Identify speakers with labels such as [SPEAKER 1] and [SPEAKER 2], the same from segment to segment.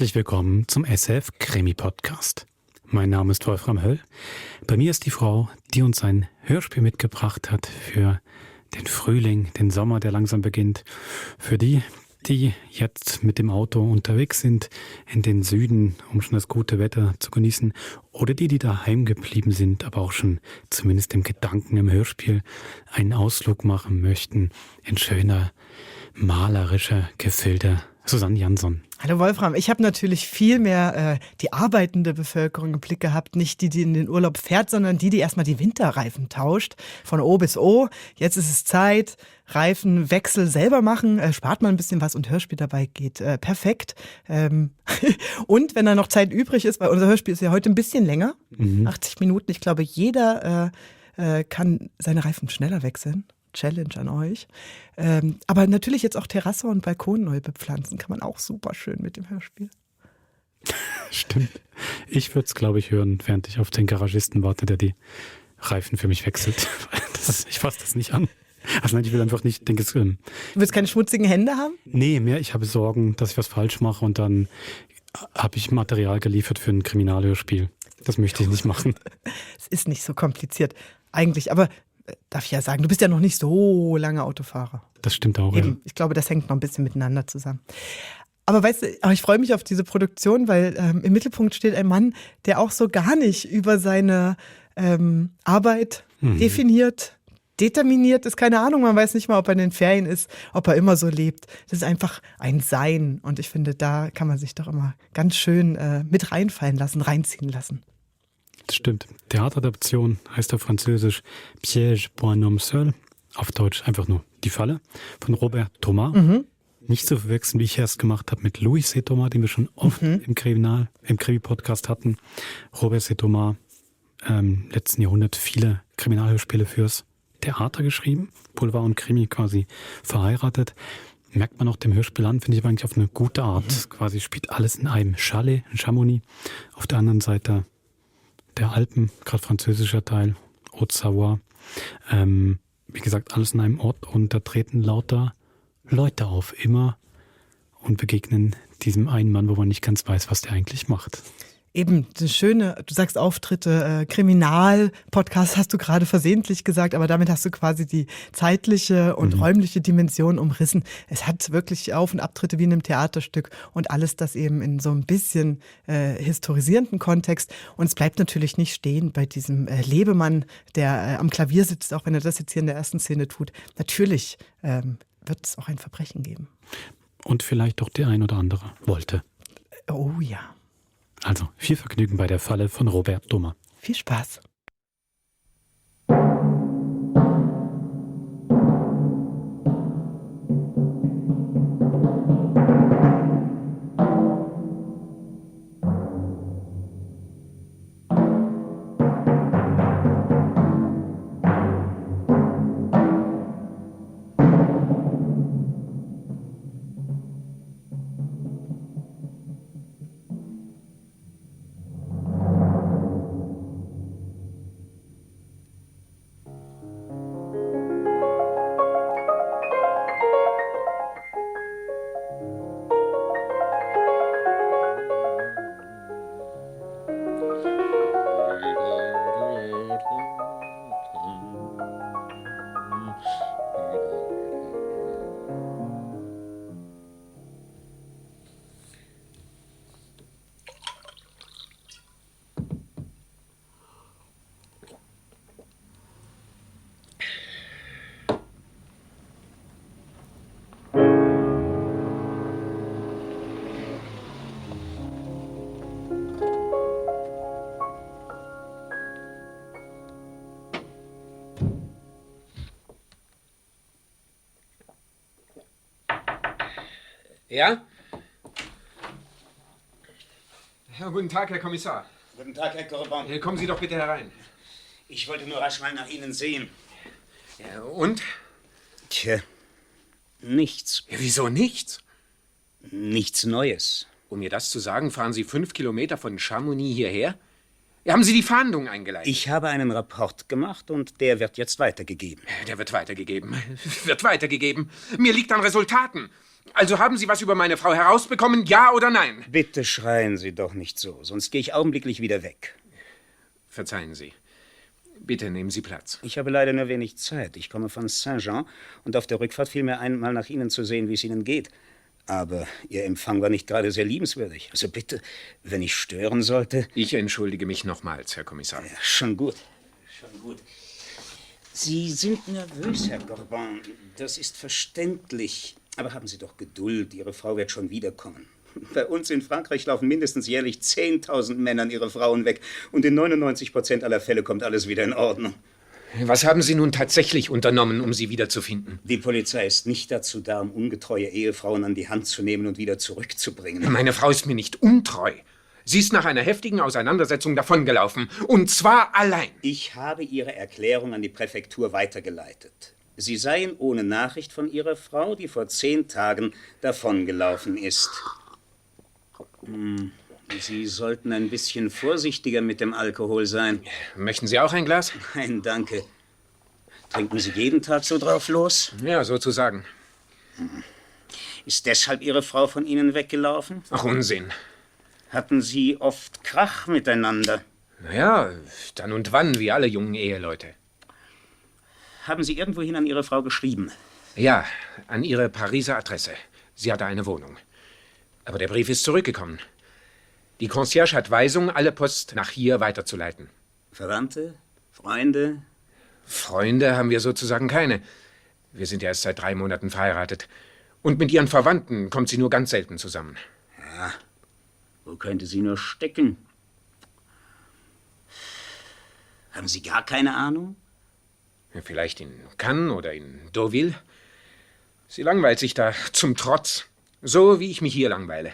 [SPEAKER 1] Herzlich willkommen zum SF Krimi Podcast. Mein Name ist Wolfram Höll. Bei mir ist die Frau, die uns ein Hörspiel mitgebracht hat für den Frühling, den Sommer, der langsam beginnt. Für die jetzt mit dem Auto unterwegs sind in den Süden, um schon das gute Wetter zu genießen. Oder die daheim geblieben sind, aber auch schon zumindest im Gedanken im Hörspiel einen Ausflug machen möchten in schöner, malerischer Gefilde. Susanne Jansson.
[SPEAKER 2] Hallo Wolfram, ich habe natürlich viel mehr die arbeitende Bevölkerung im Blick gehabt. Nicht die in den Urlaub fährt, sondern die erstmal die Winterreifen tauscht. Von O bis O. Jetzt ist es Zeit, Reifenwechsel selber machen. Spart man ein bisschen was und Hörspiel dabei geht perfekt. Und wenn da noch Zeit übrig ist, weil unser Hörspiel ist ja heute ein bisschen länger, 80 Minuten. Ich glaube, jeder kann seine Reifen schneller wechseln. Challenge an euch. Aber natürlich jetzt auch Terrasse und Balkon neu bepflanzen. Kann man auch super schön mit dem Hörspiel.
[SPEAKER 1] Stimmt. Ich würde es, glaube ich, hören, während ich auf den Garagisten warte, der die Reifen für mich wechselt. Ich fasse das nicht an. Also nein, ich will einfach nicht, denke es.
[SPEAKER 2] Du willst keine schmutzigen Hände haben?
[SPEAKER 1] Nee, mehr. Ich habe Sorgen, dass ich was falsch mache und dann habe ich Material geliefert für ein Kriminalhörspiel. Das möchte ich nicht machen.
[SPEAKER 2] Es ist nicht so kompliziert. Eigentlich, aber darf ich ja sagen, du bist ja noch nicht so lange Autofahrer.
[SPEAKER 1] Das stimmt auch,
[SPEAKER 2] Eben,
[SPEAKER 1] ja.
[SPEAKER 2] ich glaube, das hängt noch ein bisschen miteinander zusammen. Aber weißt du, ich freue mich auf diese Produktion, weil im Mittelpunkt steht ein Mann, der auch so gar nicht über seine Arbeit definiert, determiniert ist. Keine Ahnung, man weiß nicht mal, ob er in den Ferien ist, ob er immer so lebt. Das ist einfach ein Sein. Und ich finde, da kann man sich doch immer ganz schön mit reinfallen lassen, reinziehen lassen.
[SPEAKER 1] Das stimmt. Theateradaption heißt auf Französisch Piège pour un homme seul. Auf Deutsch einfach nur Die Falle von Robert Thomas. Nicht zu verwechseln, wie ich erst gemacht habe, mit Louis C. Thomas, den wir schon oft im Krimi-Podcast hatten. Robert C. Thomas, letzten Jahrhundert viele Kriminalhörspiele fürs Theater geschrieben. Boulevard und Krimi quasi verheiratet. Merkt man auch dem Hörspiel an, finde ich aber eigentlich auf eine gute Art. Quasi spielt alles in einem Chalet, in Chamonix. Auf der anderen Seite der Alpen, gerade französischer Teil, Haute-Savoie. Wie gesagt, alles in einem Ort und da treten lauter Leute auf, immer und begegnen diesem einen Mann, wo man nicht ganz weiß, was der eigentlich macht.
[SPEAKER 2] Eben, das Schöne, du sagst Auftritte, Kriminal-Podcast hast du gerade versehentlich gesagt, aber damit hast du quasi die zeitliche und räumliche Dimension umrissen. Es hat wirklich Auf- und Abtritte wie in einem Theaterstück und alles das eben in so ein bisschen historisierenden Kontext. Und es bleibt natürlich nicht stehen bei diesem Lebemann, der am Klavier sitzt, auch wenn er das jetzt hier in der ersten Szene tut. Natürlich wird es auch ein Verbrechen geben.
[SPEAKER 1] Und vielleicht doch der ein oder andere wollte.
[SPEAKER 2] Oh ja.
[SPEAKER 1] Also, viel Vergnügen bei der Falle von Robert Thomas.
[SPEAKER 2] Viel Spaß.
[SPEAKER 3] Ja? Ja, guten Tag, Herr Kommissar.
[SPEAKER 4] Guten Tag, Herr Korban.
[SPEAKER 3] Kommen Sie doch bitte herein.
[SPEAKER 4] Ich wollte nur rasch mal nach Ihnen sehen.
[SPEAKER 3] Ja, und?
[SPEAKER 4] Tja, nichts.
[SPEAKER 3] Ja, wieso nichts?
[SPEAKER 4] Nichts Neues.
[SPEAKER 3] Um mir das zu sagen, fahren Sie 5 Kilometer von Chamonix hierher? Ja, haben Sie die Fahndung eingeleitet?
[SPEAKER 4] Ich habe einen Rapport gemacht und der wird jetzt weitergegeben.
[SPEAKER 3] Der wird weitergegeben. Wird weitergegeben. Mir liegt an Resultaten. Also haben Sie was über meine Frau herausbekommen, ja oder nein?
[SPEAKER 4] Bitte schreien Sie doch nicht so, sonst gehe ich augenblicklich wieder weg.
[SPEAKER 3] Verzeihen Sie. Bitte nehmen Sie Platz.
[SPEAKER 4] Ich habe leider nur wenig Zeit. Ich komme von Saint-Jean und auf der Rückfahrt fiel mir ein, mal nach Ihnen zu sehen, wie es Ihnen geht. Aber Ihr Empfang war nicht gerade sehr liebenswürdig. Also bitte, wenn ich stören sollte...
[SPEAKER 3] Ich entschuldige mich nochmals, Herr Kommissar.
[SPEAKER 4] Ja, schon gut. Schon gut. Sie sind nervös, Herr Corbin. Das ist verständlich. Aber haben Sie doch Geduld. Ihre Frau wird schon wiederkommen. Bei uns in Frankreich laufen mindestens jährlich 10.000 Männern ihre Frauen weg. Und in 99% aller Fälle kommt alles wieder in Ordnung.
[SPEAKER 3] Was haben Sie nun tatsächlich unternommen, um sie wiederzufinden?
[SPEAKER 4] Die Polizei ist nicht dazu da, um ungetreue Ehefrauen an die Hand zu nehmen und wieder zurückzubringen.
[SPEAKER 3] Meine Frau ist mir nicht untreu. Sie ist nach einer heftigen Auseinandersetzung davongelaufen. Und zwar allein.
[SPEAKER 4] Ich habe Ihre Erklärung an die Präfektur weitergeleitet. Sie seien ohne Nachricht von Ihrer Frau, die vor 10 Tagen davongelaufen ist. Sie sollten ein bisschen vorsichtiger mit dem Alkohol sein.
[SPEAKER 3] Möchten Sie auch ein Glas?
[SPEAKER 4] Nein, danke. Trinken Sie jeden Tag so drauf los?
[SPEAKER 3] Ja, sozusagen.
[SPEAKER 4] Ist deshalb Ihre Frau von Ihnen weggelaufen?
[SPEAKER 3] Ach, Unsinn.
[SPEAKER 4] Hatten Sie oft Krach miteinander?
[SPEAKER 3] Naja, dann und wann, wie alle jungen Eheleute.
[SPEAKER 4] Haben Sie irgendwohin an Ihre Frau geschrieben?
[SPEAKER 3] Ja, an ihre Pariser Adresse. Sie hatte eine Wohnung. Aber der Brief ist zurückgekommen. Die Concierge hat Weisung, alle Post nach hier weiterzuleiten.
[SPEAKER 4] Verwandte? Freunde?
[SPEAKER 3] Freunde haben wir sozusagen keine. Wir sind ja erst seit 3 Monaten verheiratet. Und mit ihren Verwandten kommt sie nur ganz selten zusammen.
[SPEAKER 4] Ja, wo könnte sie nur stecken? Haben Sie gar keine Ahnung?
[SPEAKER 3] Ja, vielleicht in Cannes oder in Deauville. Sie langweilt sich da zum Trotz. So wie ich mich hier langweile.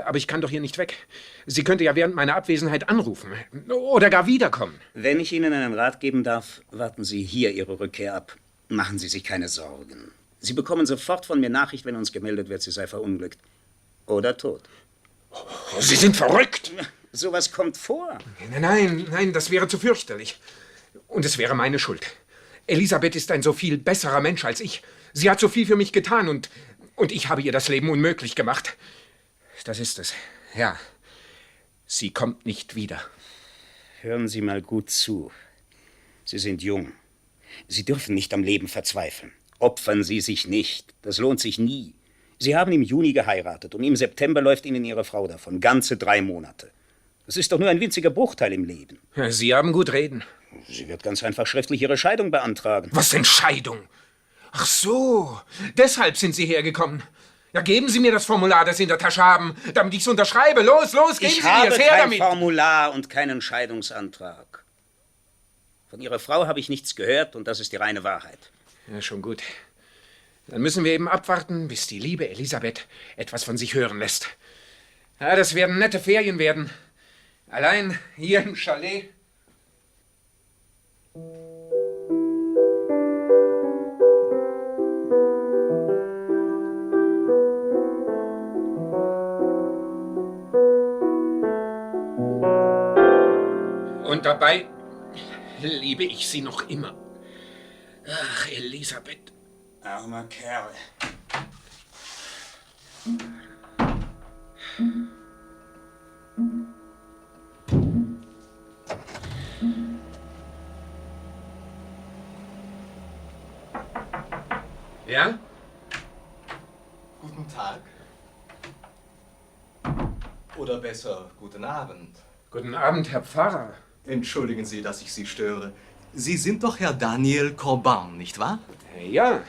[SPEAKER 3] Aber ich kann doch hier nicht weg. Sie könnte ja während meiner Abwesenheit anrufen. Oder gar wiederkommen.
[SPEAKER 4] Wenn ich Ihnen einen Rat geben darf, warten Sie hier Ihre Rückkehr ab. Machen Sie sich keine Sorgen. Sie bekommen sofort von mir Nachricht, wenn uns gemeldet wird, sie sei verunglückt. Oder tot.
[SPEAKER 3] Sie sind verrückt!
[SPEAKER 4] Sowas kommt vor.
[SPEAKER 3] Nein, das wäre zu fürchterlich. Und es wäre meine Schuld. Elisabeth ist ein so viel besserer Mensch als ich. Sie hat so viel für mich getan und ich habe ihr das Leben unmöglich gemacht. Das ist es. Ja. Sie kommt nicht wieder.
[SPEAKER 4] Hören Sie mal gut zu. Sie sind jung. Sie dürfen nicht am Leben verzweifeln. Opfern Sie sich nicht. Das lohnt sich nie. Sie haben im Juni geheiratet und im September läuft Ihnen Ihre Frau davon. Ganze 3 Monate. Das ist doch nur ein winziger Bruchteil im Leben.
[SPEAKER 3] Ja, Sie haben gut reden.
[SPEAKER 4] Sie wird ganz einfach schriftlich Ihre Scheidung beantragen.
[SPEAKER 3] Was denn Scheidung? Ach so, deshalb sind Sie hergekommen. Ja, geben Sie mir das Formular, das Sie in der Tasche haben, damit ich es unterschreibe. Los, geben Sie mir es her
[SPEAKER 4] kein
[SPEAKER 3] damit.
[SPEAKER 4] Formular und keinen Scheidungsantrag. Von Ihrer Frau habe ich nichts gehört und das ist die reine Wahrheit.
[SPEAKER 3] Ja, schon gut. Dann müssen wir eben abwarten, bis die liebe Elisabeth etwas von sich hören lässt. Ja, das werden nette Ferien werden. Allein hier im Chalet. Und dabei liebe ich sie noch immer. Ach, Elisabeth.
[SPEAKER 4] Armer Kerl.
[SPEAKER 3] Ja?
[SPEAKER 5] Guten Tag. Oder besser, guten Abend.
[SPEAKER 3] Guten Abend, Herr Pfarrer.
[SPEAKER 5] Entschuldigen Sie, dass ich Sie störe. Sie sind doch Herr Daniel Corbin, nicht wahr?
[SPEAKER 3] Ja.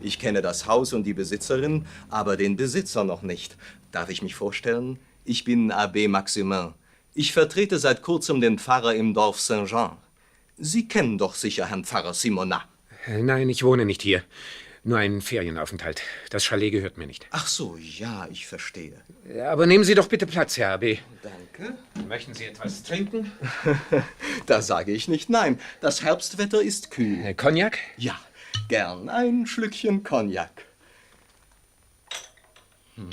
[SPEAKER 5] Ich kenne das Haus und die Besitzerin, aber den Besitzer noch nicht. Darf ich mich vorstellen? Ich bin Abbé Maximin. Ich vertrete seit kurzem den Pfarrer im Dorf Saint-Jean. Sie kennen doch sicher Herrn Pfarrer Simonat.
[SPEAKER 3] Nein, ich wohne nicht hier. Nur ein Ferienaufenthalt. Das Chalet gehört mir nicht.
[SPEAKER 5] Ach so, ja, ich verstehe.
[SPEAKER 3] Aber nehmen Sie doch bitte Platz, Herr Abbé.
[SPEAKER 5] Danke.
[SPEAKER 3] Möchten Sie etwas trinken?
[SPEAKER 5] Da sage ich nicht nein. Das Herbstwetter ist kühl.
[SPEAKER 3] Cognac?
[SPEAKER 5] Ja, gern ein Schlückchen Cognac. Ja.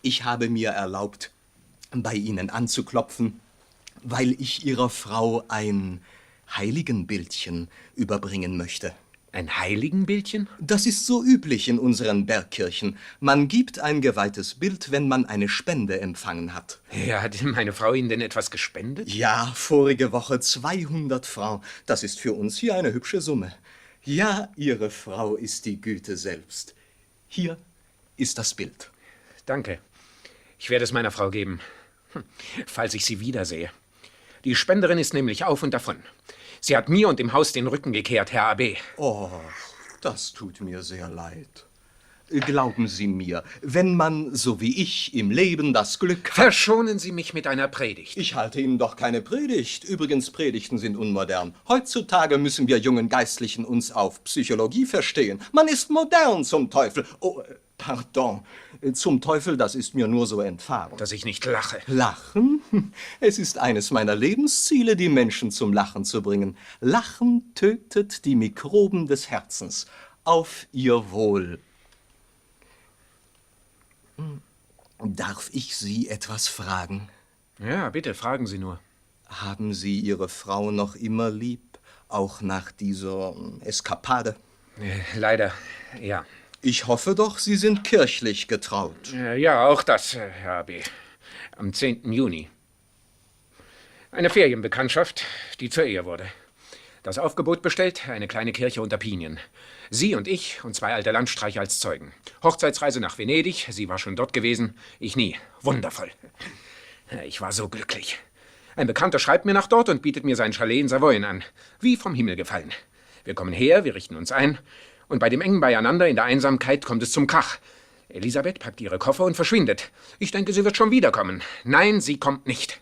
[SPEAKER 5] Ich habe mir erlaubt, bei Ihnen anzuklopfen, weil ich Ihrer Frau ein Heiligenbildchen überbringen möchte.
[SPEAKER 3] Ein Heiligenbildchen?
[SPEAKER 5] Das ist so üblich in unseren Bergkirchen. Man gibt ein geweihtes Bild, wenn man eine Spende empfangen hat.
[SPEAKER 3] Ja, hat meine Frau Ihnen denn etwas gespendet?
[SPEAKER 5] Ja, vorige Woche 200 Francs. Das ist für uns hier eine hübsche Summe. Ja, Ihre Frau ist die Güte selbst. Hier ist das Bild.
[SPEAKER 3] Danke. Ich werde es meiner Frau geben, falls ich sie wiedersehe. Die Spenderin ist nämlich auf und davon. Sie hat mir und dem Haus den Rücken gekehrt, Herr AB.
[SPEAKER 5] Oh, das tut mir sehr leid. Glauben Sie mir, wenn man, so wie ich, im Leben das Glück hat...
[SPEAKER 3] Verschonen Sie mich mit einer Predigt.
[SPEAKER 5] Ich halte Ihnen doch keine Predigt. Übrigens, Predigten sind unmodern. Heutzutage müssen wir jungen Geistlichen uns auf Psychologie verstehen. Man ist modern zum Teufel. Oh, pardon. Zum Teufel, das ist mir nur so entfahren.
[SPEAKER 3] Dass ich nicht lache.
[SPEAKER 5] Lachen? Es ist eines meiner Lebensziele, die Menschen zum Lachen zu bringen. Lachen tötet die Mikroben des Herzens. Auf Ihr Wohl. Darf ich Sie etwas fragen?
[SPEAKER 3] Ja, bitte, fragen Sie nur.
[SPEAKER 5] Haben Sie Ihre Frau noch immer lieb, auch nach dieser Eskapade?
[SPEAKER 3] Leider, ja.
[SPEAKER 5] Ich hoffe doch, Sie sind kirchlich getraut.
[SPEAKER 3] Ja, auch das, Herr AB. Am 10. Juni. Eine Ferienbekanntschaft, die zur Ehe wurde. Das Aufgebot bestellt, eine kleine Kirche unter Pinien. Sie und ich und 2 alte Landstreicher als Zeugen. Hochzeitsreise nach Venedig, sie war schon dort gewesen, ich nie. Wundervoll. Ich war so glücklich. Ein Bekannter schreibt mir nach dort und bietet mir sein Chalet in Savoyen an. Wie vom Himmel gefallen. Wir kommen her, wir richten uns ein. Und bei dem engen Beieinander in der Einsamkeit kommt es zum Krach. Elisabeth packt ihre Koffer und verschwindet. Ich denke, sie wird schon wiederkommen. Nein, sie kommt nicht.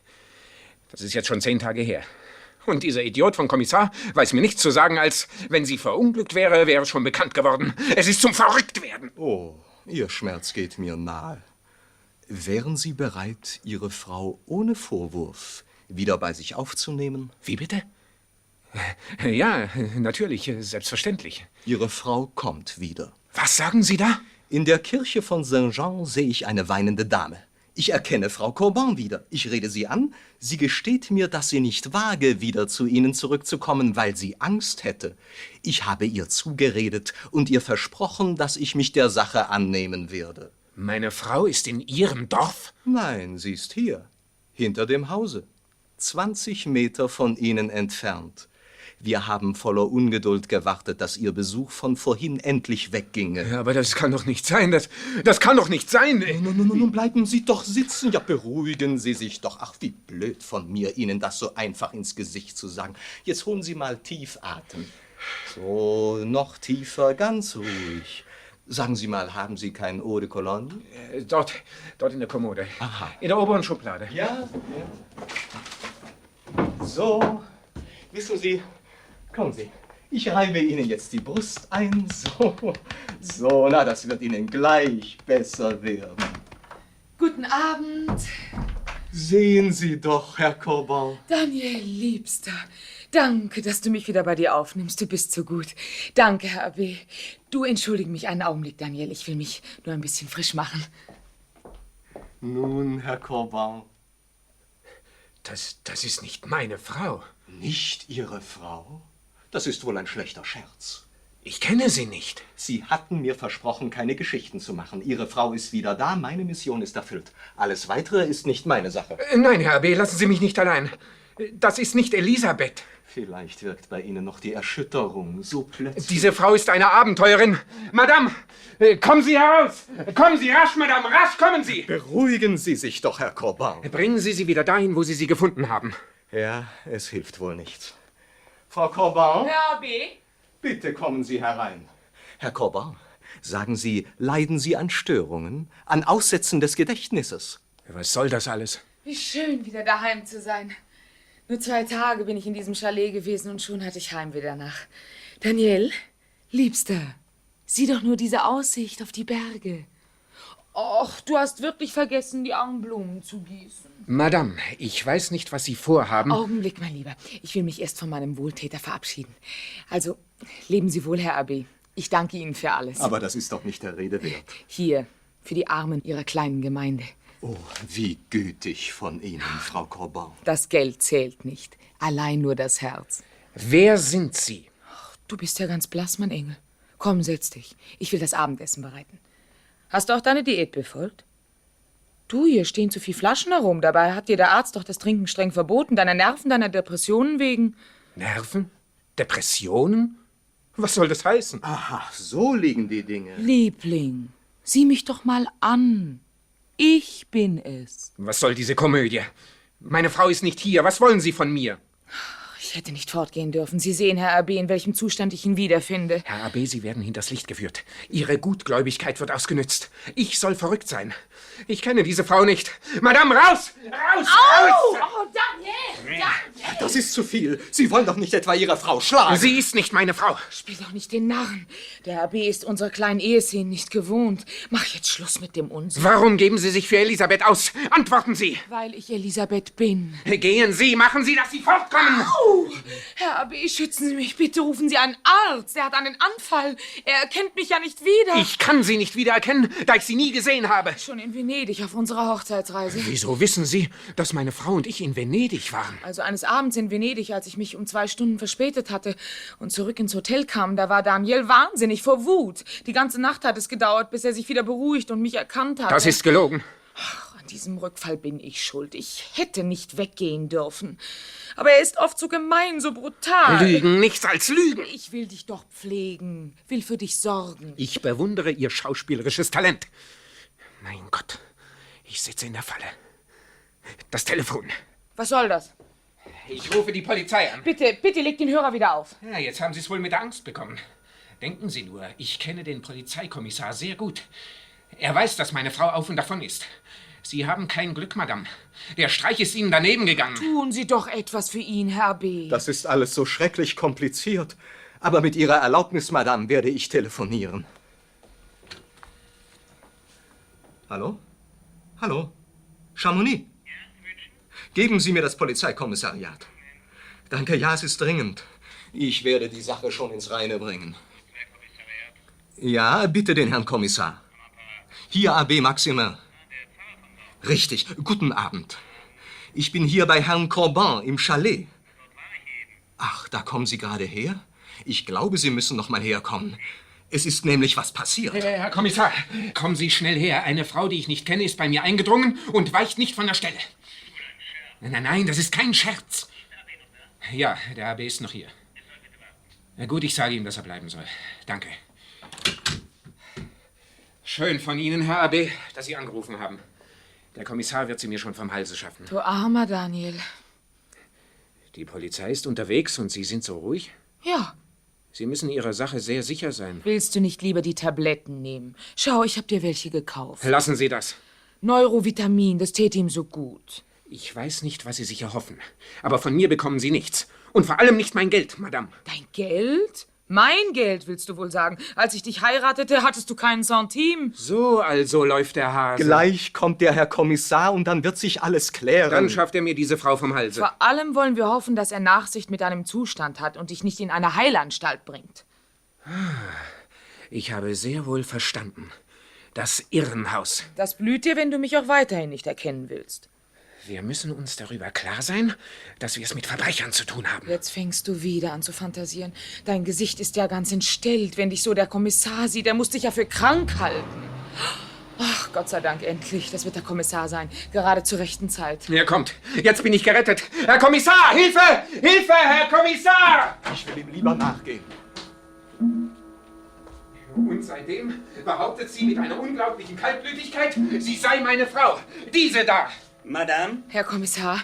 [SPEAKER 3] Das ist jetzt schon 10 Tage her. Und dieser Idiot vom Kommissar weiß mir nichts zu sagen, als wenn sie verunglückt wäre, wäre es schon bekannt geworden. Es ist zum Verrücktwerden.
[SPEAKER 5] Oh, Ihr Schmerz geht mir nahe. Wären Sie bereit, Ihre Frau ohne Vorwurf wieder bei sich aufzunehmen?
[SPEAKER 3] Wie bitte? Ja, natürlich, selbstverständlich.
[SPEAKER 5] Ihre Frau kommt wieder.
[SPEAKER 3] Was sagen Sie da?
[SPEAKER 5] In der Kirche von Saint-Jean sehe ich eine weinende Dame. Ich erkenne Frau Corbin wieder. Ich rede sie an. Sie gesteht mir, dass sie nicht wage, wieder zu Ihnen zurückzukommen, weil sie Angst hätte. Ich habe ihr zugeredet und ihr versprochen, dass ich mich der Sache annehmen werde.
[SPEAKER 3] Meine Frau ist in Ihrem Dorf?
[SPEAKER 5] Nein, sie ist hier, hinter dem Hause, 20 Meter von Ihnen entfernt. Wir haben voller Ungeduld gewartet, dass Ihr Besuch von vorhin endlich wegginge.
[SPEAKER 3] Ja, aber das kann doch nicht sein. Das kann doch nicht sein.
[SPEAKER 5] Nun, bleiben Sie doch sitzen. Ja, beruhigen Sie sich doch. Ach, wie blöd von mir, Ihnen das so einfach ins Gesicht zu sagen. Jetzt holen Sie mal tief Atem. So, noch tiefer, ganz ruhig. Sagen Sie mal, haben Sie kein Eau de Cologne?
[SPEAKER 3] Dort in der Kommode.
[SPEAKER 5] Aha.
[SPEAKER 3] In der oberen Schublade.
[SPEAKER 5] Ja. So, wissen Sie, kommen Sie. Ich reibe Ihnen jetzt die Brust ein. So, na, das wird Ihnen gleich besser werden.
[SPEAKER 6] Guten Abend.
[SPEAKER 5] Sehen Sie doch, Herr Corbin.
[SPEAKER 6] Daniel, Liebster. Danke, dass du mich wieder bei dir aufnimmst. Du bist so gut. Danke, Herr AB. Du, entschuldige mich einen Augenblick, Daniel. Ich will mich nur ein bisschen frisch machen.
[SPEAKER 5] Nun, Herr Corbin.
[SPEAKER 3] Das ist nicht meine Frau.
[SPEAKER 5] Nicht Ihre Frau? Das ist wohl ein schlechter Scherz.
[SPEAKER 3] Ich kenne sie nicht.
[SPEAKER 5] Sie hatten mir versprochen, keine Geschichten zu machen. Ihre Frau ist wieder da, meine Mission ist erfüllt. Alles Weitere ist nicht meine Sache.
[SPEAKER 3] Nein, Herr AB, lassen Sie mich nicht allein. Das ist nicht Elisabeth.
[SPEAKER 5] Vielleicht wirkt bei Ihnen noch die Erschütterung so plötzlich.
[SPEAKER 3] Diese Frau ist eine Abenteurerin. Madame, kommen Sie heraus! Kommen Sie rasch, Madame, rasch kommen Sie!
[SPEAKER 5] Beruhigen Sie sich doch, Herr Corbin.
[SPEAKER 3] Bringen Sie sie wieder dahin, wo Sie sie gefunden haben.
[SPEAKER 5] Ja, es hilft wohl nichts. Frau Corbin?
[SPEAKER 6] Herr AB?
[SPEAKER 5] Bitte kommen Sie herein. Herr Corbin, sagen Sie, leiden Sie an Störungen, an Aussetzen des Gedächtnisses?
[SPEAKER 3] Was soll das alles?
[SPEAKER 6] Wie schön, wieder daheim zu sein. Nur 2 Tage bin ich in diesem Chalet gewesen und schon hatte ich Heimweh danach. Daniel, Liebster, sieh doch nur diese Aussicht auf die Berge. Och, du hast wirklich vergessen, die armen Blumen zu gießen.
[SPEAKER 3] Madame, ich weiß nicht, was Sie vorhaben.
[SPEAKER 6] Augenblick, mein Lieber. Ich will mich erst von meinem Wohltäter verabschieden. Also, leben Sie wohl, Herr AB. Ich danke Ihnen für alles.
[SPEAKER 5] Aber das ist doch nicht der Rede wert.
[SPEAKER 6] Hier, für die Armen Ihrer kleinen Gemeinde.
[SPEAKER 5] Oh, wie gütig von Ihnen, Frau Corbin.
[SPEAKER 6] Das Geld zählt nicht. Allein nur das Herz.
[SPEAKER 3] Wer sind Sie?
[SPEAKER 6] Du bist ja ganz blass, mein Engel. Komm, setz dich. Ich will das Abendessen bereiten. Hast du auch deine Diät befolgt? Du, hier stehen zu viele Flaschen herum. Dabei hat dir der Arzt doch das Trinken streng verboten. Deiner Nerven, deiner Depressionen wegen.
[SPEAKER 3] Nerven? Depressionen? Was soll das heißen?
[SPEAKER 5] Aha, so liegen die Dinge.
[SPEAKER 6] Liebling, sieh mich doch mal an. Ich bin es.
[SPEAKER 3] Was soll diese Komödie? Meine Frau ist nicht hier. Was wollen Sie von mir?
[SPEAKER 6] Ich hätte nicht fortgehen dürfen. Sie sehen, Herr AB, in welchem Zustand ich ihn wiederfinde.
[SPEAKER 3] Herr AB, Sie werden hinters Licht geführt. Ihre Gutgläubigkeit wird ausgenützt. Ich soll verrückt sein. Ich kenne diese Frau nicht. Madame, raus! Raus!
[SPEAKER 6] Oh,
[SPEAKER 3] Raus!
[SPEAKER 6] oh, Daniel!
[SPEAKER 5] Das ist zu viel. Sie wollen doch nicht etwa Ihre Frau schlagen.
[SPEAKER 3] Sie ist nicht meine Frau.
[SPEAKER 6] Spiel doch nicht den Narren. Der AB ist unserer kleinen Eheszenen nicht gewohnt. Mach jetzt Schluss mit dem Unsinn.
[SPEAKER 3] Warum geben Sie sich für Elisabeth aus? Antworten Sie!
[SPEAKER 6] Weil ich Elisabeth bin.
[SPEAKER 3] Gehen Sie, machen Sie, dass Sie fortkommen!
[SPEAKER 6] Oh, Herr AB, schützen Sie mich bitte. Rufen Sie einen Arzt. Er hat einen Anfall. Er erkennt mich ja nicht wieder.
[SPEAKER 3] Ich kann Sie nicht wiedererkennen, da ich Sie nie gesehen habe.
[SPEAKER 6] Schon in Venedig auf unserer Hochzeitsreise.
[SPEAKER 3] Wieso wissen Sie, dass meine Frau und ich in Venedig waren?
[SPEAKER 6] Also eines Abends in Venedig, als ich mich um 2 Stunden verspätet hatte und zurück ins Hotel kam, da war Daniel wahnsinnig vor Wut. Die ganze Nacht hat es gedauert, bis er sich wieder beruhigt und mich erkannt hat.
[SPEAKER 3] Das ist gelogen.
[SPEAKER 6] An diesem Rückfall bin ich schuld. Ich hätte nicht weggehen dürfen. Aber er ist oft so gemein, so brutal.
[SPEAKER 3] Lügen, nichts als Lügen.
[SPEAKER 6] Ich will dich doch pflegen, will für dich sorgen.
[SPEAKER 3] Ich bewundere Ihr schauspielerisches Talent. Mein Gott, ich sitze in der Falle. Das Telefon.
[SPEAKER 6] Was soll das?
[SPEAKER 3] Ich rufe die Polizei an.
[SPEAKER 6] Bitte, bitte leg den Hörer wieder auf.
[SPEAKER 3] Ja, jetzt haben Sie es wohl mit Angst bekommen. Denken Sie nur, ich kenne den Polizeikommissar sehr gut. Er weiß, dass meine Frau auf und davon ist. Sie haben kein Glück, Madame. Der Streich ist Ihnen daneben gegangen.
[SPEAKER 6] Tun Sie doch etwas für ihn, Herr B.
[SPEAKER 5] Das ist alles so schrecklich kompliziert. Aber mit Ihrer Erlaubnis, Madame, werde ich telefonieren. Hallo? Hallo? Chamonix? Geben Sie mir das Polizeikommissariat. Danke, ja, es ist dringend. Ich werde die Sache schon ins Reine bringen. Ja, bitte den Herrn Kommissar. Hier AB Maximin. Richtig, guten Abend. Ich bin hier bei Herrn Corbin im Chalet. Ach, da kommen Sie gerade her? Ich glaube, Sie müssen noch mal herkommen. Es ist nämlich was passiert.
[SPEAKER 3] Herr Kommissar, kommen Sie schnell her. Eine Frau, die ich nicht kenne, ist bei mir eingedrungen und weicht nicht von der Stelle. Nein, nein, das ist kein Scherz. Ja, der AB ist noch hier. Na gut, ich sage ihm, dass er bleiben soll. Danke. Schön von Ihnen, Herr AB, dass Sie angerufen haben. Der Kommissar wird Sie mir schon vom Halse schaffen.
[SPEAKER 6] Du armer Daniel.
[SPEAKER 3] Die Polizei ist unterwegs und Sie sind so ruhig?
[SPEAKER 6] Ja.
[SPEAKER 3] Sie müssen Ihrer Sache sehr sicher sein.
[SPEAKER 6] Willst du nicht lieber die Tabletten nehmen? Schau, ich hab dir welche gekauft.
[SPEAKER 3] Lassen Sie das.
[SPEAKER 6] Neurovitamin, das täte ihm so gut.
[SPEAKER 3] Ich weiß nicht, was Sie sich erhoffen. Aber von mir bekommen Sie nichts. Und vor allem nicht mein Geld, Madame.
[SPEAKER 6] Dein Geld? Mein Geld, willst du wohl sagen. Als ich dich heiratete, hattest du keinen Centime.
[SPEAKER 3] So also läuft der Hase.
[SPEAKER 5] Gleich kommt der Herr Kommissar und dann wird sich alles klären.
[SPEAKER 3] Dann schafft er mir diese Frau vom Halse.
[SPEAKER 6] Vor allem wollen wir hoffen, dass er Nachsicht mit deinem Zustand hat und dich nicht in eine Heilanstalt bringt.
[SPEAKER 3] Ich habe sehr wohl verstanden. Das Irrenhaus.
[SPEAKER 6] Das blüht dir, wenn du mich auch weiterhin nicht erkennen willst.
[SPEAKER 3] Wir müssen uns darüber klar sein, dass wir es mit Verbrechern zu tun haben.
[SPEAKER 6] Jetzt fängst du wieder an zu fantasieren. Dein Gesicht ist ja ganz entstellt, wenn dich so der Kommissar sieht. Der muss dich ja für krank halten. Ach, Gott sei Dank, endlich. Das wird der Kommissar sein. Gerade zur rechten Zeit.
[SPEAKER 3] Er kommt. Jetzt bin ich gerettet. Herr Kommissar, Hilfe! Hilfe, Herr Kommissar!
[SPEAKER 5] Ich will ihm lieber nachgehen.
[SPEAKER 3] Und seitdem behauptet sie mit einer unglaublichen Kaltblütigkeit, sie sei meine Frau. Diese da.
[SPEAKER 4] Madame?
[SPEAKER 6] Herr Kommissar,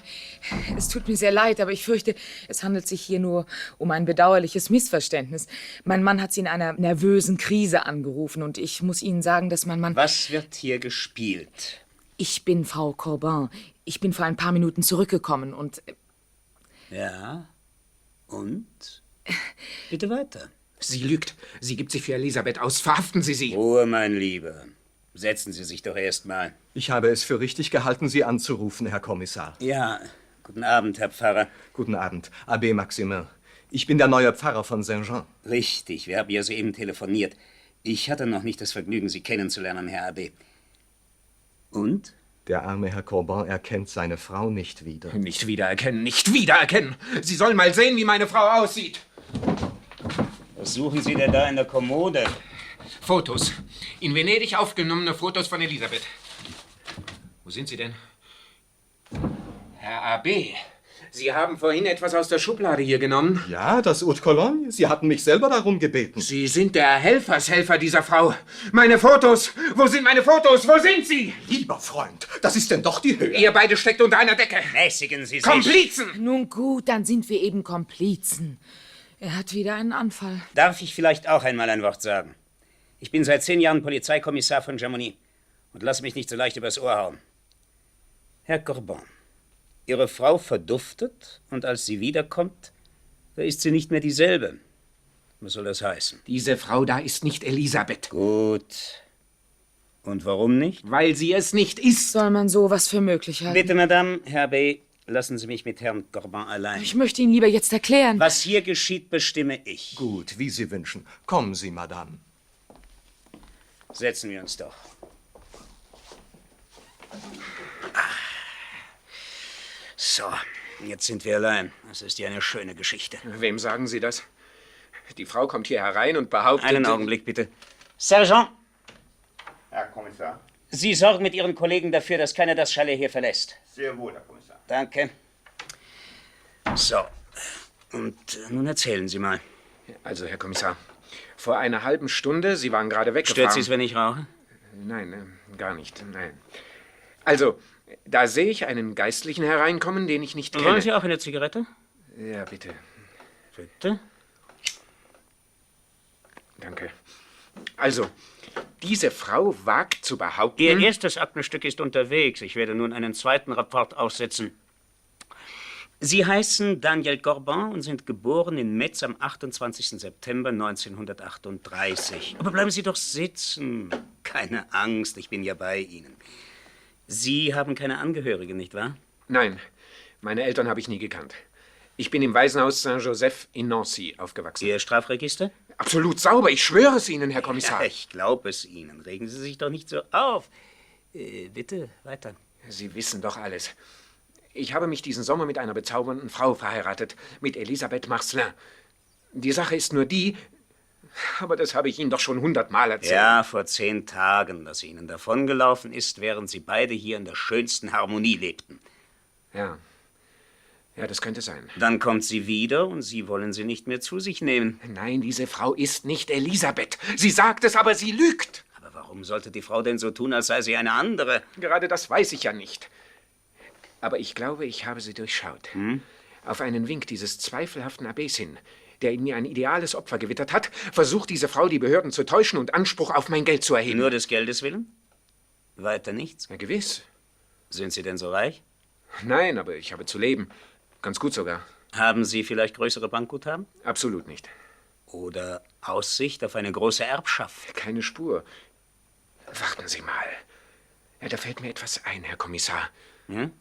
[SPEAKER 6] es tut mir sehr leid, aber ich fürchte, es handelt sich hier nur um ein bedauerliches Missverständnis. Mein Mann hat Sie in einer nervösen Krise angerufen und ich muss Ihnen sagen, dass mein Mann...
[SPEAKER 4] Was wird hier gespielt?
[SPEAKER 6] Ich bin Frau Corbin. Ich bin vor ein paar Minuten zurückgekommen und...
[SPEAKER 4] Ja? Und? Bitte weiter.
[SPEAKER 3] Sie lügt. Sie gibt sich für Elisabeth aus. Verhaften Sie sie.
[SPEAKER 4] Ruhe, mein Lieber. Setzen Sie sich doch erst mal.
[SPEAKER 5] Ich habe es für richtig gehalten, Sie anzurufen, Herr Kommissar.
[SPEAKER 4] Ja, guten Abend, Herr Pfarrer.
[SPEAKER 5] Guten Abend, AB Maximin. Ich bin der neue Pfarrer von Saint-Jean.
[SPEAKER 4] Richtig, wir haben ja soeben telefoniert. Ich hatte noch nicht das Vergnügen, Sie kennenzulernen, Herr AB. Und?
[SPEAKER 5] Der arme Herr Corbin erkennt seine Frau nicht wieder.
[SPEAKER 3] Nicht wiedererkennen, nicht wiedererkennen! Sie sollen mal sehen, wie meine Frau aussieht!
[SPEAKER 4] Was suchen Sie denn da in der Kommode?
[SPEAKER 3] Fotos. In Venedig aufgenommene Fotos von Elisabeth. Wo sind Sie denn? Herr A.B., Sie haben vorhin etwas aus der Schublade hier genommen.
[SPEAKER 5] Ja, das Haute Cologne. Sie hatten mich selber darum gebeten.
[SPEAKER 3] Sie sind der Helfershelfer dieser Frau. Meine Fotos! Wo sind meine Fotos? Wo sind sie?
[SPEAKER 5] Lieber Freund, das ist denn doch die Höhe.
[SPEAKER 3] Ihr beide steckt unter einer Decke.
[SPEAKER 4] Mäßigen Sie sich.
[SPEAKER 3] Komplizen!
[SPEAKER 6] Nun gut, dann sind wir eben Komplizen. Er hat wieder einen Anfall.
[SPEAKER 4] Darf ich vielleicht auch einmal ein Wort sagen? Ich bin seit 10 Jahren Polizeikommissar von Chamonix und lasse mich nicht so leicht übers Ohr hauen. Herr Corbin, Ihre Frau verduftet und als sie wiederkommt, da ist sie nicht mehr dieselbe. Was soll das heißen?
[SPEAKER 3] Diese Frau da ist nicht Elisabeth.
[SPEAKER 4] Gut. Und warum nicht?
[SPEAKER 3] Weil sie es nicht ist.
[SPEAKER 6] Soll man sowas für möglich halten?
[SPEAKER 4] Bitte, Madame, Herr B., lassen Sie mich mit Herrn Corbin allein.
[SPEAKER 6] Ich möchte Ihnen lieber jetzt erklären.
[SPEAKER 4] Was hier geschieht, bestimme ich.
[SPEAKER 5] Gut, wie Sie wünschen. Kommen Sie, Madame.
[SPEAKER 4] Setzen wir uns doch. So, jetzt sind wir allein. Das ist ja eine schöne Geschichte.
[SPEAKER 3] Wem sagen Sie das? Die Frau kommt hier herein und behauptet...
[SPEAKER 4] Einen Augenblick, bitte. Sergeant,
[SPEAKER 7] Herr Kommissar.
[SPEAKER 4] Sie sorgen mit Ihren Kollegen dafür, dass keiner das Chalet hier verlässt.
[SPEAKER 7] Sehr wohl, Herr Kommissar.
[SPEAKER 4] Danke. So, und nun erzählen Sie mal.
[SPEAKER 3] Also, Herr Kommissar, vor einer halben Stunde, Sie waren gerade weggefahren...
[SPEAKER 4] Stört Sie es, wenn ich rauche?
[SPEAKER 3] Nein, gar nicht, nein. Also, da sehe ich einen Geistlichen hereinkommen, den ich nicht kenne.
[SPEAKER 4] Wollen Sie auch eine Zigarette?
[SPEAKER 3] Ja, bitte.
[SPEAKER 4] Bitte?
[SPEAKER 3] Danke. Also, diese Frau wagt zu behaupten...
[SPEAKER 4] Ihr erstes Aktenstück ist unterwegs. Ich werde nun einen zweiten Rapport aussetzen. Sie heißen Daniel Corbin und sind geboren in Metz am 28. September 1938. Aber bleiben Sie doch sitzen. Keine Angst, ich bin ja bei Ihnen. Sie haben keine Angehörigen, nicht wahr?
[SPEAKER 3] Nein, meine Eltern habe ich nie gekannt. Ich bin im Waisenhaus Saint-Joseph in Nancy aufgewachsen.
[SPEAKER 4] Ihr Strafregister?
[SPEAKER 3] Absolut sauber, ich schwöre es Ihnen, Herr Kommissar.
[SPEAKER 4] Ja, ich glaube es Ihnen. Regen Sie sich doch nicht so auf. Bitte, weiter.
[SPEAKER 3] Sie wissen doch alles. Ich habe mich diesen Sommer mit einer bezaubernden Frau verheiratet, mit Elisabeth Marcelin. Die Sache ist nur die, aber das habe ich Ihnen doch schon 100-mal erzählt.
[SPEAKER 4] Ja, vor 10 Tagen, dass sie Ihnen davongelaufen ist, während Sie beide hier in der schönsten Harmonie lebten.
[SPEAKER 3] Ja, das könnte sein.
[SPEAKER 4] Dann kommt sie wieder und Sie wollen sie nicht mehr zu sich nehmen.
[SPEAKER 3] Nein, diese Frau ist nicht Elisabeth. Sie sagt es, aber sie lügt.
[SPEAKER 4] Aber warum sollte die Frau denn so tun, als sei sie eine andere?
[SPEAKER 3] Gerade das weiß ich ja nicht. Aber ich glaube, ich habe sie durchschaut. Auf einen Wink dieses zweifelhaften Abbés hin, der in mir ein ideales Opfer gewittert hat, versucht diese Frau, die Behörden zu täuschen und Anspruch auf mein Geld zu erheben.
[SPEAKER 4] Nur des Geldes willen? Weiter nichts?
[SPEAKER 3] Ja, gewiss.
[SPEAKER 4] Sind Sie denn so reich?
[SPEAKER 3] Nein, aber ich habe zu leben. Ganz gut sogar.
[SPEAKER 4] Haben Sie vielleicht größere Bankguthaben?
[SPEAKER 3] Absolut nicht.
[SPEAKER 4] Oder Aussicht auf eine große Erbschaft?
[SPEAKER 3] Keine Spur. Warten Sie mal. Ja, da fällt mir etwas ein, Herr Kommissar.
[SPEAKER 4] Hm?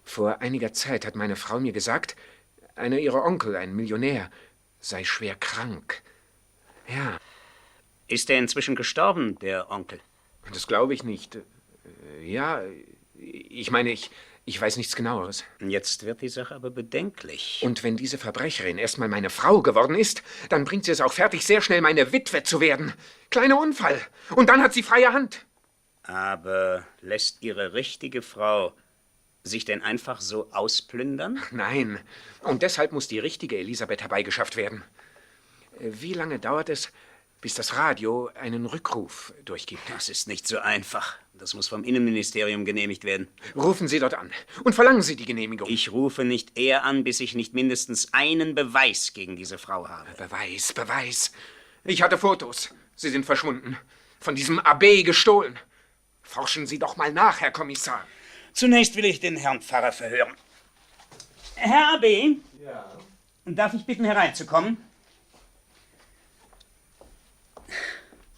[SPEAKER 3] Vor einiger Zeit hat meine Frau mir gesagt, einer ihrer Onkel, ein Millionär, sei schwer krank. Ja.
[SPEAKER 4] Ist er inzwischen gestorben, der Onkel?
[SPEAKER 3] Das glaube ich nicht. Ja, ich meine, ich weiß nichts Genaueres.
[SPEAKER 4] Jetzt wird die Sache aber bedenklich.
[SPEAKER 3] Und wenn diese Verbrecherin erstmal meine Frau geworden ist, dann bringt sie es auch fertig, sehr schnell meine Witwe zu werden. Kleiner Unfall. Und dann hat sie freie Hand.
[SPEAKER 4] Aber lässt Ihre richtige Frau sich denn einfach so ausplündern?
[SPEAKER 3] Nein. Und deshalb muss die richtige Elisabeth herbeigeschafft werden. Wie lange dauert es, bis das Radio einen Rückruf durchgibt?
[SPEAKER 4] Das ist nicht so einfach. Das muss vom Innenministerium genehmigt werden.
[SPEAKER 3] Rufen Sie dort an und verlangen Sie die Genehmigung.
[SPEAKER 4] Ich rufe nicht eher an, bis ich nicht mindestens einen Beweis gegen diese Frau habe.
[SPEAKER 3] Beweis. Ich hatte Fotos. Sie sind verschwunden. Von diesem Abbé gestohlen. Forschen Sie doch mal nach, Herr Kommissar.
[SPEAKER 4] Zunächst will ich den Herrn Pfarrer verhören. Herr Abbé?
[SPEAKER 5] Ja?
[SPEAKER 4] Darf ich bitten, hereinzukommen?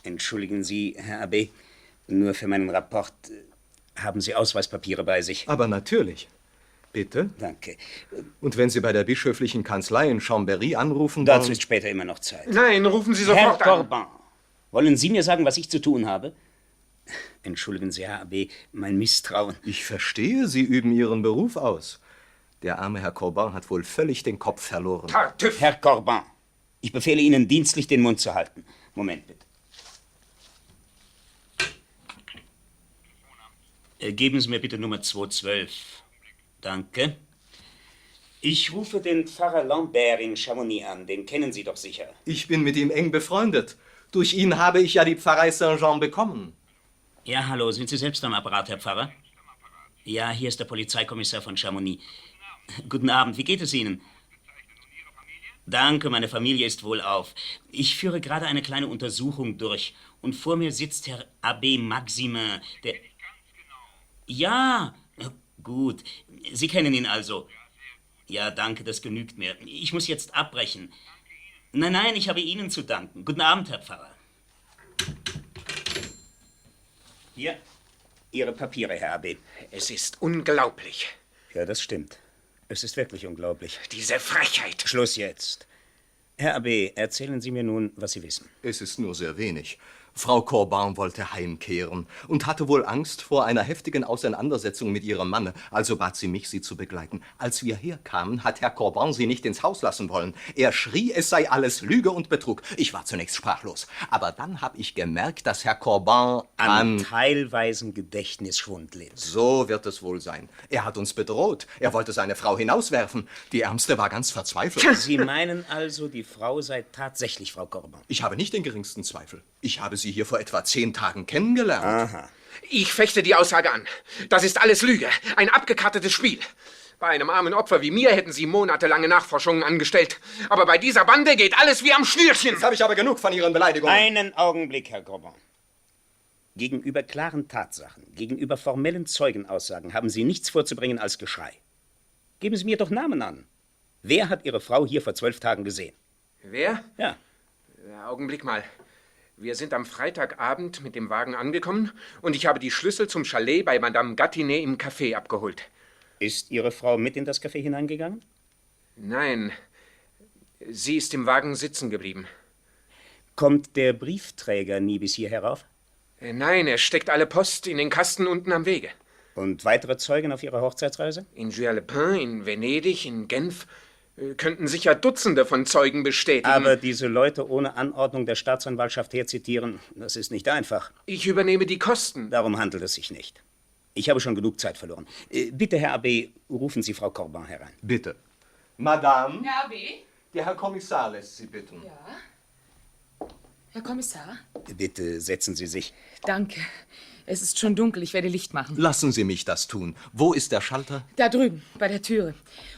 [SPEAKER 4] Entschuldigen Sie, Herr Abbé, nur für meinen Rapport. Haben Sie Ausweispapiere bei sich?
[SPEAKER 5] Aber natürlich. Bitte?
[SPEAKER 4] Danke.
[SPEAKER 5] Und wenn Sie bei der bischöflichen Kanzlei in Chambéry anrufen
[SPEAKER 4] Dazu
[SPEAKER 5] wollen...
[SPEAKER 4] ist später immer noch Zeit.
[SPEAKER 3] Nein, rufen Sie
[SPEAKER 4] Herr
[SPEAKER 3] sofort an.
[SPEAKER 4] Corbin, wollen Sie mir sagen, was ich zu tun habe? Entschuldigen Sie, Herr Abbé, mein Misstrauen.
[SPEAKER 5] Ich verstehe, Sie üben Ihren Beruf aus. Der arme Herr Corbin hat wohl völlig den Kopf verloren.
[SPEAKER 3] Tartüff!
[SPEAKER 4] Herr Corbin, ich befehle Ihnen dienstlich, den Mund zu halten. Moment, bitte. Geben Sie mir bitte Nummer 212. Danke. Ich rufe den Pfarrer Lambert in Chamonix an. Den kennen Sie doch sicher.
[SPEAKER 5] Ich bin mit ihm eng befreundet. Durch ihn habe ich ja die Pfarrei Saint-Jean bekommen.
[SPEAKER 4] Ja, hallo. Sind Sie selbst am Apparat, Herr Pfarrer? Ja, hier ist der Polizeikommissar von Chamonix. Guten Abend. Wie geht es Ihnen? Danke, meine Familie ist wohlauf. Ich führe gerade eine kleine Untersuchung durch. Und vor mir sitzt Herr Abbé Maximin, der... Ja, gut. Sie kennen ihn also. Ja, danke, das genügt mir. Ich muss jetzt abbrechen. Nein, ich habe Ihnen zu danken. Guten Abend, Herr Pfarrer. Hier, Ihre Papiere, Herr Abbé.
[SPEAKER 3] Es ist unglaublich.
[SPEAKER 4] Ja, das stimmt. Es ist wirklich unglaublich.
[SPEAKER 3] Diese Frechheit.
[SPEAKER 4] Schluss jetzt. Herr Abbé, erzählen Sie mir nun, was Sie wissen.
[SPEAKER 5] Es ist nur sehr wenig. Frau Corbin wollte heimkehren und hatte wohl Angst vor einer heftigen Auseinandersetzung mit ihrem Manne, also bat sie mich, sie zu begleiten. Als wir herkamen, hat Herr Corbin sie nicht ins Haus lassen wollen. Er schrie, es sei alles Lüge und Betrug. Ich war zunächst sprachlos. Aber dann habe ich gemerkt, dass Herr Corbin
[SPEAKER 4] an teilweisen Gedächtnisschwund litt.
[SPEAKER 5] So wird es wohl sein. Er hat uns bedroht. Er wollte seine Frau hinauswerfen. Die Ärmste war ganz verzweifelt.
[SPEAKER 4] Sie meinen also, die Frau sei tatsächlich Frau Corbin?
[SPEAKER 5] Ich habe nicht den geringsten Zweifel. Ich habe sie hier vor etwa 10 Tagen kennengelernt.
[SPEAKER 4] Aha.
[SPEAKER 3] Ich fechte die Aussage an. Das ist alles Lüge. Ein abgekartetes Spiel. Bei einem armen Opfer wie mir hätten Sie monatelange Nachforschungen angestellt. Aber bei dieser Bande geht alles wie am Schnürchen.
[SPEAKER 5] Jetzt habe ich aber genug von Ihren Beleidigungen.
[SPEAKER 4] Einen Augenblick, Herr Corbin. Gegenüber klaren Tatsachen, gegenüber formellen Zeugenaussagen haben Sie nichts vorzubringen als Geschrei. Geben Sie mir doch Namen an. Wer hat Ihre Frau hier vor 12 Tagen gesehen?
[SPEAKER 3] Wer?
[SPEAKER 4] Ja.
[SPEAKER 3] Augenblick mal. Wir sind am Freitagabend mit dem Wagen angekommen und ich habe die Schlüssel zum Chalet bei Madame Gatinet im Café abgeholt.
[SPEAKER 4] Ist Ihre Frau mit in das Café hineingegangen?
[SPEAKER 3] Nein, sie ist im Wagen sitzen geblieben.
[SPEAKER 4] Kommt der Briefträger nie bis hier herauf?
[SPEAKER 3] Nein, er steckt alle Post in den Kasten unten am Wege.
[SPEAKER 4] Und weitere Zeugen auf Ihrer Hochzeitsreise?
[SPEAKER 3] In Juan-le-Pin, in Venedig, in Genf könnten sicher Dutzende von Zeugen bestätigen.
[SPEAKER 4] Aber diese Leute ohne Anordnung der Staatsanwaltschaft herzitieren, das ist nicht einfach.
[SPEAKER 3] Ich übernehme die Kosten.
[SPEAKER 4] Darum handelt es sich nicht. Ich habe schon genug Zeit verloren. Bitte, Herr Abbé, rufen Sie Frau Corbin herein.
[SPEAKER 5] Bitte. Madame,
[SPEAKER 6] Herr Abbé?
[SPEAKER 5] der Herr Kommissar lässt Sie bitten.
[SPEAKER 6] Ja? Herr Kommissar?
[SPEAKER 4] Bitte setzen Sie sich.
[SPEAKER 6] Danke. Es ist schon dunkel, ich werde Licht machen.
[SPEAKER 5] Lassen Sie mich das tun. Wo ist der Schalter?
[SPEAKER 6] Da drüben, bei der Türe.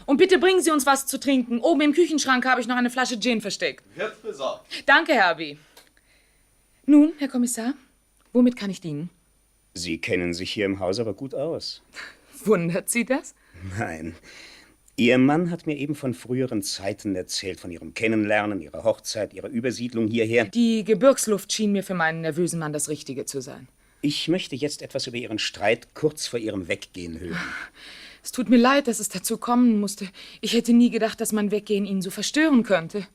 [SPEAKER 6] Und bitte bringen Sie uns was zu trinken. Oben im Küchenschrank habe ich noch eine Flasche Gin versteckt.
[SPEAKER 5] Wird besorgt.
[SPEAKER 6] Danke, Herr Abbé. Nun, Herr Kommissar, womit kann ich dienen?
[SPEAKER 4] Sie kennen sich hier im Haus aber gut aus.
[SPEAKER 6] Wundert Sie das?
[SPEAKER 4] Nein. Ihr Mann hat mir eben von früheren Zeiten erzählt, von Ihrem Kennenlernen, Ihrer Hochzeit, Ihrer Übersiedlung hierher.
[SPEAKER 6] Die Gebirgsluft schien mir für meinen nervösen Mann das Richtige zu sein.
[SPEAKER 4] Ich möchte jetzt etwas über Ihren Streit kurz vor Ihrem Weggehen hören.
[SPEAKER 6] Es tut mir leid, dass es dazu kommen musste. Ich hätte nie gedacht, dass mein Weggehen ihn so verstören könnte.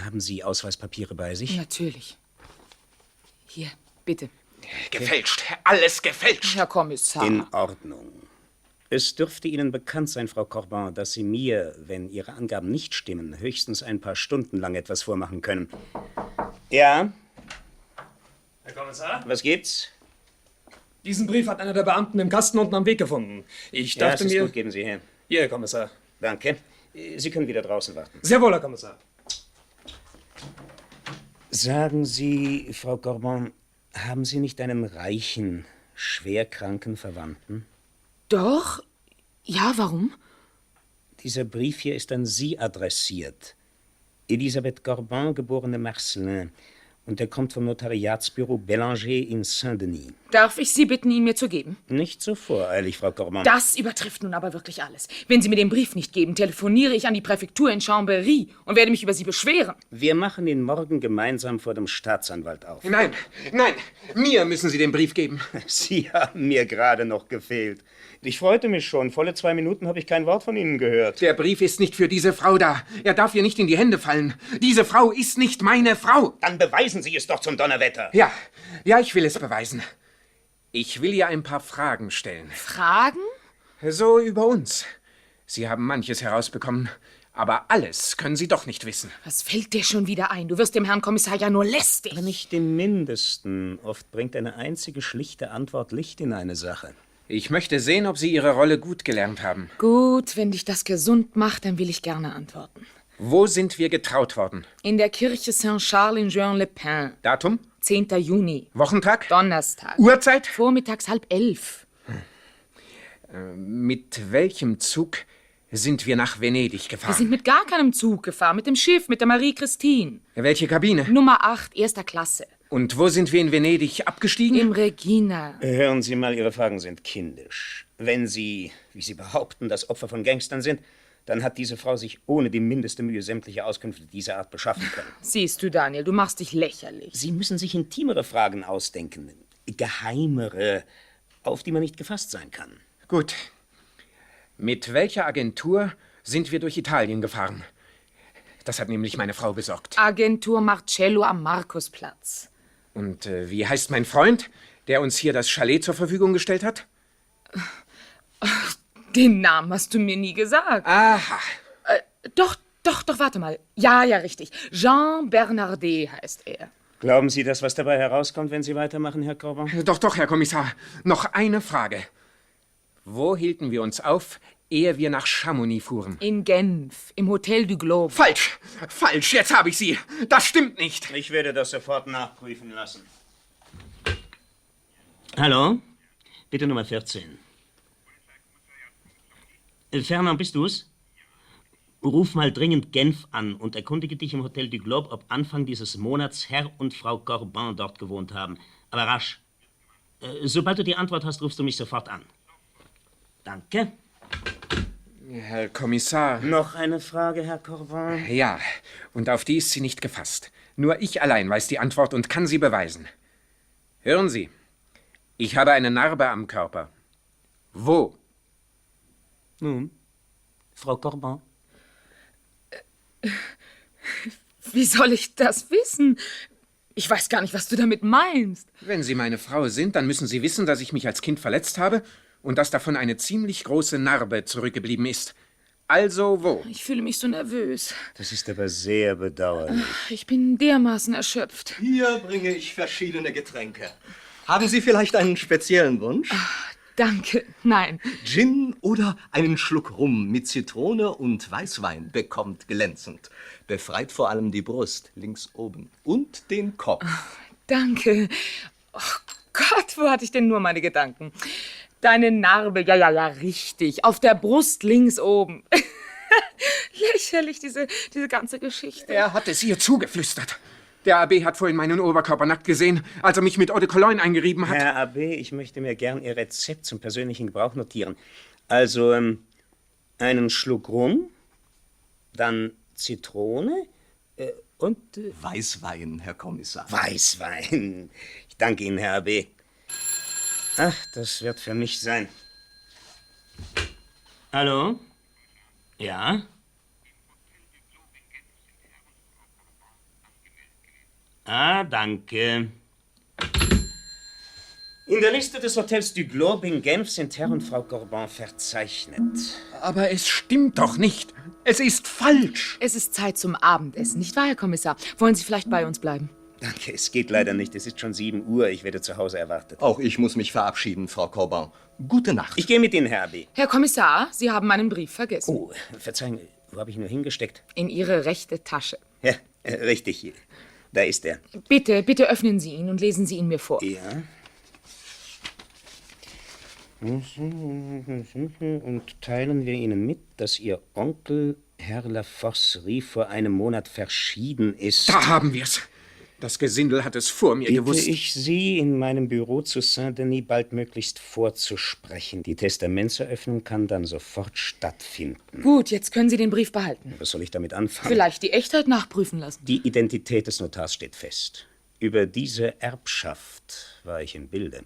[SPEAKER 4] Haben Sie Ausweispapiere bei sich?
[SPEAKER 6] Natürlich. Hier, bitte.
[SPEAKER 3] Gefälscht. Alles gefälscht.
[SPEAKER 6] Herr Kommissar.
[SPEAKER 4] In Ordnung. Es dürfte Ihnen bekannt sein, Frau Corbin, dass Sie mir, wenn Ihre Angaben nicht stimmen, höchstens ein paar Stunden lang etwas vormachen können. Ja?
[SPEAKER 8] Herr Kommissar?
[SPEAKER 4] Was gibt's?
[SPEAKER 8] Diesen Brief hat einer der Beamten im Kasten unten am Weg gefunden. Ich
[SPEAKER 4] Ja,
[SPEAKER 8] dachte
[SPEAKER 4] es ist
[SPEAKER 8] mir...
[SPEAKER 4] gut, geben Sie her.
[SPEAKER 8] Hier, Herr Kommissar.
[SPEAKER 4] Danke. Sie können wieder draußen warten.
[SPEAKER 8] Sehr wohl, Herr Kommissar.
[SPEAKER 4] Sagen Sie, Frau Corbin, haben Sie nicht einen reichen, schwerkranken Verwandten?
[SPEAKER 6] Doch? Ja, warum?
[SPEAKER 4] Dieser Brief hier ist an Sie adressiert. Elisabeth Corbin, geborene Marcelin. Und er kommt vom Notariatsbüro Bélanger in Saint-Denis.
[SPEAKER 6] Darf ich Sie bitten, ihn mir zu geben?
[SPEAKER 4] Nicht so voreilig, Frau Corbin.
[SPEAKER 6] Das übertrifft nun aber wirklich alles. Wenn Sie mir den Brief nicht geben, telefoniere ich an die Präfektur in Chambéry und werde mich über Sie beschweren.
[SPEAKER 4] Wir machen ihn morgen gemeinsam vor dem Staatsanwalt auf.
[SPEAKER 3] Nein, mir müssen Sie den Brief geben.
[SPEAKER 4] Sie haben mir gerade noch gefehlt. Ich freute mich schon. Volle 2 Minuten habe ich kein Wort von Ihnen gehört.
[SPEAKER 3] Der Brief ist nicht für diese Frau da. Er darf ihr nicht in die Hände fallen. Diese Frau ist nicht meine Frau.
[SPEAKER 4] Dann beweisen Sie es doch zum Donnerwetter.
[SPEAKER 3] Ja, ich will es beweisen. Ich will ihr ein paar Fragen stellen.
[SPEAKER 6] Fragen?
[SPEAKER 3] So über uns. Sie haben manches herausbekommen, aber alles können Sie doch nicht wissen.
[SPEAKER 6] Was fällt dir schon wieder ein? Du wirst dem Herrn Kommissar ja nur lästig.
[SPEAKER 4] Aber nicht im Mindesten. Oft bringt eine einzige schlichte Antwort Licht in eine Sache.
[SPEAKER 3] Ich möchte sehen, ob Sie Ihre Rolle gut gelernt haben.
[SPEAKER 6] Gut, wenn dich das gesund macht, dann will ich gerne antworten.
[SPEAKER 3] Wo sind wir getraut worden?
[SPEAKER 6] In der Kirche Saint-Charles in Juan-le-Pin.
[SPEAKER 3] Datum?
[SPEAKER 6] 10. Juni.
[SPEAKER 3] Wochentag?
[SPEAKER 6] Donnerstag.
[SPEAKER 3] Uhrzeit?
[SPEAKER 6] Vormittags 10:30.
[SPEAKER 3] Mit welchem Zug sind wir nach Venedig
[SPEAKER 6] Wir
[SPEAKER 3] gefahren?
[SPEAKER 6] sind mit gar keinem Zug gefahren, mit dem Schiff, mit der Marie Christine.
[SPEAKER 3] Welche Kabine?
[SPEAKER 6] Nummer 8, 1. Klasse.
[SPEAKER 3] Und wo sind wir in Venedig abgestiegen?
[SPEAKER 6] Im Regina.
[SPEAKER 4] Hören Sie mal, Ihre Fragen sind kindisch. Wenn Sie, wie Sie behaupten, das Opfer von Gangstern sind, dann hat diese Frau sich ohne die mindeste Mühe sämtliche Auskünfte dieser Art beschaffen können.
[SPEAKER 6] Siehst du, Daniel, du machst dich lächerlich.
[SPEAKER 4] Sie müssen sich intimere Fragen ausdenken, geheimere, auf die man nicht gefasst sein kann.
[SPEAKER 3] Gut. Mit welcher Agentur sind wir durch Italien gefahren? Das hat nämlich meine Frau besorgt.
[SPEAKER 6] Agentur Marcello am Markusplatz.
[SPEAKER 3] Und wie heißt mein Freund, der uns hier das Chalet zur Verfügung gestellt hat?
[SPEAKER 6] Den Namen hast du mir nie gesagt.
[SPEAKER 3] Aha.
[SPEAKER 6] Doch, warte mal. Ja, richtig. Jean Bernardet heißt er.
[SPEAKER 4] Glauben Sie, dass was dabei herauskommt, wenn Sie weitermachen, Herr Corbin?
[SPEAKER 3] Doch, Herr Kommissar. Noch eine Frage. Wo hielten wir uns auf, ehe wir nach Chamonix fuhren?
[SPEAKER 6] In Genf, im Hotel du Globe.
[SPEAKER 3] Falsch, jetzt habe ich Sie. Das stimmt nicht.
[SPEAKER 4] Ich werde das sofort nachprüfen lassen. Hallo? Bitte Nummer 14. Fernand, bist du's? Ruf mal dringend Genf an und erkundige dich im Hotel du Globe, ob Anfang dieses Monats Herr und Frau Corbin dort gewohnt haben. Aber rasch. Sobald du die Antwort hast, rufst du mich sofort an. Danke.
[SPEAKER 3] Herr Kommissar.
[SPEAKER 4] Noch eine Frage, Herr Corbin?
[SPEAKER 3] Ja, und auf die ist sie nicht gefasst. Nur ich allein weiß die Antwort und kann sie beweisen. Hören Sie, ich habe eine Narbe am Körper. Wo?
[SPEAKER 4] Nun, Frau Corbin?
[SPEAKER 6] Wie soll ich das wissen? Ich weiß gar nicht, was du damit meinst.
[SPEAKER 3] Wenn Sie meine Frau sind, dann müssen Sie wissen, dass ich mich als Kind verletzt habe und dass davon eine ziemlich große Narbe zurückgeblieben ist. Also wo?
[SPEAKER 6] Ich fühle mich so nervös.
[SPEAKER 4] Das ist aber sehr bedauerlich.
[SPEAKER 6] Ich bin dermaßen erschöpft.
[SPEAKER 5] Hier bringe ich verschiedene Getränke. Haben Sie vielleicht einen speziellen Wunsch?
[SPEAKER 6] Danke, nein.
[SPEAKER 5] Gin oder einen Schluck Rum mit Zitrone und Weißwein bekommt glänzend. Befreit vor allem die Brust, links oben, und den Kopf.
[SPEAKER 6] Danke. Oh Gott, wo hatte ich denn nur meine Gedanken? Deine Narbe, ja, richtig. Auf der Brust links oben. Lächerlich, diese ganze Geschichte.
[SPEAKER 3] Er hat es ihr zugeflüstert. Der AB hat vorhin meinen Oberkörper nackt gesehen, als er mich mit Eau de Cologne eingerieben hat.
[SPEAKER 4] Herr AB, ich möchte mir gern Ihr Rezept zum persönlichen Gebrauch notieren. Also, einen Schluck Rum, dann Zitrone und...
[SPEAKER 5] Weißwein, Herr Kommissar.
[SPEAKER 4] Weißwein. Ich danke Ihnen, Herr AB. Ach, das wird für mich sein. Hallo? Ja? Ah, danke. In der Liste des Hotels du Globe in Genf sind Herr und Frau Corbin verzeichnet.
[SPEAKER 3] Aber es stimmt doch nicht. Es ist falsch.
[SPEAKER 6] Es ist Zeit zum Abendessen, nicht wahr, Herr Kommissar? Wollen Sie vielleicht bei uns bleiben?
[SPEAKER 4] Danke, es geht leider nicht. Es ist schon 7 Uhr. Ich werde zu Hause erwartet.
[SPEAKER 5] Auch ich muss mich verabschieden, Frau Corbin. Gute Nacht.
[SPEAKER 4] Ich gehe mit Ihnen, Herr AB.
[SPEAKER 6] Herr Kommissar, Sie haben meinen Brief vergessen.
[SPEAKER 4] Oh, verzeihen, wo habe ich ihn nur hingesteckt?
[SPEAKER 6] In Ihre rechte Tasche.
[SPEAKER 4] Ja, richtig. Da ist er.
[SPEAKER 6] Bitte öffnen Sie ihn und lesen Sie ihn mir vor.
[SPEAKER 4] Ja. Und teilen wir Ihnen mit, dass Ihr Onkel, Herr Laforcerie, vor einem Monat verschieden ist.
[SPEAKER 3] Da haben wir's. Das Gesindel hat es vor mir
[SPEAKER 4] Bitte
[SPEAKER 3] gewusst.
[SPEAKER 4] ich Sie, in meinem Büro zu Saint-Denis baldmöglichst vorzusprechen. Die Testamentseröffnung kann dann sofort stattfinden.
[SPEAKER 6] Gut, jetzt können Sie den Brief behalten.
[SPEAKER 4] Was soll ich damit anfangen?
[SPEAKER 6] Vielleicht die Echtheit nachprüfen lassen.
[SPEAKER 4] Die Identität des Notars steht fest. Über diese Erbschaft war ich im Bilde.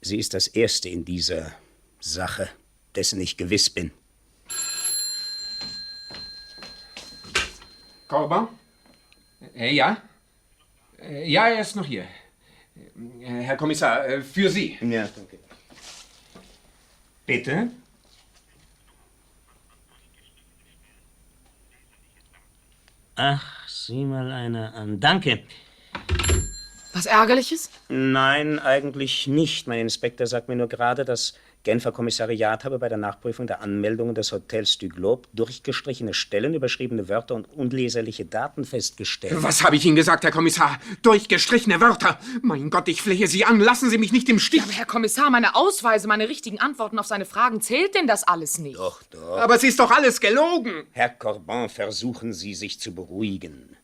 [SPEAKER 4] Sie ist das Erste in dieser Sache, dessen ich gewiss bin.
[SPEAKER 3] Corbin? Ja? Ja, er ist noch hier. Herr Kommissar, für Sie.
[SPEAKER 4] Ja, danke. Bitte? Ach, sieh mal einer an. Danke.
[SPEAKER 6] Was Ärgerliches?
[SPEAKER 4] Nein, eigentlich nicht. Mein Inspektor sagt mir nur gerade, das Genfer Kommissariat habe bei der Nachprüfung der Anmeldungen des Hotels du Globe durchgestrichene Stellen, überschriebene Wörter und unleserliche Daten festgestellt.
[SPEAKER 3] Was habe ich Ihnen gesagt, Herr Kommissar? Durchgestrichene Wörter. Mein Gott, ich flehe Sie an. Lassen Sie mich nicht im Stich.
[SPEAKER 6] Aber Herr Kommissar, meine Ausweise, meine richtigen Antworten auf seine Fragen, zählt denn das alles nicht?
[SPEAKER 4] Doch, doch.
[SPEAKER 3] Aber es ist doch alles gelogen.
[SPEAKER 4] Herr Corbin, versuchen Sie, sich zu beruhigen.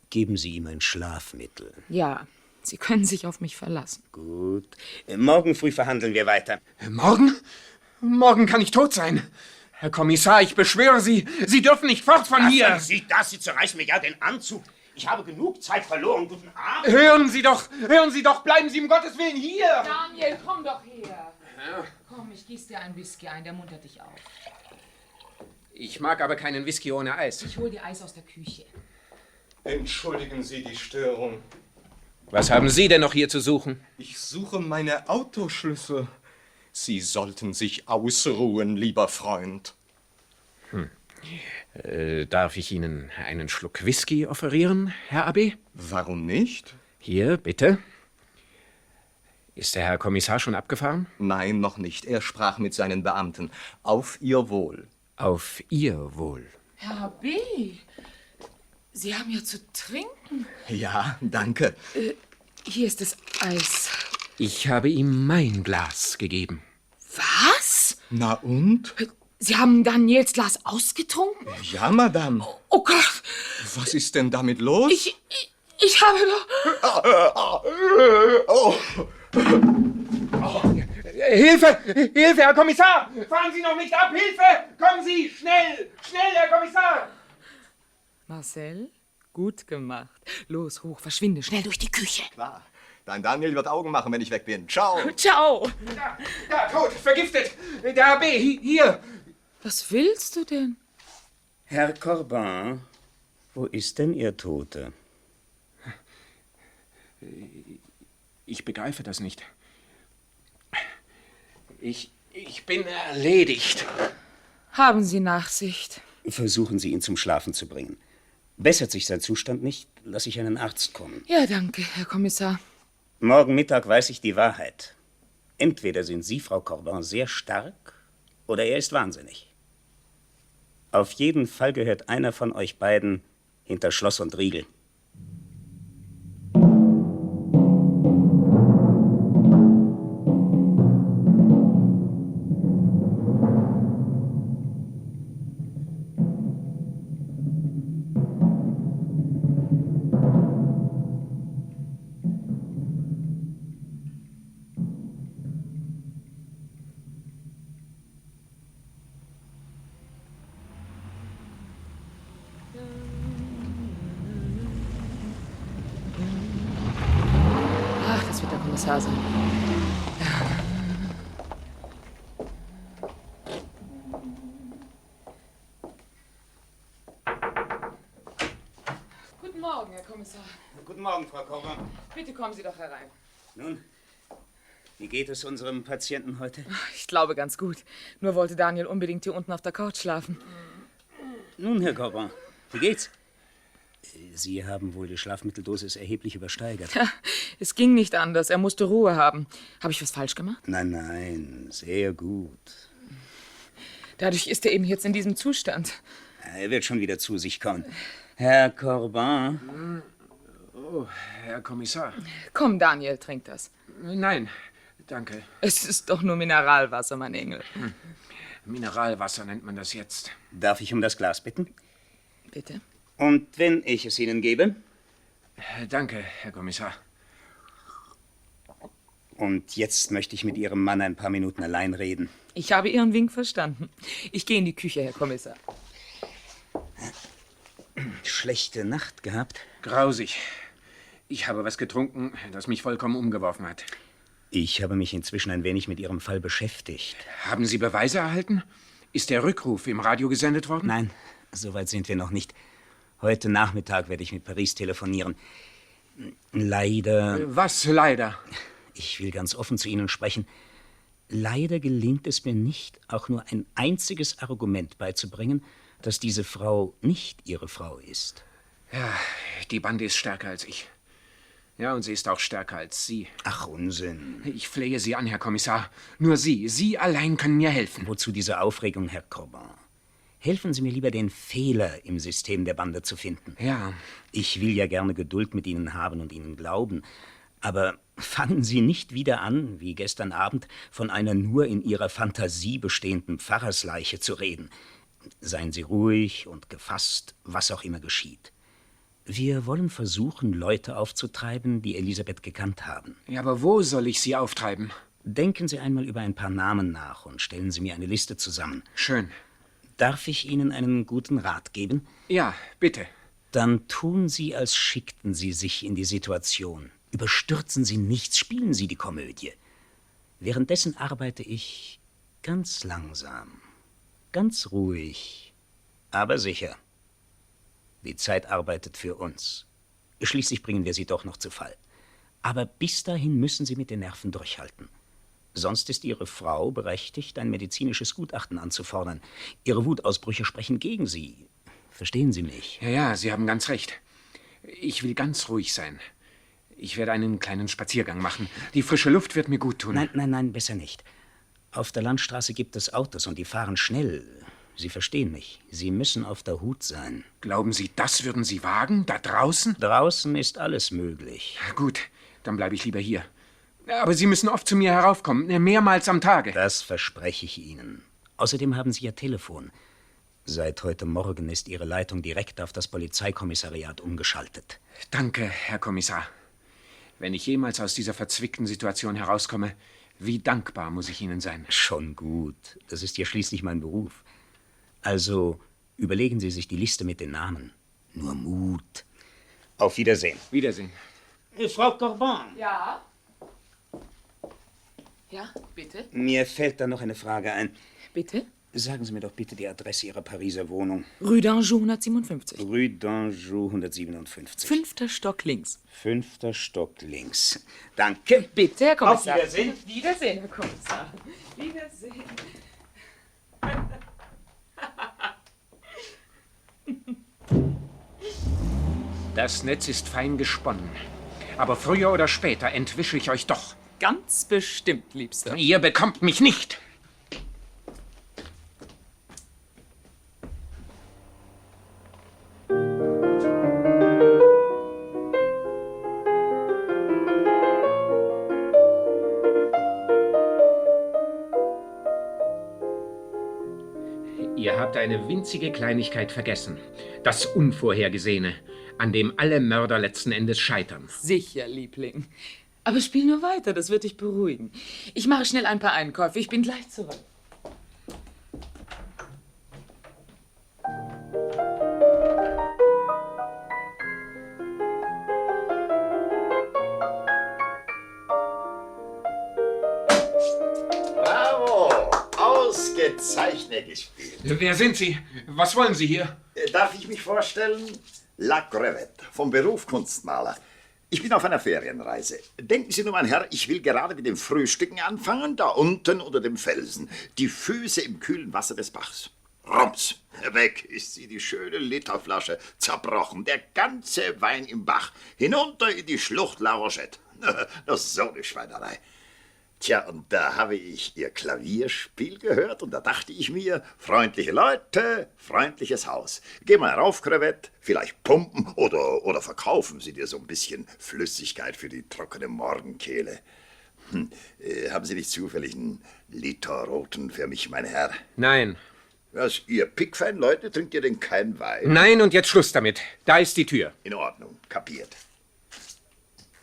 [SPEAKER 4] Geben Sie ihm ein Schlafmittel.
[SPEAKER 6] Ja, Sie können sich auf mich verlassen.
[SPEAKER 4] Gut. Morgen früh verhandeln wir weiter.
[SPEAKER 3] Morgen? Morgen kann ich tot sein. Herr Kommissar, ich beschwöre Sie, Sie dürfen nicht fort von hier.
[SPEAKER 4] Lassen Sie das, Sie zerreißen mir ja den Anzug. Ich habe genug Zeit verloren. Guten Abend.
[SPEAKER 3] Hören Sie doch, bleiben Sie um Gottes Willen hier.
[SPEAKER 6] Daniel, komm doch her. Komm, ich gieß dir einen Whisky ein, der muntert dich auf.
[SPEAKER 3] Ich mag aber keinen Whisky ohne Eis.
[SPEAKER 6] Ich hol dir Eis aus der Küche.
[SPEAKER 5] Entschuldigen Sie die Störung.
[SPEAKER 3] Was haben Sie denn noch hier zu suchen?
[SPEAKER 5] Ich suche meine Autoschlüssel. Sie sollten sich ausruhen, lieber Freund.
[SPEAKER 3] Darf ich Ihnen einen Schluck Whisky offerieren, Herr Abbé?
[SPEAKER 5] Warum nicht?
[SPEAKER 3] Hier, bitte. Ist der Herr Kommissar schon abgefahren?
[SPEAKER 5] Nein, noch nicht. Er sprach mit seinen Beamten. Auf Ihr Wohl.
[SPEAKER 3] Auf Ihr Wohl.
[SPEAKER 6] Herr B., Sie haben ja zu trinken.
[SPEAKER 5] Ja, danke.
[SPEAKER 6] Hier ist das Eis.
[SPEAKER 3] Ich habe ihm mein Glas gegeben.
[SPEAKER 6] Was?
[SPEAKER 5] Na und?
[SPEAKER 6] Sie haben Daniels Glas ausgetrunken?
[SPEAKER 5] Ja, Madame.
[SPEAKER 6] Oh Gott,
[SPEAKER 5] Was ist denn damit los?
[SPEAKER 6] ich habe doch...
[SPEAKER 3] Hilfe! Hilfe, Herr Kommissar! Fahren Sie noch nicht ab! Hilfe! Kommen Sie! Schnell! Schnell, Herr Kommissar!
[SPEAKER 6] Marcel, gut gemacht. Los, hoch, verschwinde, schnell durch die Küche.
[SPEAKER 5] Klar. Dein Daniel wird Augen machen, wenn ich weg bin. Ciao.
[SPEAKER 6] Ciao.
[SPEAKER 3] Da, tot, vergiftet! Der Herr B., hier!
[SPEAKER 6] Was willst du denn?
[SPEAKER 4] Herr Corbin, wo ist denn Ihr Tote?
[SPEAKER 3] Ich begreife das nicht. Ich bin erledigt.
[SPEAKER 6] Haben Sie Nachsicht?
[SPEAKER 4] Versuchen Sie, ihn zum Schlafen zu bringen. Bessert sich sein Zustand nicht, lasse ich einen Arzt kommen.
[SPEAKER 6] Ja, danke, Herr Kommissar.
[SPEAKER 4] Morgen Mittag weiß ich die Wahrheit. Entweder sind Sie, Frau Corbin, sehr stark, oder er ist wahnsinnig. Auf jeden Fall gehört einer von euch beiden hinter Schloss und Riegel.
[SPEAKER 6] Ach, das wird der Kommissar sein. Guten Morgen, Herr Kommissar.
[SPEAKER 4] Guten Morgen, Frau Corbin.
[SPEAKER 6] Bitte kommen Sie doch herein.
[SPEAKER 4] Nun, wie geht es unserem Patienten heute?
[SPEAKER 6] Ich glaube ganz gut. Nur wollte Daniel unbedingt hier unten auf der Couch schlafen.
[SPEAKER 4] Nun, Herr Corbin, wie geht's? Sie haben wohl die Schlafmitteldosis erheblich übersteigert.
[SPEAKER 6] Ja, es ging nicht anders. Er musste Ruhe haben. Habe ich was falsch gemacht?
[SPEAKER 4] Nein, nein, sehr gut.
[SPEAKER 6] Dadurch ist er eben jetzt in diesem Zustand.
[SPEAKER 4] Er wird schon wieder zu sich kommen. Herr Corbin.
[SPEAKER 3] Oh, Herr Kommissar.
[SPEAKER 6] Komm, Daniel, trink das.
[SPEAKER 3] Nein, danke.
[SPEAKER 6] Es ist doch nur Mineralwasser, mein Engel.
[SPEAKER 3] Mineralwasser nennt man das jetzt.
[SPEAKER 4] Darf ich um das Glas bitten?
[SPEAKER 6] Bitte?
[SPEAKER 4] Und wenn ich es Ihnen gebe?
[SPEAKER 3] Danke, Herr Kommissar.
[SPEAKER 4] Und jetzt möchte ich mit Ihrem Mann ein paar Minuten allein reden.
[SPEAKER 6] Ich habe Ihren Wink verstanden. Ich gehe in die Küche, Herr Kommissar.
[SPEAKER 4] Schlechte Nacht gehabt?
[SPEAKER 3] Grausig. Ich habe was getrunken, das mich vollkommen umgeworfen hat.
[SPEAKER 4] Ich habe mich inzwischen ein wenig mit Ihrem Fall beschäftigt.
[SPEAKER 3] Haben Sie Beweise erhalten? Ist der Rückruf im Radio gesendet worden?
[SPEAKER 4] Nein, so weit sind wir noch nicht. Heute Nachmittag werde ich mit Paris telefonieren. Leider,
[SPEAKER 3] Was leider?
[SPEAKER 4] ich will ganz offen zu Ihnen sprechen, leider gelingt es mir nicht, auch nur ein einziges Argument beizubringen, dass diese Frau nicht Ihre Frau ist.
[SPEAKER 3] Ja, die Bande ist stärker als ich. Ja, und sie ist auch stärker als Sie.
[SPEAKER 4] Ach, Unsinn.
[SPEAKER 3] Ich flehe Sie an, Herr Kommissar. Nur Sie allein können mir helfen.
[SPEAKER 4] Wozu diese Aufregung, Herr Corbin? Helfen Sie mir lieber, den Fehler im System der Bande zu finden.
[SPEAKER 3] Ja.
[SPEAKER 4] Ich will ja gerne Geduld mit Ihnen haben und Ihnen glauben. Aber fangen Sie nicht wieder an, wie gestern Abend, von einer nur in Ihrer Fantasie bestehenden Pfarrersleiche zu reden. Seien Sie ruhig und gefasst, was auch immer geschieht. Wir wollen versuchen, Leute aufzutreiben, die Elisabeth gekannt haben.
[SPEAKER 3] Ja, aber wo soll ich sie auftreiben?
[SPEAKER 4] Denken Sie einmal über ein paar Namen nach und stellen Sie mir eine Liste zusammen.
[SPEAKER 3] Schön.
[SPEAKER 4] Darf ich Ihnen einen guten Rat geben?
[SPEAKER 3] Ja, bitte.
[SPEAKER 4] Dann tun Sie, als schickten Sie sich in die Situation. Überstürzen Sie nichts, spielen Sie die Komödie. Währenddessen arbeite ich ganz langsam, ganz ruhig, aber sicher. Die Zeit arbeitet für uns. Schließlich bringen wir sie doch noch zu Fall. Aber bis dahin müssen Sie mit den Nerven durchhalten. Sonst ist Ihre Frau berechtigt, ein medizinisches Gutachten anzufordern. Ihre Wutausbrüche sprechen gegen Sie. Verstehen Sie mich?
[SPEAKER 3] Ja, Sie haben ganz recht. Ich will ganz ruhig sein. Ich werde einen kleinen Spaziergang machen. Die frische Luft wird mir gut tun.
[SPEAKER 4] Nein, besser nicht. Auf der Landstraße gibt es Autos und die fahren schnell. Sie verstehen mich. Sie müssen auf der Hut sein.
[SPEAKER 3] Glauben Sie, das würden Sie wagen, da draußen?
[SPEAKER 4] Draußen ist alles möglich.
[SPEAKER 3] Gut, dann bleibe ich lieber hier. Aber Sie müssen oft zu mir heraufkommen, mehrmals am Tage.
[SPEAKER 4] Das verspreche ich Ihnen. Außerdem haben Sie Ihr Telefon. Seit heute Morgen ist Ihre Leitung direkt auf das Polizeikommissariat umgeschaltet.
[SPEAKER 3] Danke, Herr Kommissar. Wenn ich jemals aus dieser verzwickten Situation herauskomme, wie dankbar muss ich Ihnen sein.
[SPEAKER 4] Schon gut. Das ist ja schließlich mein Beruf. Also überlegen Sie sich die Liste mit den Namen. Nur Mut. Auf Wiedersehen.
[SPEAKER 3] Wiedersehen.
[SPEAKER 4] Frau Corbin.
[SPEAKER 6] Ja? Ja, bitte?
[SPEAKER 4] Mir fällt da noch eine Frage ein.
[SPEAKER 6] Bitte?
[SPEAKER 4] Sagen Sie mir doch bitte die Adresse Ihrer Pariser Wohnung.
[SPEAKER 6] Rue d'Anjou 157.
[SPEAKER 4] Rue d'Anjou 157.
[SPEAKER 6] 5. Stock links.
[SPEAKER 4] 5. Stock links. Danke.
[SPEAKER 6] Bitte, Herr Kommissar.
[SPEAKER 4] Auf Wiedersehen.
[SPEAKER 6] Wiedersehen, Herr Kommissar. Wiedersehen.
[SPEAKER 3] Das Netz ist fein gesponnen. Aber früher oder später entwische ich euch doch.
[SPEAKER 6] Ganz bestimmt, Liebster.
[SPEAKER 3] Ihr bekommt mich nicht. Ihr habt eine winzige Kleinigkeit vergessen. Das Unvorhergesehene, an dem alle Mörder letzten Endes scheitern.
[SPEAKER 6] Sicher, Liebling. Aber spiel nur weiter, das wird dich beruhigen. Ich mache schnell ein paar Einkäufe, ich bin gleich zurück.
[SPEAKER 9] Bravo! Ausgezeichnet gespielt.
[SPEAKER 3] Wer sind Sie? Was wollen Sie hier?
[SPEAKER 9] Darf ich mich vorstellen? La Crevette, vom Beruf Kunstmaler. Ich bin auf einer Ferienreise. Denken Sie nur, mein Herr, ich will gerade mit dem Frühstücken anfangen, da unten unter dem Felsen. Die Füße im kühlen Wasser des Bachs. Rums, weg ist sie, die schöne Literflasche, zerbrochen. Der ganze Wein im Bach, hinunter in die Schlucht La Rochette. Das ist so eine Schweinerei. Tja, und da habe ich Ihr Klavierspiel gehört und da dachte ich mir, freundliche Leute, freundliches Haus. Geh mal rauf, Crevette, vielleicht pumpen oder verkaufen Sie dir so ein bisschen Flüssigkeit für die trockene Morgenkehle. Haben Sie nicht zufällig einen Liter Roten für mich, mein Herr?
[SPEAKER 3] Nein.
[SPEAKER 9] Was, ihr Pickfein, Leute, trinkt ihr denn keinen Wein?
[SPEAKER 3] Nein, und jetzt Schluss damit. Da ist die Tür.
[SPEAKER 9] In Ordnung, kapiert.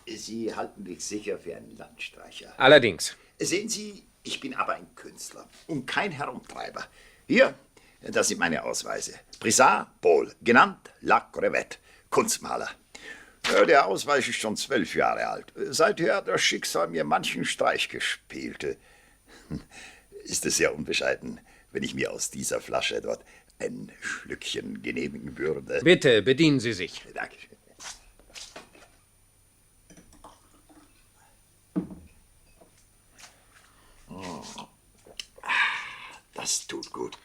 [SPEAKER 9] Sie halten mich sicher für einen Landstreicher.
[SPEAKER 3] Allerdings.
[SPEAKER 9] Sehen Sie, ich bin aber ein Künstler und kein Herumtreiber. Hier, das sind meine Ausweise. Brissard, Paul, genannt La Crevette, Kunstmaler. Ja, der Ausweis ist schon 12 Jahre alt. Seither hat das Schicksal mir manchen Streich gespielt. Ist es sehr unbescheiden, wenn ich mir aus dieser Flasche dort ein Schlückchen genehmigen würde?
[SPEAKER 3] Bitte, bedienen Sie sich.
[SPEAKER 9] Dankeschön. Das tut gut.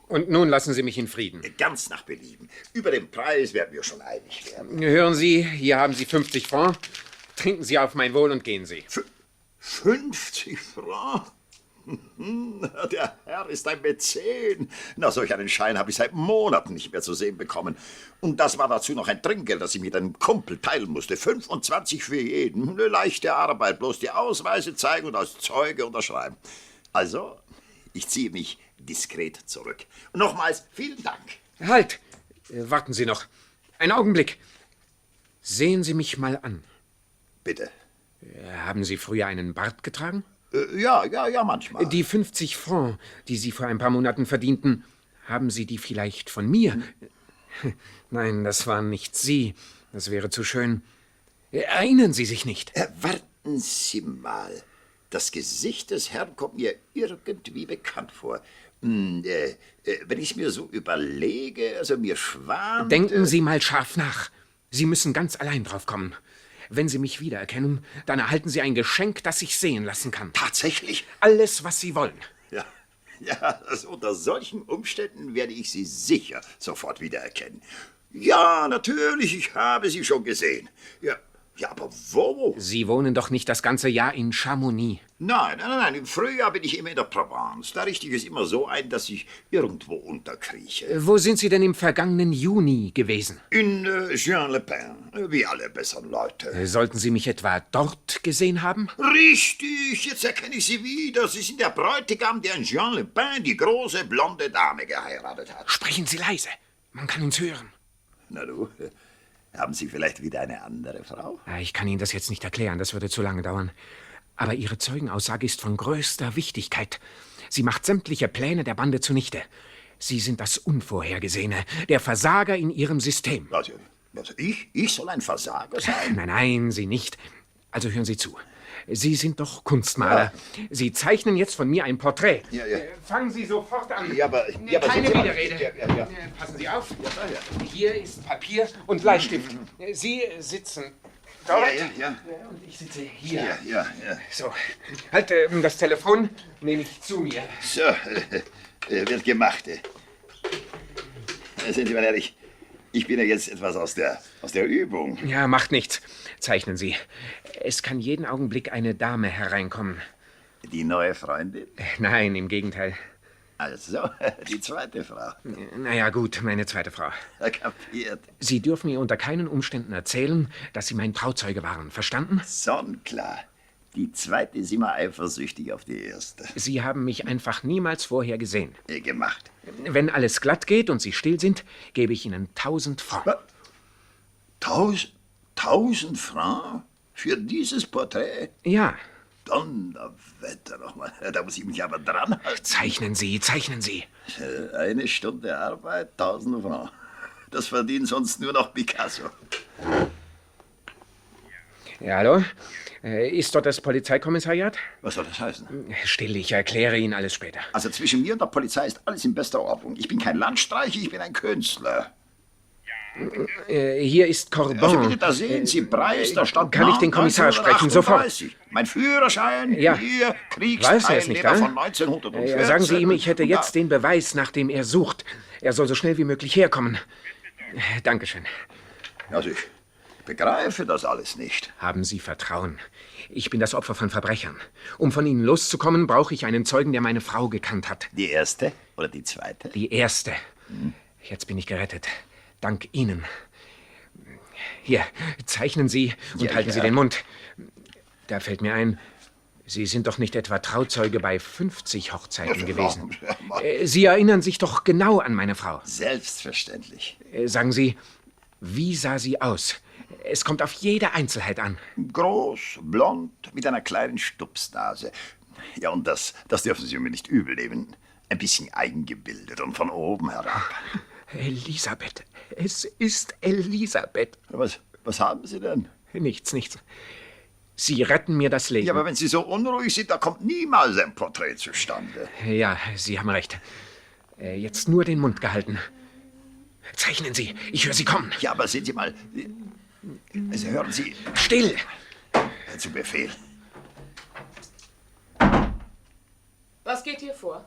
[SPEAKER 3] Und nun lassen Sie mich in Frieden.
[SPEAKER 9] Ganz nach Belieben. Über den Preis werden wir schon einig werden.
[SPEAKER 3] Hören Sie, hier haben Sie 50 Francs. Trinken Sie auf mein Wohl und gehen Sie.
[SPEAKER 9] 50 Francs? Der Herr ist ein Mäzen. Na, solch einen Schein habe ich seit Monaten nicht mehr zu sehen bekommen. Und das war dazu noch ein Trinkgeld, das ich mit einem Kumpel teilen musste. 25 für jeden. Eine leichte Arbeit, bloß die Ausweise zeigen und als Zeuge unterschreiben. Also, ich ziehe mich diskret zurück. Und nochmals vielen Dank.
[SPEAKER 3] Halt! Warten Sie noch. Einen Augenblick. Sehen Sie mich mal an.
[SPEAKER 9] Bitte.
[SPEAKER 3] Haben Sie früher einen Bart getragen?
[SPEAKER 9] Ja, manchmal.
[SPEAKER 3] Die 50 Francs, die Sie vor ein paar Monaten verdienten, haben Sie die vielleicht von mir? Nein, das waren nicht Sie. Das wäre zu schön. Erinnern Sie sich nicht?
[SPEAKER 9] Warten Sie mal. Das Gesicht des Herrn kommt mir irgendwie bekannt vor. Wenn ich es mir so überlege, also mir schwant...
[SPEAKER 3] Denken Sie mal scharf nach. Sie müssen ganz allein drauf kommen. Wenn Sie mich wiedererkennen, dann erhalten Sie ein Geschenk, das sich sehen lassen kann.
[SPEAKER 9] Tatsächlich?
[SPEAKER 3] Alles, was Sie wollen.
[SPEAKER 9] Ja, also unter solchen Umständen werde ich Sie sicher sofort wiedererkennen. Ja, natürlich, ich habe Sie schon gesehen. Ja, aber wo?
[SPEAKER 3] Sie wohnen doch nicht das ganze Jahr in Chamonix.
[SPEAKER 9] Nein. Im Frühjahr bin ich immer in der Provence. Da richte ich es immer so ein, dass ich irgendwo unterkrieche.
[SPEAKER 3] Wo sind Sie denn im vergangenen Juni gewesen?
[SPEAKER 9] In Jean-le-Pin, wie alle besseren Leute.
[SPEAKER 3] Sollten Sie mich etwa dort gesehen haben?
[SPEAKER 9] Richtig, jetzt erkenne ich Sie wieder. Sie sind der Bräutigam, der in Jean-le-Pin die große blonde Dame geheiratet hat.
[SPEAKER 3] Sprechen Sie leise, man kann uns hören.
[SPEAKER 9] Na du, haben Sie vielleicht wieder eine andere Frau?
[SPEAKER 3] Ich kann Ihnen das jetzt nicht erklären, das würde zu lange dauern. Aber Ihre Zeugenaussage ist von größter Wichtigkeit. Sie macht sämtliche Pläne der Bande zunichte. Sie sind das Unvorhergesehene, der Versager in Ihrem System.
[SPEAKER 9] Also ich soll ein Versager sein?
[SPEAKER 3] Nein, Sie nicht. Also hören Sie zu. Sie sind doch Kunstmaler. Ja. Sie zeichnen jetzt von mir ein Porträt.
[SPEAKER 9] Ja.
[SPEAKER 3] Fangen Sie sofort an.
[SPEAKER 9] Aber
[SPEAKER 3] keine Widerrede. Ja. Passen Sie auf. Hier ist Papier und Bleistift. Sie sitzen dort.
[SPEAKER 9] Ja.
[SPEAKER 3] Und ich sitze hier.
[SPEAKER 9] Ja.
[SPEAKER 3] So, halt, das Telefon nehme ich zu mir.
[SPEAKER 9] So, wird gemacht. Sind Sie mal ehrlich, ich bin ja jetzt etwas aus der Übung.
[SPEAKER 3] Ja, macht nichts. Zeichnen Sie. Es kann jeden Augenblick eine Dame hereinkommen.
[SPEAKER 9] Die neue Freundin?
[SPEAKER 3] Nein, im Gegenteil.
[SPEAKER 9] Also, die zweite Frau.
[SPEAKER 3] Naja, gut, meine zweite Frau.
[SPEAKER 9] Kapiert.
[SPEAKER 3] Sie dürfen mir unter keinen Umständen erzählen, dass Sie mein Trauzeuge waren. Verstanden?
[SPEAKER 9] Sonnenklar. Die zweite ist immer eifersüchtig auf die erste.
[SPEAKER 3] Sie haben mich einfach niemals vorher gesehen.
[SPEAKER 9] Gemacht.
[SPEAKER 3] Wenn alles glatt geht und Sie still sind, gebe ich Ihnen 1000 Francs.
[SPEAKER 9] 1000 Francs? Für dieses Porträt?
[SPEAKER 3] Ja.
[SPEAKER 9] Donnerwetter nochmal. Da muss ich mich aber dran halten.
[SPEAKER 3] Zeichnen Sie.
[SPEAKER 9] Eine Stunde Arbeit, 1000 Francs. Das verdient sonst nur noch Picasso.
[SPEAKER 3] Ja, hallo? Ist dort das Polizeikommissariat?
[SPEAKER 9] Was soll das heißen?
[SPEAKER 3] Still, ich erkläre Ihnen alles später.
[SPEAKER 9] Also zwischen mir und der Polizei ist alles in bester Ordnung. Ich bin kein Landstreicher, ich bin ein Künstler.
[SPEAKER 3] Hier ist Corbin.
[SPEAKER 9] Also bitte, da sehen Sie, Preis der Stadt.
[SPEAKER 3] Kann ich den Kommissar sprechen? Sofort.
[SPEAKER 9] Mein Führerschein,
[SPEAKER 3] ja.
[SPEAKER 9] Hier,
[SPEAKER 3] Weiß er ist nicht da?
[SPEAKER 9] von 1914.
[SPEAKER 3] Sagen Sie ihm, ich hätte jetzt den Beweis, nach dem er sucht. Er soll so schnell wie möglich herkommen. Dankeschön.
[SPEAKER 9] Also ich begreife das alles nicht.
[SPEAKER 3] Haben Sie Vertrauen. Ich bin das Opfer von Verbrechern. Um von Ihnen loszukommen, brauche ich einen Zeugen, der meine Frau gekannt hat.
[SPEAKER 9] Die erste oder die zweite?
[SPEAKER 3] Die erste. Jetzt bin ich gerettet. Dank Ihnen. Hier, zeichnen Sie und halten Sie den Mund. Da fällt mir ein, Sie sind doch nicht etwa Trauzeuge bei 50 Hochzeiten gewesen. Sie erinnern sich doch genau an meine Frau.
[SPEAKER 9] Selbstverständlich.
[SPEAKER 3] Sagen Sie, wie sah sie aus? Es kommt auf jede Einzelheit an.
[SPEAKER 9] Groß, blond, mit einer kleinen Stupsnase. Ja, und das dürfen Sie mir nicht übel nehmen. Ein bisschen eingebildet und von oben herab.
[SPEAKER 3] Elisabeth. Es ist Elisabeth.
[SPEAKER 9] Was haben Sie denn?
[SPEAKER 3] Nichts. Sie retten mir das Leben.
[SPEAKER 9] Ja, aber wenn Sie so unruhig sind, da kommt niemals ein Porträt zustande.
[SPEAKER 3] Ja, Sie haben recht. Jetzt nur den Mund gehalten. Zeichnen Sie. Ich höre Sie kommen.
[SPEAKER 9] Ja, aber sehen Sie mal. Also hören Sie.
[SPEAKER 3] Still.
[SPEAKER 9] Zu Befehl.
[SPEAKER 6] geht hier vor?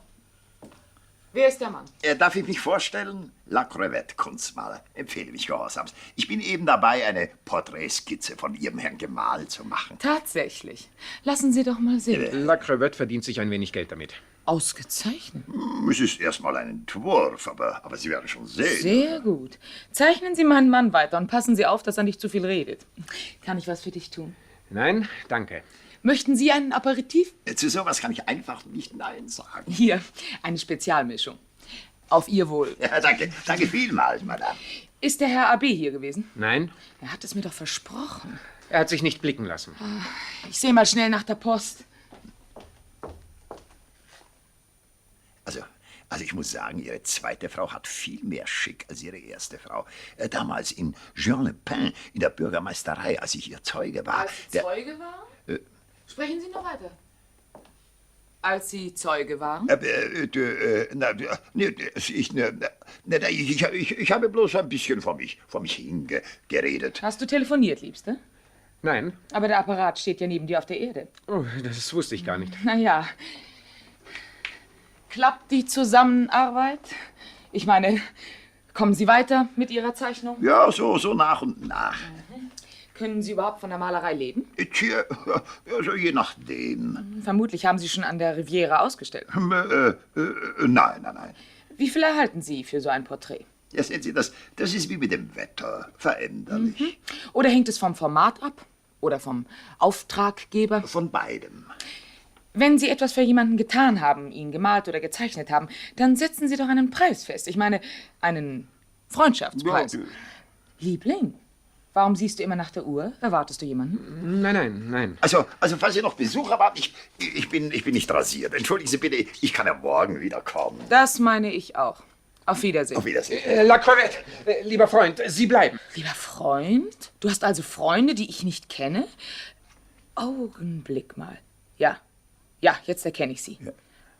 [SPEAKER 6] Wer ist der Mann?
[SPEAKER 9] Darf ich mich vorstellen? La Crevette, Kunstmaler. Empfehle mich gehorsamst. Ich bin eben dabei, eine Porträtskizze von Ihrem Herrn Gemahl zu machen.
[SPEAKER 6] Tatsächlich. Lassen Sie doch mal sehen.
[SPEAKER 3] La Crevette verdient sich ein wenig Geld damit.
[SPEAKER 6] Ausgezeichnet.
[SPEAKER 9] Es ist erstmal ein Entwurf, aber Sie werden schon sehen.
[SPEAKER 6] Sehr gut. Zeichnen Sie meinen Mann weiter und passen Sie auf, dass er nicht zu viel redet. Kann ich was für dich tun?
[SPEAKER 3] Nein, danke.
[SPEAKER 6] Möchten Sie einen Aperitif?
[SPEAKER 9] Zu sowas kann ich einfach nicht Nein sagen.
[SPEAKER 6] Hier, eine Spezialmischung. Auf Ihr Wohl.
[SPEAKER 9] Ja, danke vielmals, Madame.
[SPEAKER 6] Ist der Herr AB hier gewesen?
[SPEAKER 3] Nein,
[SPEAKER 6] Er hat es mir doch versprochen.
[SPEAKER 3] er hat sich nicht blicken lassen.
[SPEAKER 6] Ich sehe mal schnell nach der Post.
[SPEAKER 9] Also ich muss sagen, Ihre zweite Frau hat viel mehr Schick als Ihre erste Frau. Damals in Jean Le Pen, in der Bürgermeisterei, als ich Ihr Zeuge war.
[SPEAKER 6] Als Sie Zeuge waren? Sprechen Sie noch weiter. Als Sie Zeuge waren?
[SPEAKER 9] Ich habe bloß ein bisschen vor mich hingeredet.
[SPEAKER 6] Hast du telefoniert, Liebste?
[SPEAKER 3] Nein,
[SPEAKER 6] Aber der Apparat steht ja neben dir auf der Erde.
[SPEAKER 3] oh, das wusste ich gar nicht.
[SPEAKER 6] Naja. Klappt die Zusammenarbeit? Ich meine, kommen Sie weiter mit Ihrer Zeichnung?
[SPEAKER 9] Ja, so nach und nach.
[SPEAKER 6] Können Sie überhaupt von der Malerei leben?
[SPEAKER 9] Tja, also je nachdem.
[SPEAKER 6] Vermutlich haben Sie schon an der Riviera ausgestellt.
[SPEAKER 9] Nein.
[SPEAKER 6] Wie viel erhalten Sie für so ein Porträt?
[SPEAKER 9] Ja, sehen Sie, das ist wie mit dem Wetter, veränderlich.
[SPEAKER 6] Oder hängt es vom Format ab? Oder vom Auftraggeber?
[SPEAKER 9] Von beidem.
[SPEAKER 6] Wenn Sie etwas für jemanden getan haben, ihn gemalt oder gezeichnet haben, dann setzen Sie doch einen Preis fest. Ich meine, einen Freundschaftspreis.
[SPEAKER 9] Ja,
[SPEAKER 6] Liebling, warum siehst du immer nach der Uhr? Erwartest du jemanden?
[SPEAKER 3] Nein.
[SPEAKER 9] Also, falls ihr noch Besuch erwartet, ich bin nicht rasiert. Entschuldigen Sie bitte, ich kann ja morgen wiederkommen.
[SPEAKER 6] Das meine ich auch. Auf Wiedersehen.
[SPEAKER 9] Auf Wiedersehen.
[SPEAKER 3] La Crevette, lieber Freund, Sie bleiben.
[SPEAKER 6] Lieber Freund? Du hast also Freunde, die ich nicht kenne? Augenblick mal. Ja, jetzt erkenne ich Sie. Ja.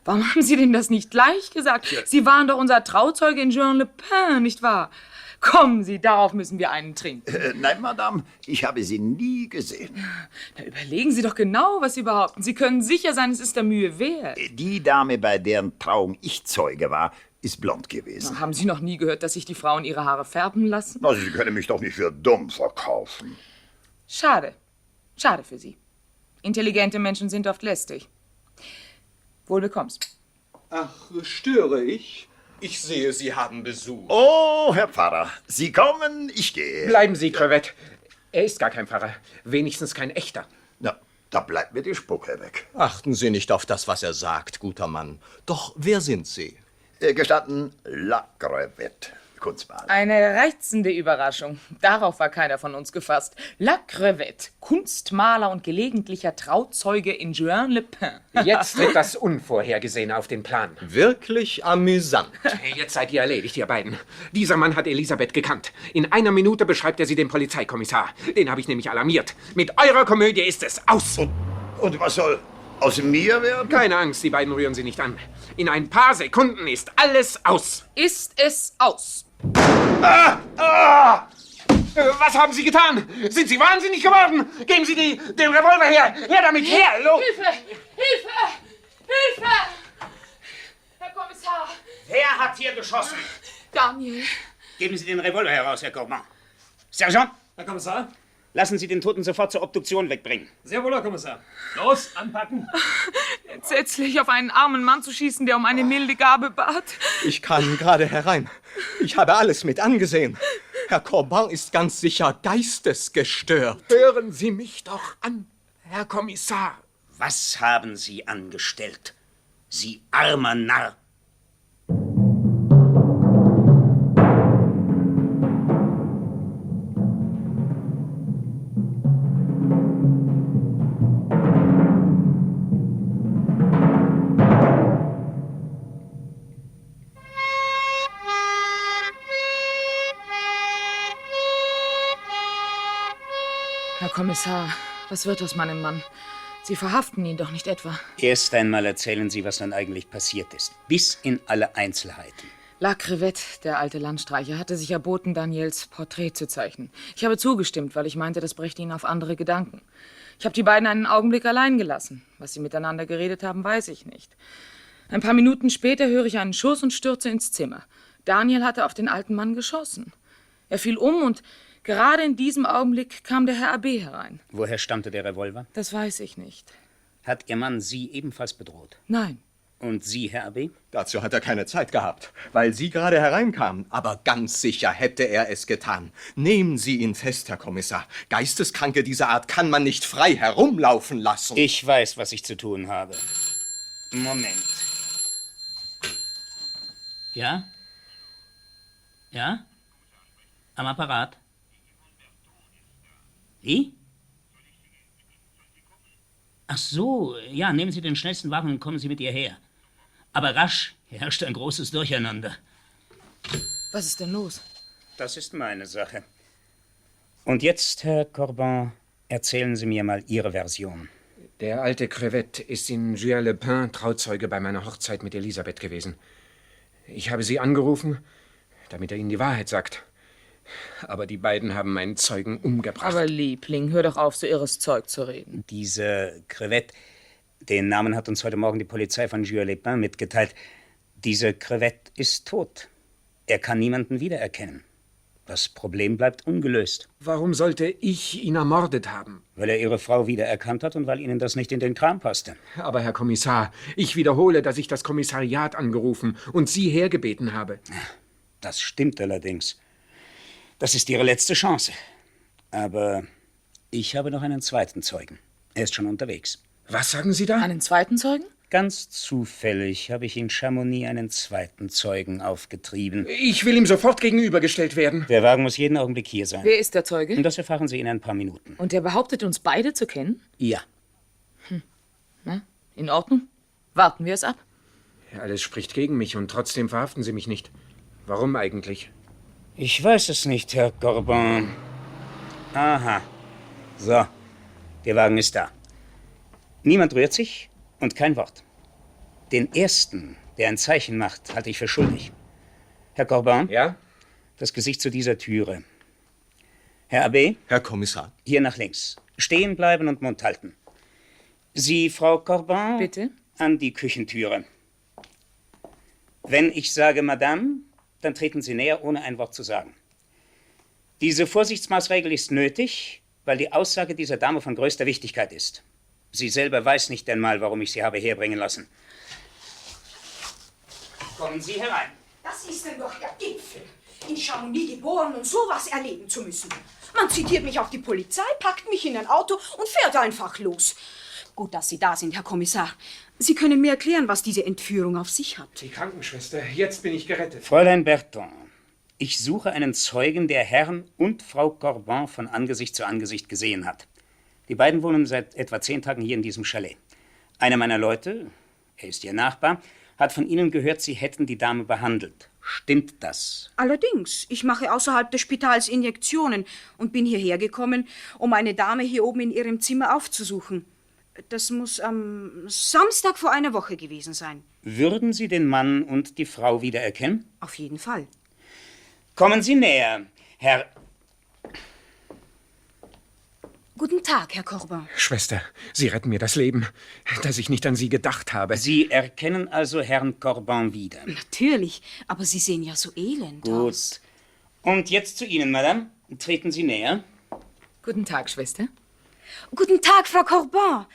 [SPEAKER 6] Warum haben Sie denn das nicht gleich gesagt? Ja. Sie waren doch unser Trauzeuge in Jean Le Pen, nicht wahr? Kommen Sie, darauf müssen wir einen trinken.
[SPEAKER 9] Nein, Madame, ich habe Sie nie gesehen.
[SPEAKER 6] Da überlegen Sie doch genau, was Sie behaupten. Sie können sicher sein, es ist der Mühe wert.
[SPEAKER 9] Die Dame, bei deren Trauung ich Zeuge war, ist blond gewesen.
[SPEAKER 6] Haben Sie noch nie gehört, dass sich die Frauen ihre Haare färben lassen?
[SPEAKER 9] Also, Sie können mich doch nicht für dumm verkaufen.
[SPEAKER 6] Schade. Schade für Sie. Intelligente Menschen sind oft lästig. Wohl bekommst.
[SPEAKER 5] Ach, störe ich? Ich sehe, Sie haben Besuch.
[SPEAKER 9] Oh, Herr Pfarrer, Sie kommen, ich gehe.
[SPEAKER 3] Bleiben Sie, Crevette. Er ist gar kein Pfarrer. Wenigstens kein echter.
[SPEAKER 9] Na, da bleibt mir die Spucke weg.
[SPEAKER 5] Achten Sie nicht auf das, was er sagt, guter Mann. Doch wer sind Sie?
[SPEAKER 9] Gestatten, La Crevette, Kunstmaler.
[SPEAKER 6] Eine reizende Überraschung. Darauf war keiner von uns gefasst. La Crevette, Kunstmaler und gelegentlicher Trauzeuge in Jean Le Pen.
[SPEAKER 3] Jetzt tritt das Unvorhergesehene auf den Plan.
[SPEAKER 5] Wirklich amüsant.
[SPEAKER 3] Jetzt seid ihr erledigt, ihr beiden. Dieser Mann hat Elisabeth gekannt. In einer Minute beschreibt er sie dem Polizeikommissar. Den habe ich nämlich alarmiert. Mit eurer Komödie ist es aus.
[SPEAKER 9] Und was soll aus mir werden?
[SPEAKER 3] Keine Angst, die beiden rühren sie nicht an. In ein paar Sekunden ist alles aus.
[SPEAKER 6] Ist es aus?
[SPEAKER 3] Was haben Sie getan? Sind Sie wahnsinnig geworden? Geben Sie den Revolver her! Her damit, her! Los!
[SPEAKER 6] Hilfe! Herr Kommissar!
[SPEAKER 4] Wer hat hier geschossen?
[SPEAKER 6] Daniel!
[SPEAKER 4] Geben Sie den Revolver heraus, Herr Corbin. Sergeant,
[SPEAKER 8] Herr Kommissar?
[SPEAKER 4] lassen Sie den Toten sofort zur Obduktion wegbringen.
[SPEAKER 8] Sehr wohl, Herr Kommissar. Los, anpacken.
[SPEAKER 6] Entsetzlich, auf einen armen Mann zu schießen, der um eine milde Gabe bat.
[SPEAKER 5] Ich kam gerade herein. Ich habe alles mit angesehen. Herr Corbin ist ganz sicher geistesgestört.
[SPEAKER 3] Hören Sie mich doch an, Herr Kommissar.
[SPEAKER 4] Was haben Sie angestellt, Sie armer Narr?
[SPEAKER 6] Herr Kommissar, was wird aus meinem Mann? Sie verhaften ihn doch nicht etwa.
[SPEAKER 4] Erst einmal erzählen Sie, was dann eigentlich passiert ist. Bis in alle Einzelheiten.
[SPEAKER 6] La Crevette, der alte Landstreicher, hatte sich erboten, Daniels Porträt zu zeichnen. Ich habe zugestimmt, weil ich meinte, das brächte ihn auf andere Gedanken. Ich habe die beiden einen Augenblick allein gelassen. Was sie miteinander geredet haben, weiß ich nicht. Ein paar Minuten später höre ich einen Schuss und stürze ins Zimmer. Daniel hatte auf den alten Mann geschossen. Er fiel um und gerade in diesem Augenblick kam der Herr AB herein.
[SPEAKER 4] Woher stammte der Revolver?
[SPEAKER 6] Das weiß ich nicht.
[SPEAKER 4] Hat Ihr Mann Sie ebenfalls bedroht?
[SPEAKER 6] Nein.
[SPEAKER 4] Und Sie, Herr AB?
[SPEAKER 5] Dazu hat er keine Zeit gehabt, weil Sie gerade hereinkamen. Aber ganz sicher hätte er es getan. Nehmen Sie ihn fest, Herr Kommissar. Geisteskranke dieser Art kann man nicht frei herumlaufen lassen.
[SPEAKER 4] Ich weiß, was ich zu tun habe. Moment. Ja? Ja? Am Apparat? Wie? Ach so, ja, nehmen Sie den schnellsten Wagen und kommen Sie mit ihr her. Aber rasch, hier herrscht ein großes Durcheinander.
[SPEAKER 6] Was ist denn los?
[SPEAKER 4] Das ist meine Sache. Und jetzt, Herr Corbin, erzählen Sie mir mal Ihre Version.
[SPEAKER 3] Der alte Crevette ist in Juan-le-Pin Trauzeuge bei meiner Hochzeit mit Elisabeth gewesen. Ich habe sie angerufen, damit er Ihnen die Wahrheit sagt. Aber die beiden haben meinen Zeugen umgebracht.
[SPEAKER 6] Aber Liebling, hör doch auf, so irres Zeug zu reden.
[SPEAKER 4] Diese Crevette, den Namen hat uns heute Morgen die Polizei von Juan-les-Pins mitgeteilt. Diese Crevette ist tot. Er kann niemanden wiedererkennen. Das Problem bleibt ungelöst.
[SPEAKER 3] Warum sollte ich ihn ermordet haben?
[SPEAKER 4] Weil er Ihre Frau wiedererkannt hat und weil Ihnen das nicht in den Kram passte.
[SPEAKER 3] Aber, Herr Kommissar, ich wiederhole, dass ich das Kommissariat angerufen und Sie hergebeten habe.
[SPEAKER 4] Das stimmt allerdings. Das ist Ihre letzte Chance. Aber ich habe noch einen zweiten Zeugen. Er ist schon unterwegs.
[SPEAKER 3] Was sagen Sie da?
[SPEAKER 6] Einen zweiten Zeugen?
[SPEAKER 4] Ganz zufällig habe ich in Chamonix einen zweiten Zeugen aufgetrieben.
[SPEAKER 3] Ich will ihm sofort gegenübergestellt werden.
[SPEAKER 4] Der Wagen muss jeden Augenblick hier sein.
[SPEAKER 6] Wer ist der Zeuge?
[SPEAKER 4] Und das erfahren Sie in ein paar Minuten.
[SPEAKER 6] Und der behauptet, uns beide zu kennen?
[SPEAKER 4] Ja.
[SPEAKER 6] Na, in Ordnung. Warten wir es ab.
[SPEAKER 3] Alles spricht gegen mich und trotzdem verhaften Sie mich nicht. Warum eigentlich?
[SPEAKER 4] Ich weiß es nicht, Herr Corbin. Aha. So, der Wagen ist da. Niemand rührt sich und kein Wort. Den Ersten, der ein Zeichen macht, halte ich für schuldig. Herr Corbin?
[SPEAKER 3] Ja?
[SPEAKER 4] Das Gesicht zu dieser Türe. Herr AB?
[SPEAKER 5] Herr Kommissar?
[SPEAKER 4] Hier nach links. Stehen bleiben und Mund halten. Sie, Frau Corbin?
[SPEAKER 6] Bitte?
[SPEAKER 4] An die Küchentüre. Wenn ich sage Madame, dann treten Sie näher, ohne ein Wort zu sagen. Diese Vorsichtsmaßregel ist nötig, weil die Aussage dieser Dame von größter Wichtigkeit ist. Sie selber weiß nicht einmal, warum ich sie habe herbringen lassen. Kommen Sie herein.
[SPEAKER 10] Das ist denn doch der Gipfel. In Chamonix geboren und sowas erleben zu müssen. Man zitiert mich auf die Polizei, packt mich in ein Auto und fährt einfach los. Gut, dass Sie da sind, Herr Kommissar. Sie können mir erklären, was diese Entführung auf sich hat.
[SPEAKER 3] Die Krankenschwester, jetzt bin ich gerettet.
[SPEAKER 4] Fräulein Berton, ich suche einen Zeugen, der Herrn und Frau Corbin von Angesicht zu Angesicht gesehen hat. Die beiden wohnen seit etwa 10 Tagen hier in diesem Chalet. Einer meiner Leute, er ist Ihr Nachbar, hat von Ihnen gehört, Sie hätten die Dame behandelt. Stimmt das?
[SPEAKER 10] Allerdings, ich mache außerhalb des Spitals Injektionen und bin hierher gekommen, um eine Dame hier oben in ihrem Zimmer aufzusuchen. Das muss am Samstag vor einer Woche gewesen sein.
[SPEAKER 4] Würden Sie den Mann und die Frau wiedererkennen?
[SPEAKER 10] Auf jeden Fall.
[SPEAKER 4] Kommen Sie näher, Herr...
[SPEAKER 10] Guten Tag, Herr Corbin.
[SPEAKER 3] Schwester, Sie retten mir das Leben, dass ich nicht an Sie gedacht habe.
[SPEAKER 4] Sie erkennen also Herrn Corbin wieder?
[SPEAKER 10] Natürlich, aber Sie sehen ja so elend aus.
[SPEAKER 4] Gut. Und jetzt zu Ihnen, Madame. Treten Sie näher.
[SPEAKER 6] Guten Tag, Schwester.
[SPEAKER 10] Guten Tag, Frau Corbin.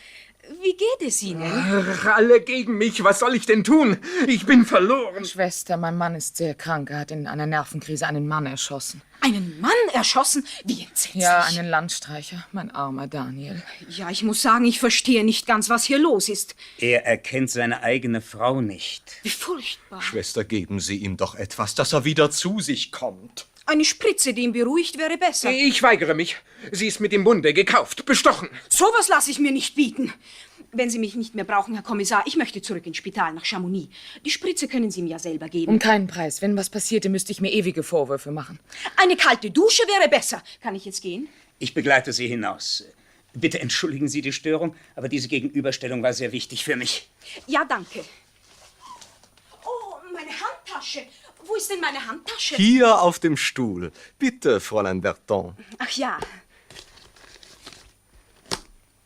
[SPEAKER 10] Wie geht es Ihnen?
[SPEAKER 3] Ach, alle gegen mich. Was soll ich denn tun? Ich bin verloren.
[SPEAKER 6] Schwester, mein Mann ist sehr krank. Er hat in einer Nervenkrise einen Mann erschossen.
[SPEAKER 10] Einen Mann erschossen? Wie entsetzlich.
[SPEAKER 6] Ja, einen Landstreicher. Mein armer Daniel.
[SPEAKER 10] Ja, ich muss sagen, ich verstehe nicht ganz, was hier los ist.
[SPEAKER 4] Er erkennt seine eigene Frau nicht.
[SPEAKER 10] Wie furchtbar.
[SPEAKER 5] Schwester, geben Sie ihm doch etwas, dass er wieder zu sich kommt.
[SPEAKER 10] Eine Spritze, die ihn beruhigt, wäre besser.
[SPEAKER 3] Ich weigere mich. Sie ist mit dem Bunde gekauft, bestochen.
[SPEAKER 10] Sowas lasse ich mir nicht bieten. Wenn Sie mich nicht mehr brauchen, Herr Kommissar, ich möchte zurück ins Spital nach Chamonix. Die Spritze können Sie mir ja selber geben.
[SPEAKER 6] Um keinen Preis. Wenn was passierte, müsste ich mir ewige Vorwürfe machen.
[SPEAKER 10] Eine kalte Dusche wäre besser. Kann ich jetzt gehen?
[SPEAKER 4] Ich begleite Sie hinaus. Bitte entschuldigen Sie die Störung, aber diese Gegenüberstellung war sehr wichtig für mich.
[SPEAKER 10] Ja, danke. Oh, meine Handtasche. Wo ist denn meine Handtasche?
[SPEAKER 5] Hier auf dem Stuhl. Bitte, Fräulein Berton.
[SPEAKER 10] Ach ja.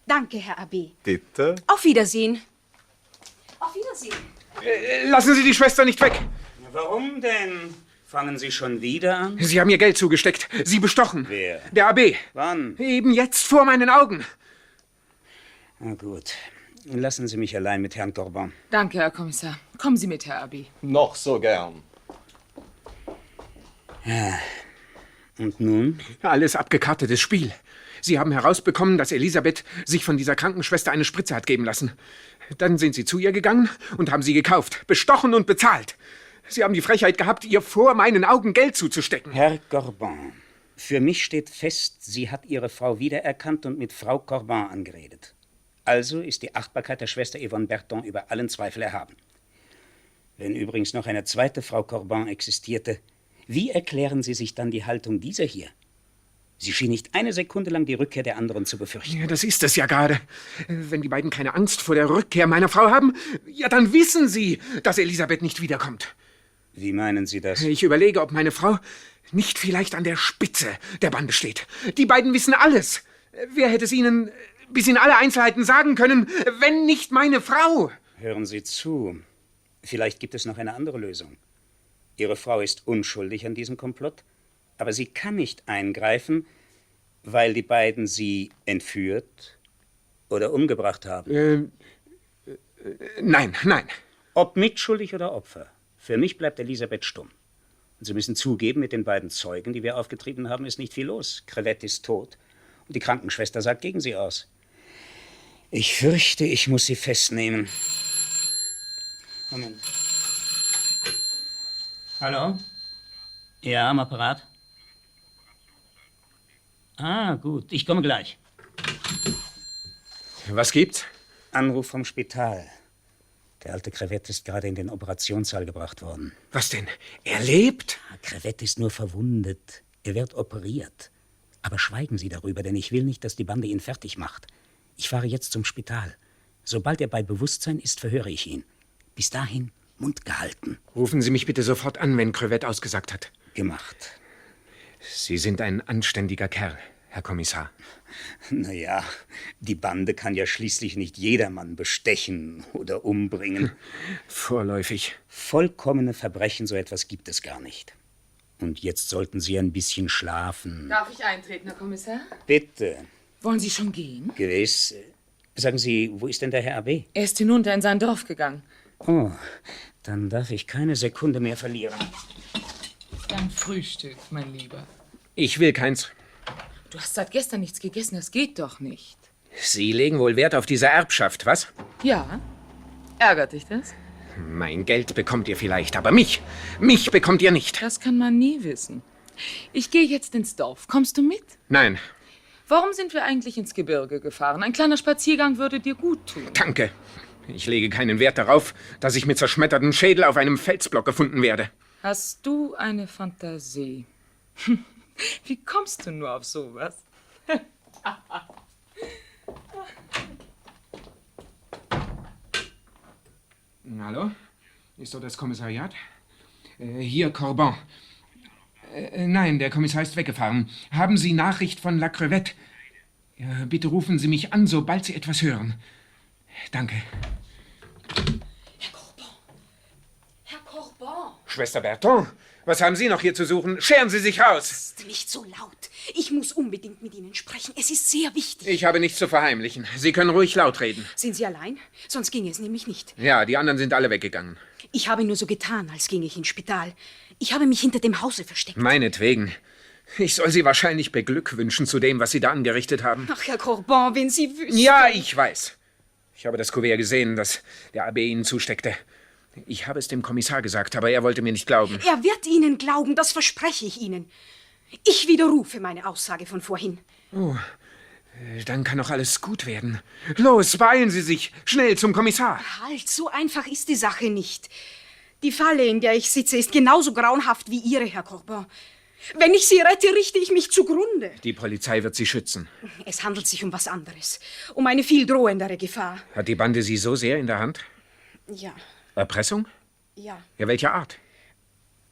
[SPEAKER 10] Danke, Herr AB.
[SPEAKER 5] Bitte.
[SPEAKER 10] Auf Wiedersehen. Auf Wiedersehen.
[SPEAKER 3] Lassen Sie die Schwester nicht weg.
[SPEAKER 4] Warum denn? Fangen Sie schon wieder an?
[SPEAKER 3] Sie haben ihr Geld zugesteckt. Sie bestochen.
[SPEAKER 4] Wer?
[SPEAKER 3] Der AB.
[SPEAKER 4] Wann?
[SPEAKER 3] Eben jetzt vor meinen Augen.
[SPEAKER 4] Na gut. Lassen Sie mich allein mit Herrn Corbin.
[SPEAKER 6] Danke, Herr Kommissar. Kommen Sie mit, Herr Abi.
[SPEAKER 5] Noch so gern.
[SPEAKER 4] Ja. Und nun?
[SPEAKER 3] Alles abgekartetes Spiel. Sie haben herausbekommen, dass Elisabeth sich von dieser Krankenschwester eine Spritze hat geben lassen. Dann sind Sie zu ihr gegangen und haben sie gekauft, bestochen und bezahlt. Sie haben die Frechheit gehabt, ihr vor meinen Augen Geld zuzustecken.
[SPEAKER 4] Herr Corbin, für mich steht fest, Sie hat Ihre Frau wiedererkannt und mit Frau Corbin angeredet. Also ist die Achtbarkeit der Schwester Yvonne Berton über allen Zweifel erhaben. Wenn übrigens noch eine zweite Frau Corbin existierte, wie erklären Sie sich dann die Haltung dieser hier? Sie schien nicht eine Sekunde lang die Rückkehr der anderen zu befürchten.
[SPEAKER 3] Ja, das ist es ja gerade. Wenn die beiden keine Angst vor der Rückkehr meiner Frau haben, ja, dann wissen sie, dass Elisabeth nicht wiederkommt.
[SPEAKER 4] Wie meinen Sie das?
[SPEAKER 3] Ich überlege, ob meine Frau nicht vielleicht an der Spitze der Bande steht. Die beiden wissen alles. Wer hätte es ihnen bis in alle Einzelheiten sagen können, wenn nicht meine Frau?
[SPEAKER 4] Hören Sie zu. Vielleicht gibt es noch eine andere Lösung. Ihre Frau ist unschuldig an diesem Komplott, aber sie kann nicht eingreifen, weil die beiden sie entführt oder umgebracht haben.
[SPEAKER 3] Nein.
[SPEAKER 4] Ob mitschuldig oder Opfer, für mich bleibt Elisabeth stumm. Und Sie müssen zugeben, mit den beiden Zeugen, die wir aufgetrieben haben, ist nicht viel los. Crevette ist tot und die Krankenschwester sagt gegen sie aus. Ich fürchte, ich muss sie festnehmen. Moment. Hallo? Ja, am Apparat. Ah, gut, ich komme gleich.
[SPEAKER 3] Was gibt's?
[SPEAKER 4] Anruf vom Spital. Der alte Crevette ist gerade in den Operationssaal gebracht worden.
[SPEAKER 3] Was denn? Er lebt?
[SPEAKER 4] Crevette ist nur verwundet. Er wird operiert. Aber schweigen Sie darüber, denn ich will nicht, dass die Bande ihn fertig macht. Ich fahre jetzt zum Spital. Sobald er bei Bewusstsein ist, verhöre ich ihn. Bis dahin Mund gehalten.
[SPEAKER 3] Rufen Sie mich bitte sofort an, wenn Crevette ausgesagt hat.
[SPEAKER 4] Gemacht.
[SPEAKER 3] Sie sind ein anständiger Kerl, Herr Kommissar.
[SPEAKER 4] Naja, die Bande kann ja schließlich nicht jedermann bestechen oder umbringen.
[SPEAKER 3] Vorläufig.
[SPEAKER 4] Vollkommene Verbrechen, so etwas gibt es gar nicht. Und jetzt sollten Sie ein bisschen schlafen.
[SPEAKER 6] Darf ich eintreten, Herr Kommissar?
[SPEAKER 4] Bitte.
[SPEAKER 6] Wollen Sie schon gehen?
[SPEAKER 4] Gewiss. Sagen Sie, wo ist denn der Herr AB?
[SPEAKER 6] Er ist hinunter in sein Dorf gegangen.
[SPEAKER 4] Oh, dann darf ich keine Sekunde mehr verlieren.
[SPEAKER 6] Dein Frühstück, mein Lieber.
[SPEAKER 3] Ich will keins.
[SPEAKER 6] Du hast seit gestern nichts gegessen, das geht doch nicht.
[SPEAKER 3] Sie legen wohl Wert auf diese Erbschaft, was?
[SPEAKER 6] Ja. Ärgert dich das?
[SPEAKER 3] Mein Geld bekommt ihr vielleicht, aber mich bekommt ihr nicht.
[SPEAKER 6] Das kann man nie wissen. Ich gehe jetzt ins Dorf. Kommst du mit?
[SPEAKER 3] Nein,
[SPEAKER 6] Warum sind wir eigentlich ins Gebirge gefahren? Ein kleiner Spaziergang würde dir gut tun.
[SPEAKER 3] danke. Ich lege keinen Wert darauf, dass ich mit zerschmettertem Schädel auf einem Felsblock gefunden werde.
[SPEAKER 6] Hast du eine Fantasie? Wie kommst du nur auf sowas?
[SPEAKER 3] Hallo? Ist dort das Kommissariat? Hier, Corbin. Nein, der Kommissar ist weggefahren. Haben Sie Nachricht von La Crevette? Ja, bitte rufen Sie mich an, sobald Sie etwas hören. Danke.
[SPEAKER 10] Herr Corbin.
[SPEAKER 3] Schwester Berton, was haben Sie noch hier zu suchen? Scheren Sie sich raus!
[SPEAKER 10] Ist nicht so laut. Ich muss unbedingt mit Ihnen sprechen. Es ist sehr wichtig.
[SPEAKER 3] Ich habe nichts zu verheimlichen. Sie können ruhig laut reden.
[SPEAKER 10] Sind Sie allein? Sonst ginge es nämlich nicht.
[SPEAKER 3] Ja, die anderen sind alle weggegangen.
[SPEAKER 10] Ich habe nur so getan, als ginge ich ins Spital. Ich habe mich hinter dem Hause versteckt.
[SPEAKER 3] Meinetwegen. Ich soll Sie wahrscheinlich beglückwünschen zu dem, was Sie da angerichtet haben.
[SPEAKER 10] Ach, Herr Corbin, wenn Sie wüssten...
[SPEAKER 3] Ja, ich weiß. Ich habe das Kuvert gesehen, das der AB Ihnen zusteckte. Ich habe es dem Kommissar gesagt, aber er wollte mir nicht glauben.
[SPEAKER 10] Er wird Ihnen glauben, das verspreche ich Ihnen. Ich widerrufe meine Aussage von vorhin.
[SPEAKER 3] Oh, dann kann doch alles gut werden. Los, beeilen Sie sich. Schnell zum Kommissar.
[SPEAKER 10] Halt, so einfach ist die Sache nicht. Die Falle, in der ich sitze, ist genauso grauenhaft wie Ihre, Herr Corbin. Wenn ich Sie rette, richte ich mich zugrunde.
[SPEAKER 3] Die Polizei wird Sie schützen.
[SPEAKER 10] Es handelt sich um was anderes. Um eine viel drohendere Gefahr.
[SPEAKER 3] Hat die Bande Sie so sehr in der Hand?
[SPEAKER 10] Ja,
[SPEAKER 3] Erpressung?
[SPEAKER 10] ja,
[SPEAKER 3] Ja, welcher Art?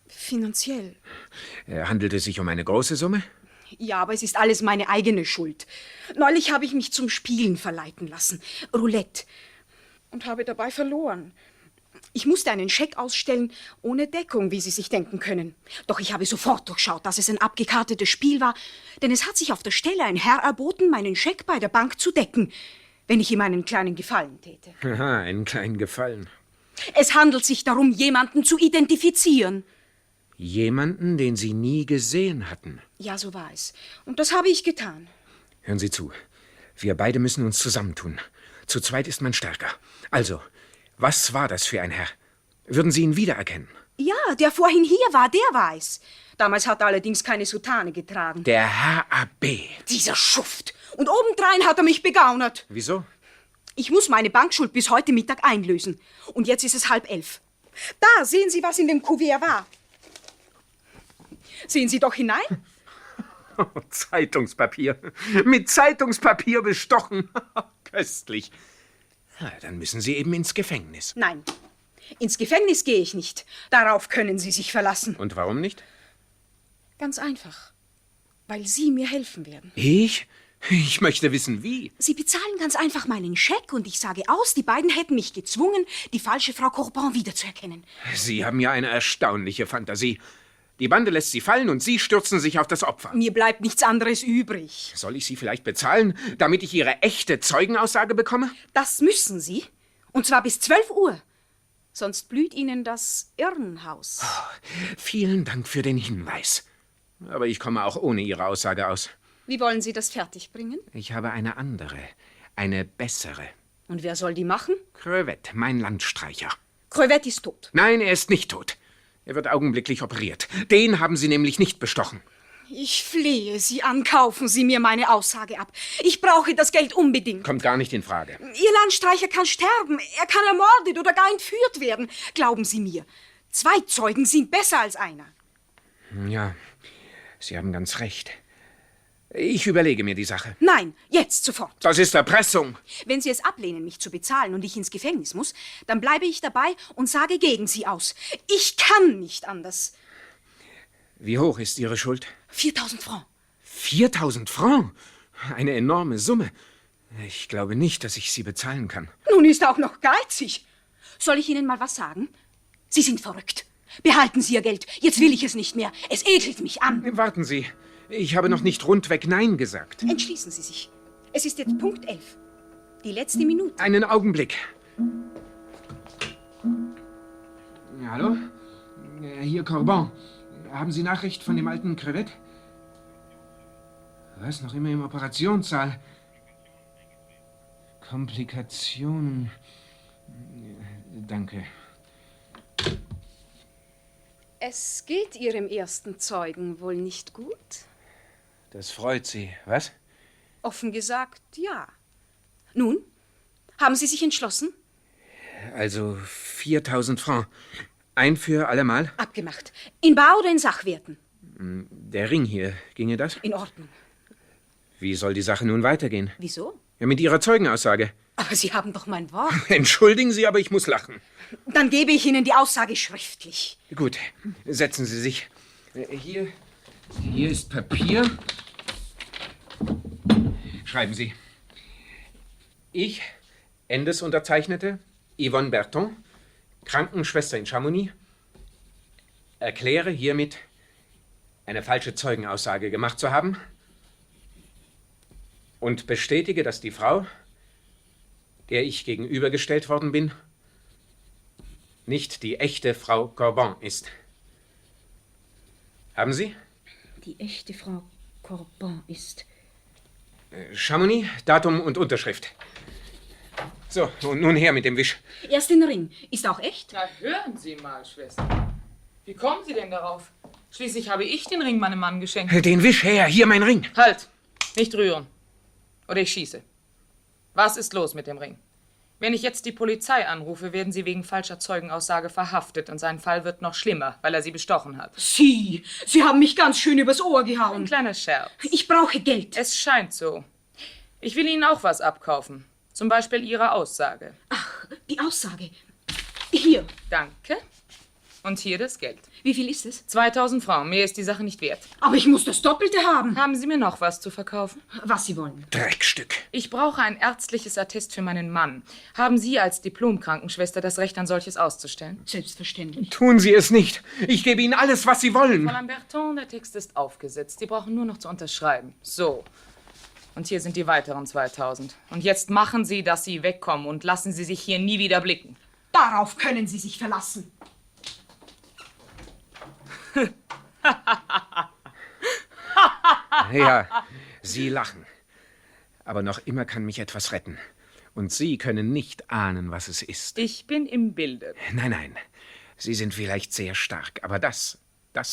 [SPEAKER 10] finanziell.
[SPEAKER 3] Handelt es sich um eine große Summe?
[SPEAKER 10] Ja, aber es ist alles meine eigene Schuld. Neulich habe ich mich zum Spielen verleiten lassen. Roulette. Und habe dabei verloren. Ich musste einen Scheck ausstellen, ohne Deckung, wie Sie sich denken können. Doch ich habe sofort durchschaut, dass es ein abgekartetes Spiel war, denn es hat sich auf der Stelle ein Herr erboten, meinen Scheck bei der Bank zu decken, wenn ich ihm einen kleinen Gefallen täte.
[SPEAKER 3] Aha, einen kleinen Gefallen.
[SPEAKER 10] Es handelt sich darum, jemanden zu identifizieren.
[SPEAKER 3] Jemanden, den Sie nie gesehen hatten.
[SPEAKER 10] Ja, so war es. Und das habe ich getan.
[SPEAKER 3] Hören Sie zu. Wir beide müssen uns zusammentun. Zu zweit ist man stärker. Also, was war das für ein Herr? Würden Sie ihn wiedererkennen?
[SPEAKER 10] Ja, der vorhin hier war, der war es. Damals hat er allerdings keine Soutane getragen.
[SPEAKER 3] Der Herr AB.
[SPEAKER 10] Dieser Schuft. Und obendrein hat er mich begaunert.
[SPEAKER 3] Wieso?
[SPEAKER 10] Ich muss meine Bankschuld bis heute Mittag einlösen. Und jetzt ist es 10:30. Da, sehen Sie, was in dem Kuvert war. Sehen Sie doch hinein.
[SPEAKER 3] Zeitungspapier. Mit Zeitungspapier bestochen. Köstlich. Ja, dann müssen Sie eben ins Gefängnis.
[SPEAKER 10] Nein, ins Gefängnis gehe ich nicht. Darauf können Sie sich verlassen.
[SPEAKER 3] Und warum nicht?
[SPEAKER 10] Ganz einfach. Weil Sie mir helfen werden.
[SPEAKER 3] Ich? Ich möchte wissen, wie.
[SPEAKER 10] Sie bezahlen ganz einfach meinen Scheck und ich sage aus, die beiden hätten mich gezwungen, die falsche Frau Corbin wiederzuerkennen.
[SPEAKER 3] Sie haben ja eine erstaunliche Fantasie. Die Bande lässt Sie fallen und Sie stürzen sich auf das Opfer.
[SPEAKER 10] Mir bleibt nichts anderes übrig.
[SPEAKER 3] Soll ich Sie vielleicht bezahlen, damit ich Ihre echte Zeugenaussage bekomme?
[SPEAKER 10] Das müssen Sie. Und zwar bis 12 Uhr. Sonst blüht Ihnen das Irrenhaus.
[SPEAKER 3] Vielen Dank für den Hinweis. Aber ich komme auch ohne Ihre Aussage aus.
[SPEAKER 10] Wie wollen Sie das fertigbringen?
[SPEAKER 3] Ich habe eine andere, eine bessere.
[SPEAKER 10] Und wer soll die machen?
[SPEAKER 3] Crevette, mein Landstreicher.
[SPEAKER 10] Crevette ist tot.
[SPEAKER 3] Nein, er ist nicht tot. Er wird augenblicklich operiert. Den haben Sie nämlich nicht bestochen.
[SPEAKER 10] Ich flehe Sie an, kaufen Sie mir meine Aussage ab. Ich brauche das Geld unbedingt.
[SPEAKER 3] Kommt gar nicht in Frage.
[SPEAKER 10] Ihr Landstreicher kann sterben. Er kann ermordet oder gar entführt werden. Glauben Sie mir. 2 Zeugen sind besser als einer.
[SPEAKER 3] Ja, Sie haben ganz recht. Ich überlege mir die Sache.
[SPEAKER 10] Nein, jetzt, sofort.
[SPEAKER 3] Das ist Erpressung.
[SPEAKER 10] Wenn Sie es ablehnen, mich zu bezahlen und ich ins Gefängnis muss, dann bleibe ich dabei und sage gegen Sie aus. Ich kann nicht anders.
[SPEAKER 3] Wie hoch ist Ihre Schuld?
[SPEAKER 10] 4.000 Francs.
[SPEAKER 3] 4.000 Francs? Eine enorme Summe. Ich glaube nicht, dass ich sie bezahlen kann.
[SPEAKER 10] Nun ist er auch noch geizig. Soll ich Ihnen mal was sagen? Sie sind verrückt. Behalten Sie Ihr Geld. Jetzt will ich es nicht mehr. Es ekelt mich an.
[SPEAKER 3] Warten Sie. Ich habe noch nicht rundweg Nein gesagt.
[SPEAKER 10] Entschließen Sie sich. Es ist jetzt Punkt 11. Die letzte Minute.
[SPEAKER 3] Einen Augenblick. Ja, hallo? Hier Corbin. Haben Sie Nachricht von dem alten Crevette? Was? Noch immer im Operationssaal? Komplikationen. Danke.
[SPEAKER 10] Es geht Ihrem ersten Zeugen wohl nicht gut?
[SPEAKER 3] Das freut Sie. Was?
[SPEAKER 10] Offen gesagt, ja. Nun, haben Sie sich entschlossen?
[SPEAKER 3] Also 4.000 Francs. Ein für allemal?
[SPEAKER 10] Abgemacht. In Bar oder in Sachwerten?
[SPEAKER 3] Der Ring hier, ginge das?
[SPEAKER 10] In Ordnung.
[SPEAKER 3] Wie soll die Sache nun weitergehen?
[SPEAKER 10] Wieso?
[SPEAKER 3] Ja, mit Ihrer Zeugenaussage.
[SPEAKER 10] Aber Sie haben doch mein Wort.
[SPEAKER 3] Entschuldigen Sie, aber ich muss lachen.
[SPEAKER 10] Dann gebe ich Ihnen die Aussage schriftlich.
[SPEAKER 3] Gut, setzen Sie sich. Hier ist Papier. Schreiben Sie. Ich, Endesunterzeichnete, Yvonne Berton, Krankenschwester in Chamonix, erkläre hiermit, eine falsche Zeugenaussage gemacht zu haben und bestätige, dass die Frau, der ich gegenübergestellt worden bin, nicht die echte Frau Corbin ist. Haben Sie?
[SPEAKER 10] Die echte Frau Corbin ist.
[SPEAKER 3] Chamonix, Datum und Unterschrift. So, und nun her mit dem Wisch.
[SPEAKER 10] Erst den Ring. Ist auch echt?
[SPEAKER 6] Na, hören Sie mal, Schwester. Wie kommen Sie denn darauf? Schließlich habe ich den Ring meinem Mann geschenkt.
[SPEAKER 3] Den Wisch her, hier mein Ring.
[SPEAKER 6] Halt! Nicht rühren. Oder ich schieße. Was ist los mit dem Ring? Wenn ich jetzt die Polizei anrufe, werden Sie wegen falscher Zeugenaussage verhaftet und sein Fall wird noch schlimmer, weil er Sie bestochen hat.
[SPEAKER 10] Sie haben mich ganz schön übers Ohr gehauen.
[SPEAKER 6] Ein kleiner Scherz.
[SPEAKER 10] Ich brauche Geld.
[SPEAKER 6] Es scheint so. Ich will Ihnen auch was abkaufen. Zum Beispiel Ihre Aussage.
[SPEAKER 10] Ach, die Aussage. Hier.
[SPEAKER 6] Danke. Und hier das Geld.
[SPEAKER 10] Wie viel ist es?
[SPEAKER 6] 2000 Francs. Mehr ist die Sache nicht wert.
[SPEAKER 10] Aber ich muss das Doppelte haben.
[SPEAKER 6] Haben Sie mir noch was zu verkaufen?
[SPEAKER 10] Was Sie wollen.
[SPEAKER 3] Dreckstück.
[SPEAKER 6] Ich brauche ein ärztliches Attest für meinen Mann. Haben Sie als Diplom-Krankenschwester das Recht, ein solches auszustellen?
[SPEAKER 10] Selbstverständlich.
[SPEAKER 3] Tun Sie es nicht. Ich gebe Ihnen alles, was Sie wollen.
[SPEAKER 6] Fräulein Berton, der Text ist aufgesetzt. Sie brauchen nur noch zu unterschreiben. So. Und hier sind die weiteren 2000. Und jetzt machen Sie, dass Sie wegkommen und lassen Sie sich hier nie wieder blicken.
[SPEAKER 10] Darauf können Sie sich verlassen.
[SPEAKER 3] Ja, Sie lachen. Aber noch immer kann mich etwas retten. Und Sie können nicht ahnen, was es ist.
[SPEAKER 6] Ich bin im Bilde.
[SPEAKER 3] Nein, nein. Sie sind vielleicht sehr stark, aber das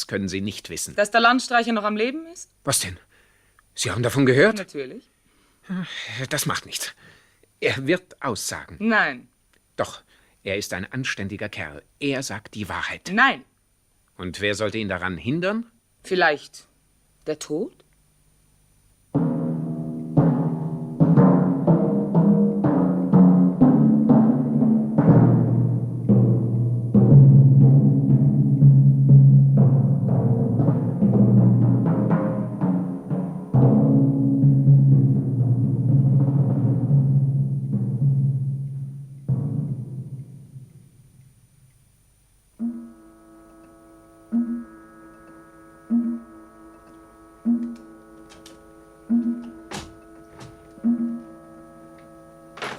[SPEAKER 3] können Sie nicht wissen.
[SPEAKER 6] Dass der Landstreicher noch am Leben ist?
[SPEAKER 3] Was denn? Sie haben davon gehört?
[SPEAKER 6] Natürlich.
[SPEAKER 3] Das macht nichts. Er wird aussagen.
[SPEAKER 6] Nein.
[SPEAKER 3] Doch, er ist ein anständiger Kerl. Er sagt die Wahrheit.
[SPEAKER 6] Nein.
[SPEAKER 3] Und wer sollte ihn daran hindern?
[SPEAKER 6] Vielleicht der Tod?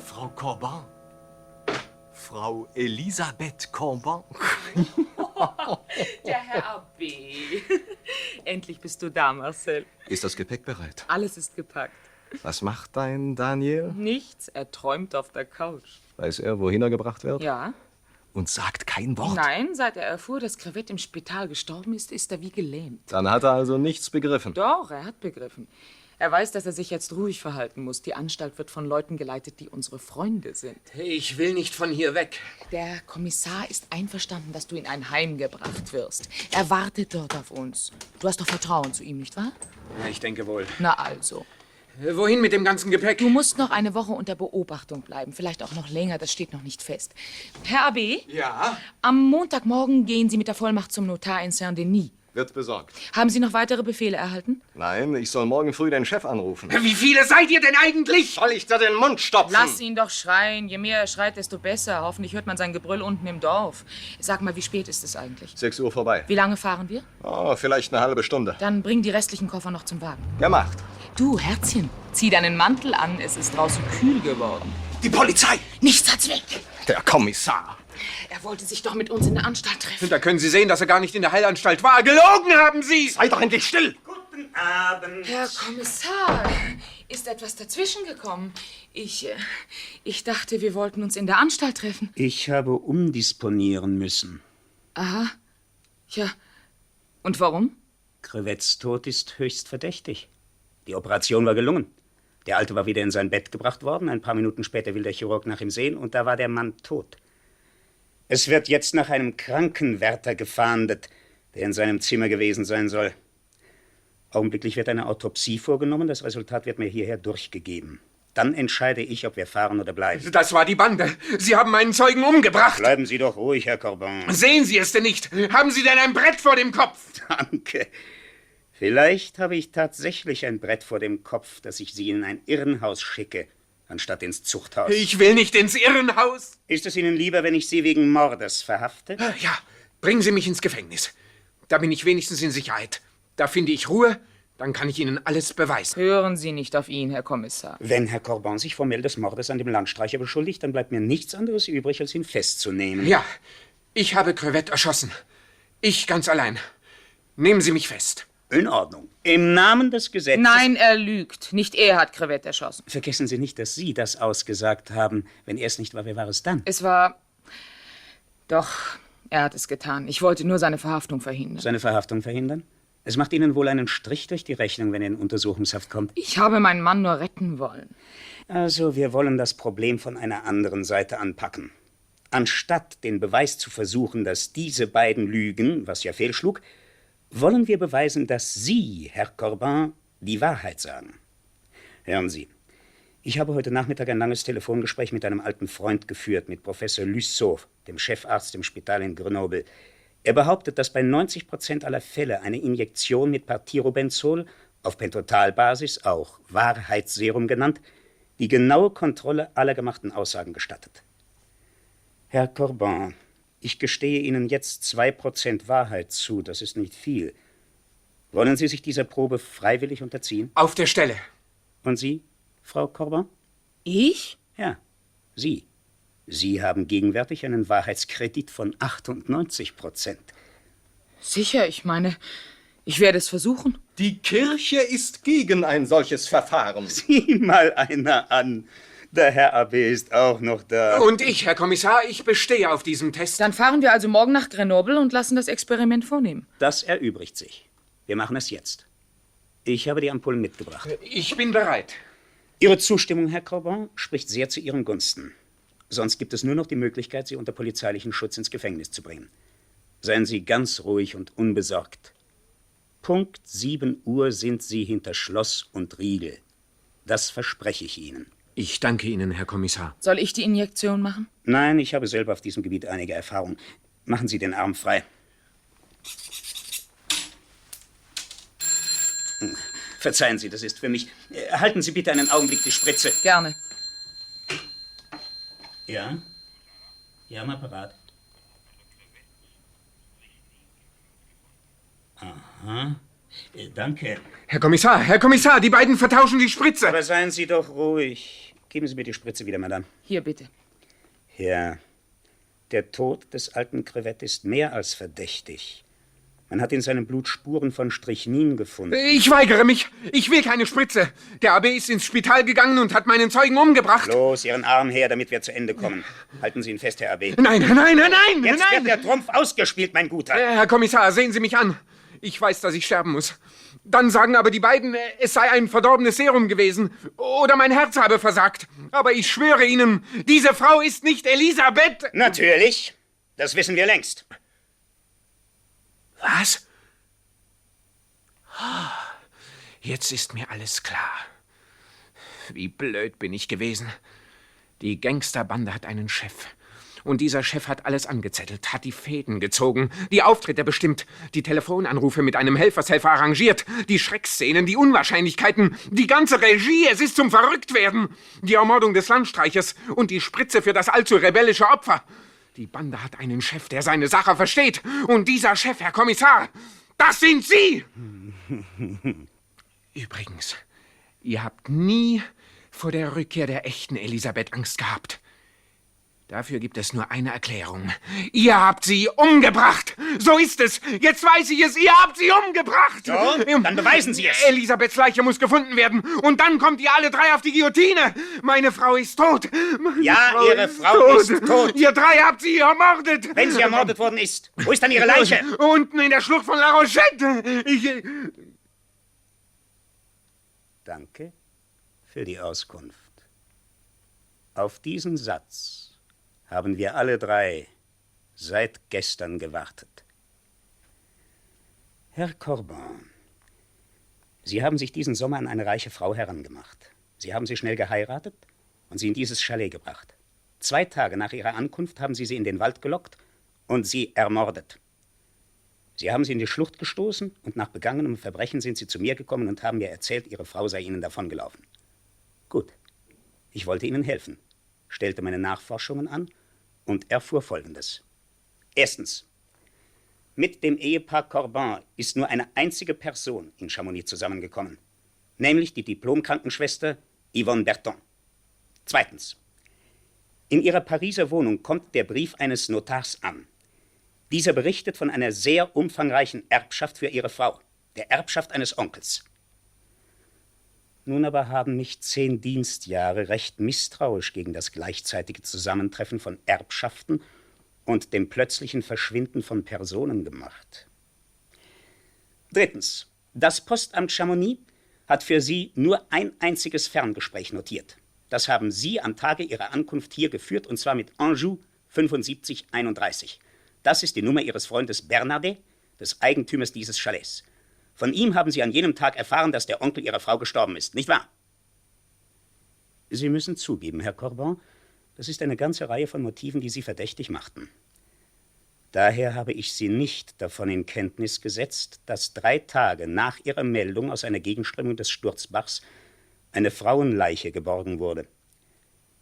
[SPEAKER 5] Frau Corbin. Frau Elisabeth Corbin.
[SPEAKER 6] Der Herr AB. Endlich bist du da, Marcel.
[SPEAKER 5] Ist das Gepäck bereit?
[SPEAKER 6] Alles ist gepackt.
[SPEAKER 5] Was macht dein Daniel?
[SPEAKER 6] Nichts, er träumt auf der Couch.
[SPEAKER 5] Weiß er, wohin er gebracht wird?
[SPEAKER 6] Ja?
[SPEAKER 5] Und sagt kein Wort?
[SPEAKER 6] Nein, seit er erfuhr, dass Crevette im Spital gestorben ist, ist er wie gelähmt.
[SPEAKER 5] Dann hat er also nichts begriffen.
[SPEAKER 6] Doch, er hat begriffen. Er weiß, dass er sich jetzt ruhig verhalten muss. Die Anstalt wird von Leuten geleitet, die unsere Freunde sind.
[SPEAKER 3] Ich will nicht von hier weg.
[SPEAKER 6] Der Kommissar ist einverstanden, dass du in ein Heim gebracht wirst. Er wartet dort auf uns. Du hast doch Vertrauen zu ihm, nicht wahr?
[SPEAKER 3] Ja, ich denke wohl.
[SPEAKER 6] Na also.
[SPEAKER 3] Wohin mit dem ganzen Gepäck?
[SPEAKER 6] Du musst noch eine Woche unter Beobachtung bleiben. Vielleicht auch noch länger, das steht noch nicht fest. Herr AB?
[SPEAKER 3] Ja?
[SPEAKER 6] Am Montagmorgen gehen Sie mit der Vollmacht zum Notar in Saint-Denis.
[SPEAKER 5] Wird besorgt.
[SPEAKER 6] Haben Sie noch weitere Befehle erhalten?
[SPEAKER 5] Nein, ich soll morgen früh den Chef anrufen.
[SPEAKER 3] Wie viele seid ihr denn eigentlich?
[SPEAKER 5] Soll ich da den Mund stopfen?
[SPEAKER 6] Lass ihn doch schreien. Je mehr er schreit, desto besser. Hoffentlich hört man sein Gebrüll unten im Dorf. Sag mal, wie spät ist es eigentlich?
[SPEAKER 5] 6 Uhr vorbei.
[SPEAKER 6] Wie lange fahren wir?
[SPEAKER 5] Oh, vielleicht eine halbe Stunde.
[SPEAKER 6] Dann bring die restlichen Koffer noch zum Wagen.
[SPEAKER 5] Gemacht.
[SPEAKER 6] Du, Herzchen, zieh deinen Mantel an. Es ist draußen kühl geworden.
[SPEAKER 5] Die Polizei!
[SPEAKER 6] Nichts hat's weg.
[SPEAKER 5] Der Kommissar.
[SPEAKER 6] Er wollte sich doch mit uns in der Anstalt treffen.
[SPEAKER 3] Da können Sie sehen, dass er gar nicht in der Heilanstalt war. Gelogen haben Sie!
[SPEAKER 5] Sei doch endlich still!
[SPEAKER 4] Guten Abend.
[SPEAKER 6] Herr Kommissar, ist etwas dazwischen gekommen? Ich dachte, wir wollten uns in der Anstalt treffen.
[SPEAKER 4] Ich habe umdisponieren müssen.
[SPEAKER 6] Aha. Ja. Und warum?
[SPEAKER 4] Crevettes Tod ist höchst verdächtig. Die Operation war gelungen. Der Alte war wieder in sein Bett gebracht worden. Ein paar Minuten später will der Chirurg nach ihm sehen und da war der Mann tot. Es wird jetzt nach einem Krankenwärter gefahndet, der in seinem Zimmer gewesen sein soll. Augenblicklich wird eine Autopsie vorgenommen. Das Resultat wird mir hierher durchgegeben. Dann entscheide ich, ob wir fahren oder bleiben.
[SPEAKER 3] Das war die Bande. Sie haben meinen Zeugen umgebracht.
[SPEAKER 4] Bleiben Sie doch ruhig, Herr Corbin.
[SPEAKER 3] Sehen Sie es denn nicht? Haben Sie denn ein Brett vor dem Kopf?
[SPEAKER 4] Danke. Vielleicht habe ich tatsächlich ein Brett vor dem Kopf, dass ich Sie in ein Irrenhaus schicke, anstatt ins Zuchthaus.
[SPEAKER 3] Ich will nicht ins Irrenhaus.
[SPEAKER 4] Ist es Ihnen lieber, wenn ich Sie wegen Mordes verhafte?
[SPEAKER 3] Ja, bringen Sie mich ins Gefängnis. Da bin ich wenigstens in Sicherheit. Da finde ich Ruhe, dann kann ich Ihnen alles beweisen.
[SPEAKER 6] Hören Sie nicht auf ihn, Herr Kommissar.
[SPEAKER 4] Wenn Herr Corbin sich formell des Mordes an dem Landstreicher beschuldigt, dann bleibt mir nichts anderes übrig, als ihn festzunehmen.
[SPEAKER 3] Ja, ich habe Crevette erschossen. Ich ganz allein. Nehmen Sie mich fest.
[SPEAKER 4] In Ordnung. Im Namen des Gesetzes...
[SPEAKER 6] Nein, er lügt. Nicht er hat Crevette erschossen.
[SPEAKER 4] Vergessen Sie nicht, dass Sie das ausgesagt haben. Wenn er es nicht war, wer war es dann?
[SPEAKER 6] Es war... Doch, er hat es getan. Ich wollte nur seine Verhaftung verhindern.
[SPEAKER 4] Seine Verhaftung verhindern? Es macht Ihnen wohl einen Strich durch die Rechnung, wenn er in Untersuchungshaft kommt.
[SPEAKER 6] Ich habe meinen Mann nur retten wollen.
[SPEAKER 4] Also, wir wollen das Problem von einer anderen Seite anpacken. Anstatt den Beweis zu versuchen, dass diese beiden lügen, was ja fehlschlug, wollen wir beweisen, dass Sie, Herr Corbin, die Wahrheit sagen. Hören Sie, ich habe heute Nachmittag ein langes Telefongespräch mit einem alten Freund geführt, mit Professor Lusseau, dem Chefarzt im Spital in Grenoble. Er behauptet, dass bei 90% aller Fälle eine Injektion mit Partirobenzol auf Pentotalbasis, auch Wahrheitsserum genannt, die genaue Kontrolle aller gemachten Aussagen gestattet. Herr Corbin, ich gestehe Ihnen jetzt 2% Wahrheit zu, das ist nicht viel. Wollen Sie sich dieser Probe freiwillig unterziehen?
[SPEAKER 3] Auf der Stelle.
[SPEAKER 4] Und Sie, Frau Corbin?
[SPEAKER 6] Ich?
[SPEAKER 4] Ja, Sie. Sie haben gegenwärtig einen Wahrheitskredit von 98%.
[SPEAKER 6] Sicher, ich meine, ich werde es versuchen.
[SPEAKER 5] Die Kirche ist gegen ein solches Verfahren.
[SPEAKER 4] Sieh mal einer an. Der Herr AB ist auch noch da.
[SPEAKER 3] Und ich, Herr Kommissar, ich bestehe auf diesem Test.
[SPEAKER 6] Dann fahren wir also morgen nach Grenoble und lassen das Experiment vornehmen.
[SPEAKER 4] Das erübrigt sich. Wir machen es jetzt. Ich habe die Ampullen mitgebracht.
[SPEAKER 3] Ich bin bereit.
[SPEAKER 4] Ihre Zustimmung, Herr Corbin, spricht sehr zu Ihren Gunsten. Sonst gibt es nur noch die Möglichkeit, Sie unter polizeilichen Schutz ins Gefängnis zu bringen. Seien Sie ganz ruhig und unbesorgt. Punkt 7 Uhr sind Sie hinter Schloss und Riegel. Das verspreche ich Ihnen.
[SPEAKER 3] Ich danke Ihnen, Herr Kommissar.
[SPEAKER 6] Soll ich die Injektion machen?
[SPEAKER 4] Nein, ich habe selber auf diesem Gebiet einige Erfahrung. Machen Sie den Arm frei. Verzeihen Sie, das ist für mich. Halten Sie bitte einen Augenblick die Spritze.
[SPEAKER 6] Gerne.
[SPEAKER 4] Ja? Ja, am Apparat. Aha. Danke.
[SPEAKER 3] Herr Kommissar, die beiden vertauschen die Spritze.
[SPEAKER 4] Aber seien Sie doch ruhig. Geben Sie mir die Spritze wieder, Madame.
[SPEAKER 6] Hier, bitte.
[SPEAKER 4] Ja. Der Tod des alten Crevette ist mehr als verdächtig. Man hat in seinem Blut Spuren von Strychnin gefunden.
[SPEAKER 3] Ich weigere mich. Ich will keine Spritze. Der AB ist ins Spital gegangen und hat meinen Zeugen umgebracht.
[SPEAKER 4] Los, Ihren Arm her, damit wir zu Ende kommen. Halten Sie ihn fest, Herr AB.
[SPEAKER 3] Nein!
[SPEAKER 4] Jetzt wird der Trumpf ausgespielt, mein Guter.
[SPEAKER 3] Herr Kommissar, sehen Sie mich an. Ich weiß, dass ich sterben muss. Dann sagen aber die beiden, es sei ein verdorbenes Serum gewesen. Oder mein Herz habe versagt. Aber ich schwöre Ihnen, diese Frau ist nicht Elisabeth.
[SPEAKER 4] Natürlich. Das wissen wir längst.
[SPEAKER 3] Was? Jetzt ist mir alles klar. Wie blöd bin ich gewesen. Die Gangsterbande hat einen Chef. Und dieser Chef hat alles angezettelt, hat die Fäden gezogen, die Auftritte bestimmt, die Telefonanrufe mit einem Helfershelfer arrangiert, die Schreckszenen, die Unwahrscheinlichkeiten, die ganze Regie, es ist zum Verrücktwerden. Die Ermordung des Landstreichers und die Spritze für das allzu rebellische Opfer. Die Bande hat einen Chef, der seine Sache versteht. Und dieser Chef, Herr Kommissar, das sind Sie! Übrigens, ihr habt nie vor der Rückkehr der echten Elisabeth Angst gehabt. Dafür gibt es nur eine Erklärung. Ihr habt sie umgebracht! So ist es! Jetzt weiß ich es! Ihr habt sie umgebracht!
[SPEAKER 4] So, dann beweisen Sie es!
[SPEAKER 3] Elisabeths Leiche muss gefunden werden. Und dann kommt ihr alle drei auf die Guillotine! Meine Frau ist tot!
[SPEAKER 4] Ihre Frau ist tot!
[SPEAKER 3] Ihr drei habt sie ermordet!
[SPEAKER 4] Wenn sie ermordet worden ist, wo ist dann Ihre Leiche?
[SPEAKER 3] Unten in der Schlucht von La Rochette!
[SPEAKER 4] Danke für die Auskunft. Auf diesen Satz haben wir alle drei seit gestern gewartet. Herr Corbin, Sie haben sich diesen Sommer an eine reiche Frau herangemacht. Sie haben sie schnell geheiratet und sie in dieses Chalet gebracht. 2 Tage nach ihrer Ankunft haben Sie sie in den Wald gelockt und sie ermordet. Sie haben sie in die Schlucht gestoßen und nach begangenem Verbrechen sind Sie zu mir gekommen und haben mir erzählt, Ihre Frau sei Ihnen davongelaufen. Gut, ich wollte Ihnen helfen, stellte meine Nachforschungen an und erfuhr Folgendes. Erstens, mit dem Ehepaar Corbin ist nur eine einzige Person in Chamonix zusammengekommen, nämlich die Diplomkrankenschwester Yvonne Berton. Zweitens, in ihrer Pariser Wohnung kommt der Brief eines Notars an. Dieser berichtet von einer sehr umfangreichen Erbschaft für ihre Frau, der Erbschaft eines Onkels. Nun aber haben mich 10 Dienstjahre recht misstrauisch gegen das gleichzeitige Zusammentreffen von Erbschaften und dem plötzlichen Verschwinden von Personen gemacht. Drittens, das Postamt Chamonix hat für Sie nur ein einziges Ferngespräch notiert. Das haben Sie am Tage Ihrer Ankunft hier geführt, und zwar mit Anjou 7531. Das ist die Nummer Ihres Freundes Bernardet, des Eigentümers dieses Chalets. Von ihm haben Sie an jenem Tag erfahren, dass der Onkel Ihrer Frau gestorben ist, nicht wahr? Sie müssen zugeben, Herr Corbin, das ist eine ganze Reihe von Motiven, die Sie verdächtig machten. Daher habe ich Sie nicht davon in Kenntnis gesetzt, dass 3 Tage nach Ihrer Meldung aus einer Gegenströmung des Sturzbachs eine Frauenleiche geborgen wurde.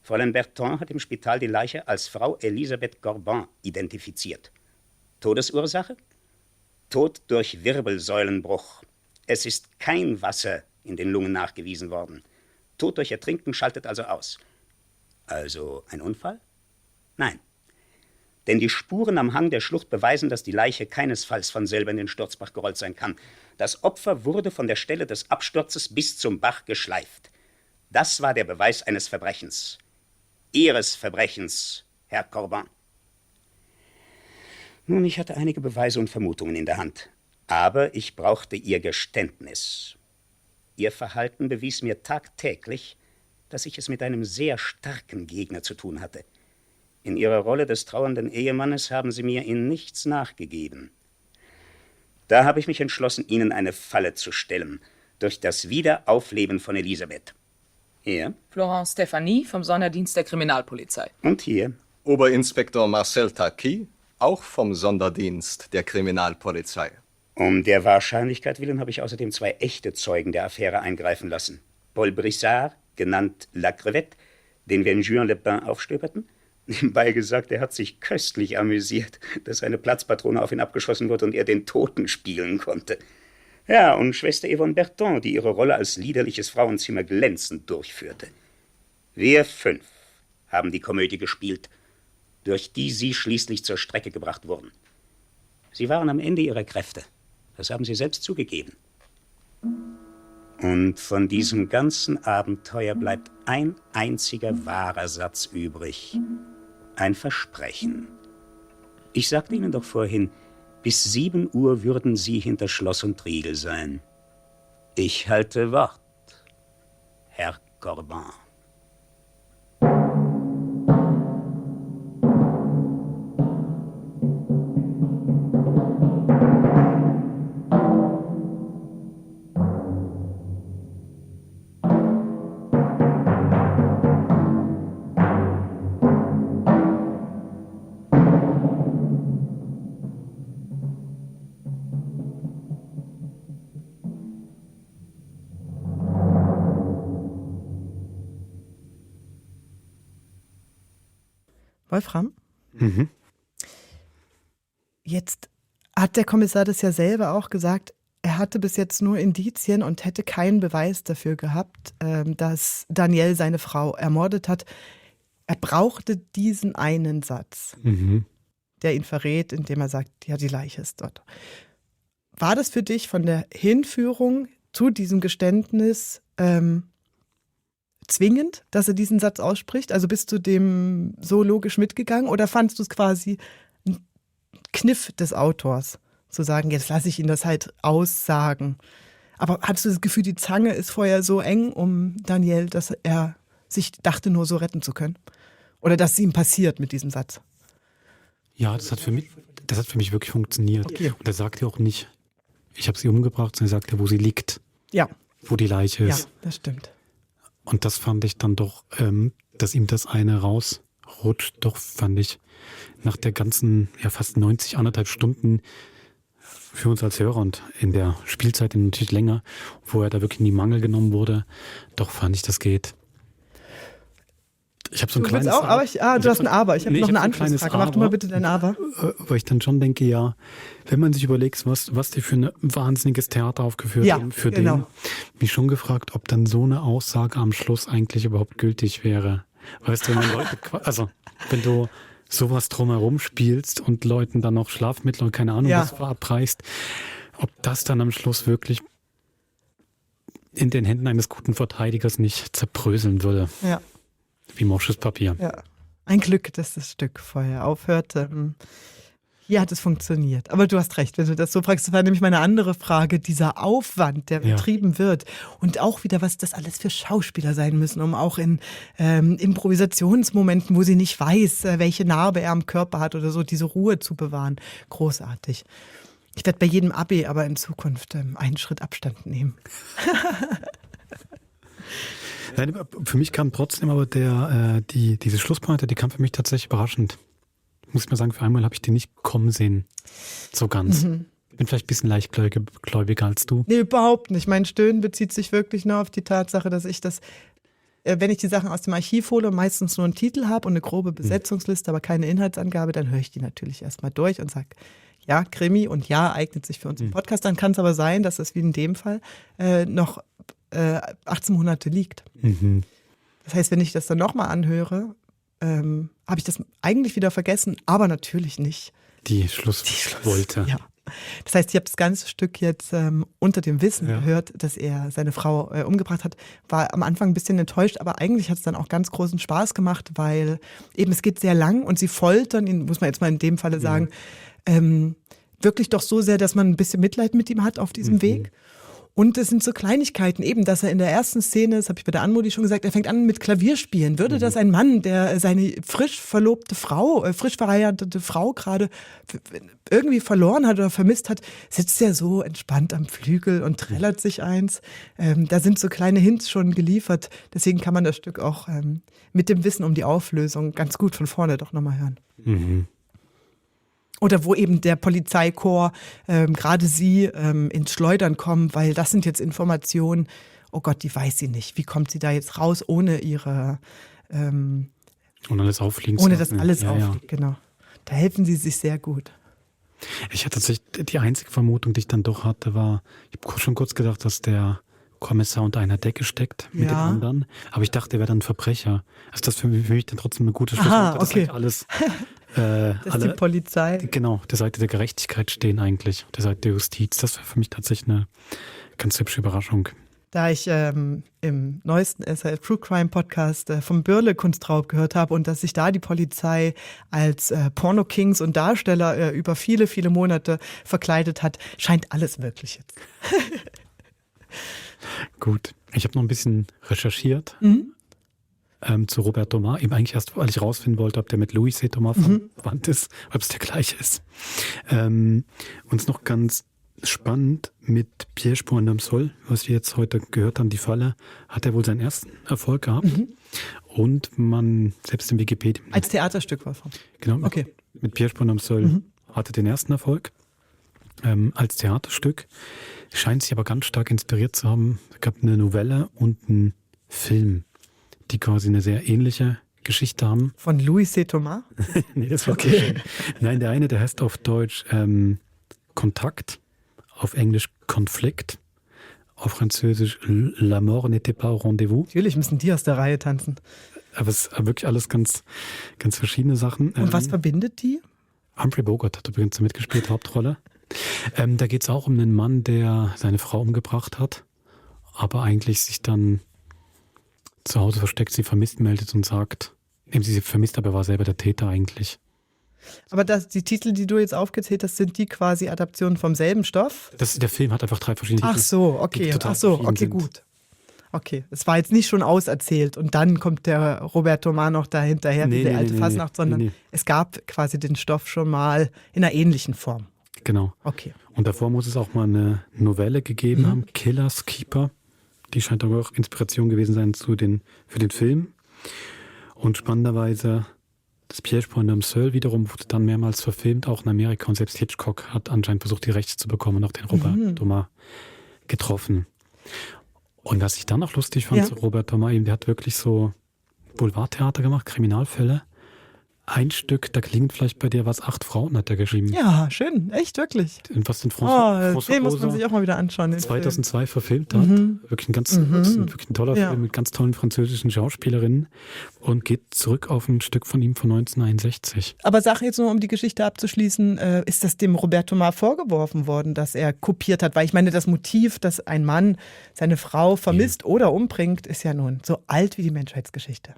[SPEAKER 4] Fräulein Berton hat im Spital die Leiche als Frau Elisabeth Gorban identifiziert. Todesursache? Tod durch Wirbelsäulenbruch. Es ist kein Wasser in den Lungen nachgewiesen worden. Tod durch Ertrinken schaltet also aus. Also ein Unfall? Nein. Denn die Spuren am Hang der Schlucht beweisen, dass die Leiche keinesfalls von selber in den Sturzbach gerollt sein kann. Das Opfer wurde von der Stelle des Absturzes bis zum Bach geschleift. Das war der Beweis eines Verbrechens. Ihres Verbrechens, Herr Corbin. Nun, ich hatte einige Beweise und Vermutungen in der Hand. Aber ich brauchte Ihr Geständnis. Ihr Verhalten bewies mir tagtäglich, dass ich es mit einem sehr starken Gegner zu tun hatte. In Ihrer Rolle des trauernden Ehemannes haben Sie mir in nichts nachgegeben. Da habe ich mich entschlossen, Ihnen eine Falle zu stellen, durch das Wiederaufleben von Elisabeth. Hier.
[SPEAKER 6] Florence Stephanie vom Sonderdienst der Kriminalpolizei.
[SPEAKER 4] Und hier.
[SPEAKER 5] Oberinspektor Marcel Taki, auch vom Sonderdienst der Kriminalpolizei.
[SPEAKER 4] Um der Wahrscheinlichkeit willen habe ich außerdem 2 echte Zeugen der Affäre eingreifen lassen. Paul Brissard, genannt La Crevette, den wir in Juin-le-Pin aufstöberten. Nebenbei gesagt, er hat sich köstlich amüsiert, dass eine Platzpatrone auf ihn abgeschossen wurde und er den Toten spielen konnte. Ja, und Schwester Yvonne Berton, die ihre Rolle als liederliches Frauenzimmer glänzend durchführte. Wir 5 haben die Komödie gespielt, durch die Sie schließlich zur Strecke gebracht wurden. Sie waren am Ende Ihrer Kräfte. Das haben Sie selbst zugegeben. Und von diesem ganzen Abenteuer bleibt ein einziger wahrer Satz übrig. Ein Versprechen. Ich sagte Ihnen doch vorhin, bis 7 Uhr würden Sie hinter Schloss und Riegel sein. Ich halte Wort, Herr Corbin.
[SPEAKER 2] Wolfram? Jetzt hat der Kommissar das ja selber auch gesagt, er hatte bis jetzt nur Indizien und hätte keinen Beweis dafür gehabt, dass Daniel seine Frau ermordet hat. Er brauchte diesen einen Satz, der ihn verrät, indem er sagt, ja, die Leiche ist dort. War das für dich von der Hinführung zu diesem Geständnis zwingend, dass er diesen Satz ausspricht? Also bist du dem so logisch mitgegangen oder fandst du es quasi ein Kniff des Autors, zu sagen, jetzt lasse ich ihn das halt aussagen? Aber hattest du das Gefühl, die Zange ist vorher so eng um Daniel, dass er sich dachte, nur so retten zu können? Oder dass es ihm passiert mit diesem Satz?
[SPEAKER 1] Ja, das hat für mich wirklich funktioniert. Okay. Und er sagt ja auch nicht, ich habe sie umgebracht, sondern er sagt ja, wo sie liegt. Ja. Wo die Leiche ist.
[SPEAKER 2] Ja, das stimmt.
[SPEAKER 1] Und das fand ich dann doch, dass ihm das eine rausrutscht, doch fand ich nach der ganzen, ja fast 1,5 Stunden für uns als Hörer und in der Spielzeit natürlich länger, wo er da wirklich in die Mangel genommen wurde, doch fand ich, das geht. Ich habe so ein kleines
[SPEAKER 2] Aber. Du hast ein Aber. Ich habe noch eine Anschlussfrage. Mach du mal bitte dein Aber.
[SPEAKER 1] Weil ich dann schon denke, ja, wenn man sich überlegt, was die für ein wahnsinniges Theater aufgeführt haben, für den, mich schon gefragt, ob dann so eine Aussage am Schluss eigentlich überhaupt gültig wäre. Weißt du, wenn Leute, also wenn du sowas drumherum spielst und Leuten dann noch Schlafmittel und keine Ahnung was verabreichst, ob das dann am Schluss wirklich in den Händen eines guten Verteidigers nicht zerbröseln würde. Ja. Wie morsches Papier.
[SPEAKER 2] Ja. Ein Glück, dass das Stück vorher aufhörte. Hier hat es funktioniert. Aber du hast recht, wenn du das so fragst. Das war nämlich meine andere Frage. Dieser Aufwand, der betrieben wird. Und auch wieder, was das alles für Schauspieler sein müssen, um auch in Improvisationsmomenten, wo sie nicht weiß, welche Narbe er am Körper hat oder so, diese Ruhe zu bewahren. Großartig. Ich werde bei jedem AB aber in Zukunft einen Schritt Abstand nehmen.
[SPEAKER 1] Nein, für mich kam trotzdem aber diese Schlusspointe, die kam für mich tatsächlich überraschend. muss ich mal sagen, für einmal habe ich den nicht kommen sehen. So ganz. Ich bin vielleicht ein bisschen leichtgläubiger als du.
[SPEAKER 2] Nee, überhaupt nicht. Mein Stöhnen bezieht sich wirklich nur auf die Tatsache, dass ich das, wenn ich die Sachen aus dem Archiv hole und meistens nur einen Titel habe und eine grobe Besetzungsliste, aber keine Inhaltsangabe, dann höre ich die natürlich erstmal durch und sage, ja, Krimi und ja, eignet sich für unseren Podcast. Dann kann es aber sein, dass es wie in dem Fall noch 18 Monate liegt. Das heißt, wenn ich das dann nochmal anhöre, habe ich das eigentlich wieder vergessen, aber natürlich nicht.
[SPEAKER 1] Die Schlusswolte.
[SPEAKER 2] Ja. Das heißt, ich habe das ganze Stück jetzt unter dem Wissen gehört, dass er seine Frau umgebracht hat. War am Anfang ein bisschen enttäuscht, aber eigentlich hat es dann auch ganz großen Spaß gemacht, weil eben es geht sehr lang und sie foltern ihn, muss man jetzt mal in dem Falle sagen, wirklich doch so sehr, dass man ein bisschen Mitleid mit ihm hat auf diesem Weg. Und es sind so Kleinigkeiten, eben, dass er in der ersten Szene, das habe ich bei der Anmodi schon gesagt, er fängt an mit Klavierspielen. Würde das ein Mann, der seine frisch verheiratete Frau gerade irgendwie verloren hat oder vermisst hat, sitzt er so entspannt am Flügel und trällert sich eins. Da sind so kleine Hints schon geliefert. Deswegen kann man das Stück auch mit dem Wissen um die Auflösung ganz gut von vorne doch nochmal hören. Oder wo eben der Polizeikorps, gerade sie, ins Schleudern kommen, weil das sind jetzt Informationen, oh Gott, die weiß sie nicht. Wie kommt sie da jetzt raus, ohne ihre...
[SPEAKER 1] ohne alles auffliegen
[SPEAKER 2] ohne
[SPEAKER 1] zu lassen.
[SPEAKER 2] dass alles auffliegt, genau. Da helfen sie sich sehr gut.
[SPEAKER 1] Ich hatte tatsächlich, die einzige Vermutung, die ich dann doch hatte, war, ich habe schon kurz gedacht, dass der Kommissar unter einer Decke steckt mit den anderen. Aber ich dachte, er wäre dann ein Verbrecher. Also das für mich dann trotzdem eine gute Schlussfolgerung, dass eigentlich alles...
[SPEAKER 2] dass die Polizei...
[SPEAKER 1] Genau, der Seite der Gerechtigkeit stehen eigentlich, der Seite der Justiz. Das war für mich tatsächlich eine ganz hübsche Überraschung.
[SPEAKER 2] Da ich im neuesten SRF True Crime Podcast vom Bürle Kunstraub gehört habe und dass sich da die Polizei als Porno-Kings und Darsteller über viele, viele Monate verkleidet hat, scheint alles wirklich jetzt.
[SPEAKER 1] Gut, ich habe noch ein bisschen recherchiert. Zu Robert Thomas, eben eigentlich erst, weil ich rausfinden wollte, ob der mit Louis C. Thomas verwandt ist, ob es der gleiche ist. Uns noch ganz spannend mit Piège pour un homme seul, was wir jetzt heute gehört haben, die Falle, hat er wohl seinen ersten Erfolg gehabt. Und man, selbst im Wikipedia...
[SPEAKER 2] Als Theaterstück war es.
[SPEAKER 1] Genau,
[SPEAKER 2] okay.
[SPEAKER 1] Mit Piège pour un homme seul hatte den ersten Erfolg. Als Theaterstück. Scheint sich aber ganz stark inspiriert zu haben. Es gab eine Novelle und einen Film, die quasi eine sehr ähnliche Geschichte haben.
[SPEAKER 2] Von Louis C. Thomas?
[SPEAKER 1] Nee, das war okay. Nein, der eine, der heißt auf Deutsch Kontakt, auf Englisch Konflikt, auf Französisch La mort n'était pas au rendez-vous.
[SPEAKER 2] Natürlich müssen die aus der Reihe tanzen.
[SPEAKER 1] Aber es ist wirklich alles ganz, ganz verschiedene Sachen.
[SPEAKER 2] Und was verbindet die?
[SPEAKER 1] Humphrey Bogart hat übrigens mitgespielt, Hauptrolle. Da geht es auch um einen Mann, der seine Frau umgebracht hat, aber eigentlich sich dann zu Hause versteckt, sie vermisst meldet und sagt, eben sie vermisst, aber er war selber der Täter eigentlich.
[SPEAKER 2] Aber die Titel, die du jetzt aufgezählt hast, sind die quasi Adaptionen vom selben Stoff?
[SPEAKER 1] Der Film hat einfach 3 verschiedene Titel.
[SPEAKER 2] Ach so, okay, gut. Okay, es war jetzt nicht schon auserzählt und dann kommt der Robert Thomas noch dahinterher wie die alte Fasnacht, sondern es gab quasi den Stoff schon mal in einer ähnlichen Form.
[SPEAKER 1] Genau.
[SPEAKER 2] Okay.
[SPEAKER 1] Und davor muss es auch mal eine Novelle gegeben haben, Killer's Keeper. Die scheint aber auch Inspiration gewesen sein für den Film. Und spannenderweise, das Piège pour un homme seul wiederum wurde dann mehrmals verfilmt, auch in Amerika. Und selbst Hitchcock hat anscheinend versucht, die Rechte zu bekommen und auch den Robert Thomas getroffen. Und was ich dann noch lustig fand zu Robert Thomas, der hat wirklich so Boulevardtheater gemacht, Kriminalfälle. Ein Stück, da klingt vielleicht bei dir was, 8 Frauen hat er geschrieben.
[SPEAKER 2] Ja, schön, echt, wirklich.
[SPEAKER 1] Was den François
[SPEAKER 2] den muss man sich auch mal wieder anschauen.
[SPEAKER 1] 2002 verfilmt hat. Wirklich wirklich ein toller Film mit ganz tollen französischen Schauspielerinnen und geht zurück auf ein Stück von ihm von 1961.
[SPEAKER 2] Aber sag jetzt nur, um die Geschichte abzuschließen, ist das dem Robert Thomas vorgeworfen worden, dass er kopiert hat? Weil ich meine, das Motiv, dass ein Mann seine Frau vermisst oder umbringt, ist ja nun so alt wie die Menschheitsgeschichte.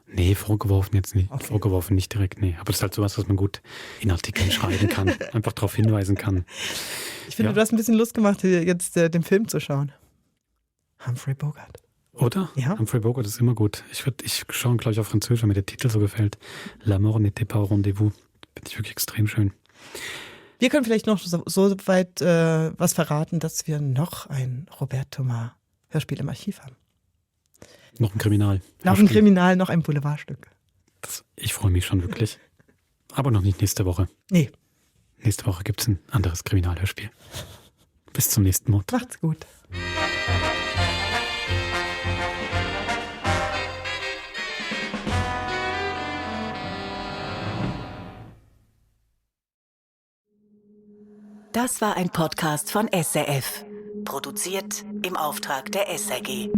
[SPEAKER 1] Nee, vorgeworfen jetzt nicht. Okay. Vorgeworfen nicht direkt, nee. Aber das ist halt sowas, was man gut in Artikeln schreiben kann, einfach darauf hinweisen kann.
[SPEAKER 2] Ich finde, du hast ein bisschen Lust gemacht, jetzt den Film zu schauen. Humphrey Bogart.
[SPEAKER 1] Oder?
[SPEAKER 2] Ja.
[SPEAKER 1] Humphrey Bogart ist immer gut. Ich schaue gleich auf Französisch, weil mir der Titel so gefällt. La mort n'était pas au rendez-vous. Finde ich wirklich extrem schön.
[SPEAKER 2] Wir können vielleicht noch so weit was verraten, dass wir noch ein Robert Thomas Hörspiel im Archiv haben.
[SPEAKER 1] Noch ein Kriminal.
[SPEAKER 2] Noch ein Kriminal, noch ein Boulevardstück.
[SPEAKER 1] Ich freue mich schon wirklich. Aber noch nicht nächste Woche.
[SPEAKER 2] Nee.
[SPEAKER 1] Nächste Woche gibt es ein anderes Kriminalhörspiel. Bis zum nächsten Mord.
[SPEAKER 2] Macht's gut.
[SPEAKER 11] Das war ein Podcast von SRF. Produziert im Auftrag der SRG.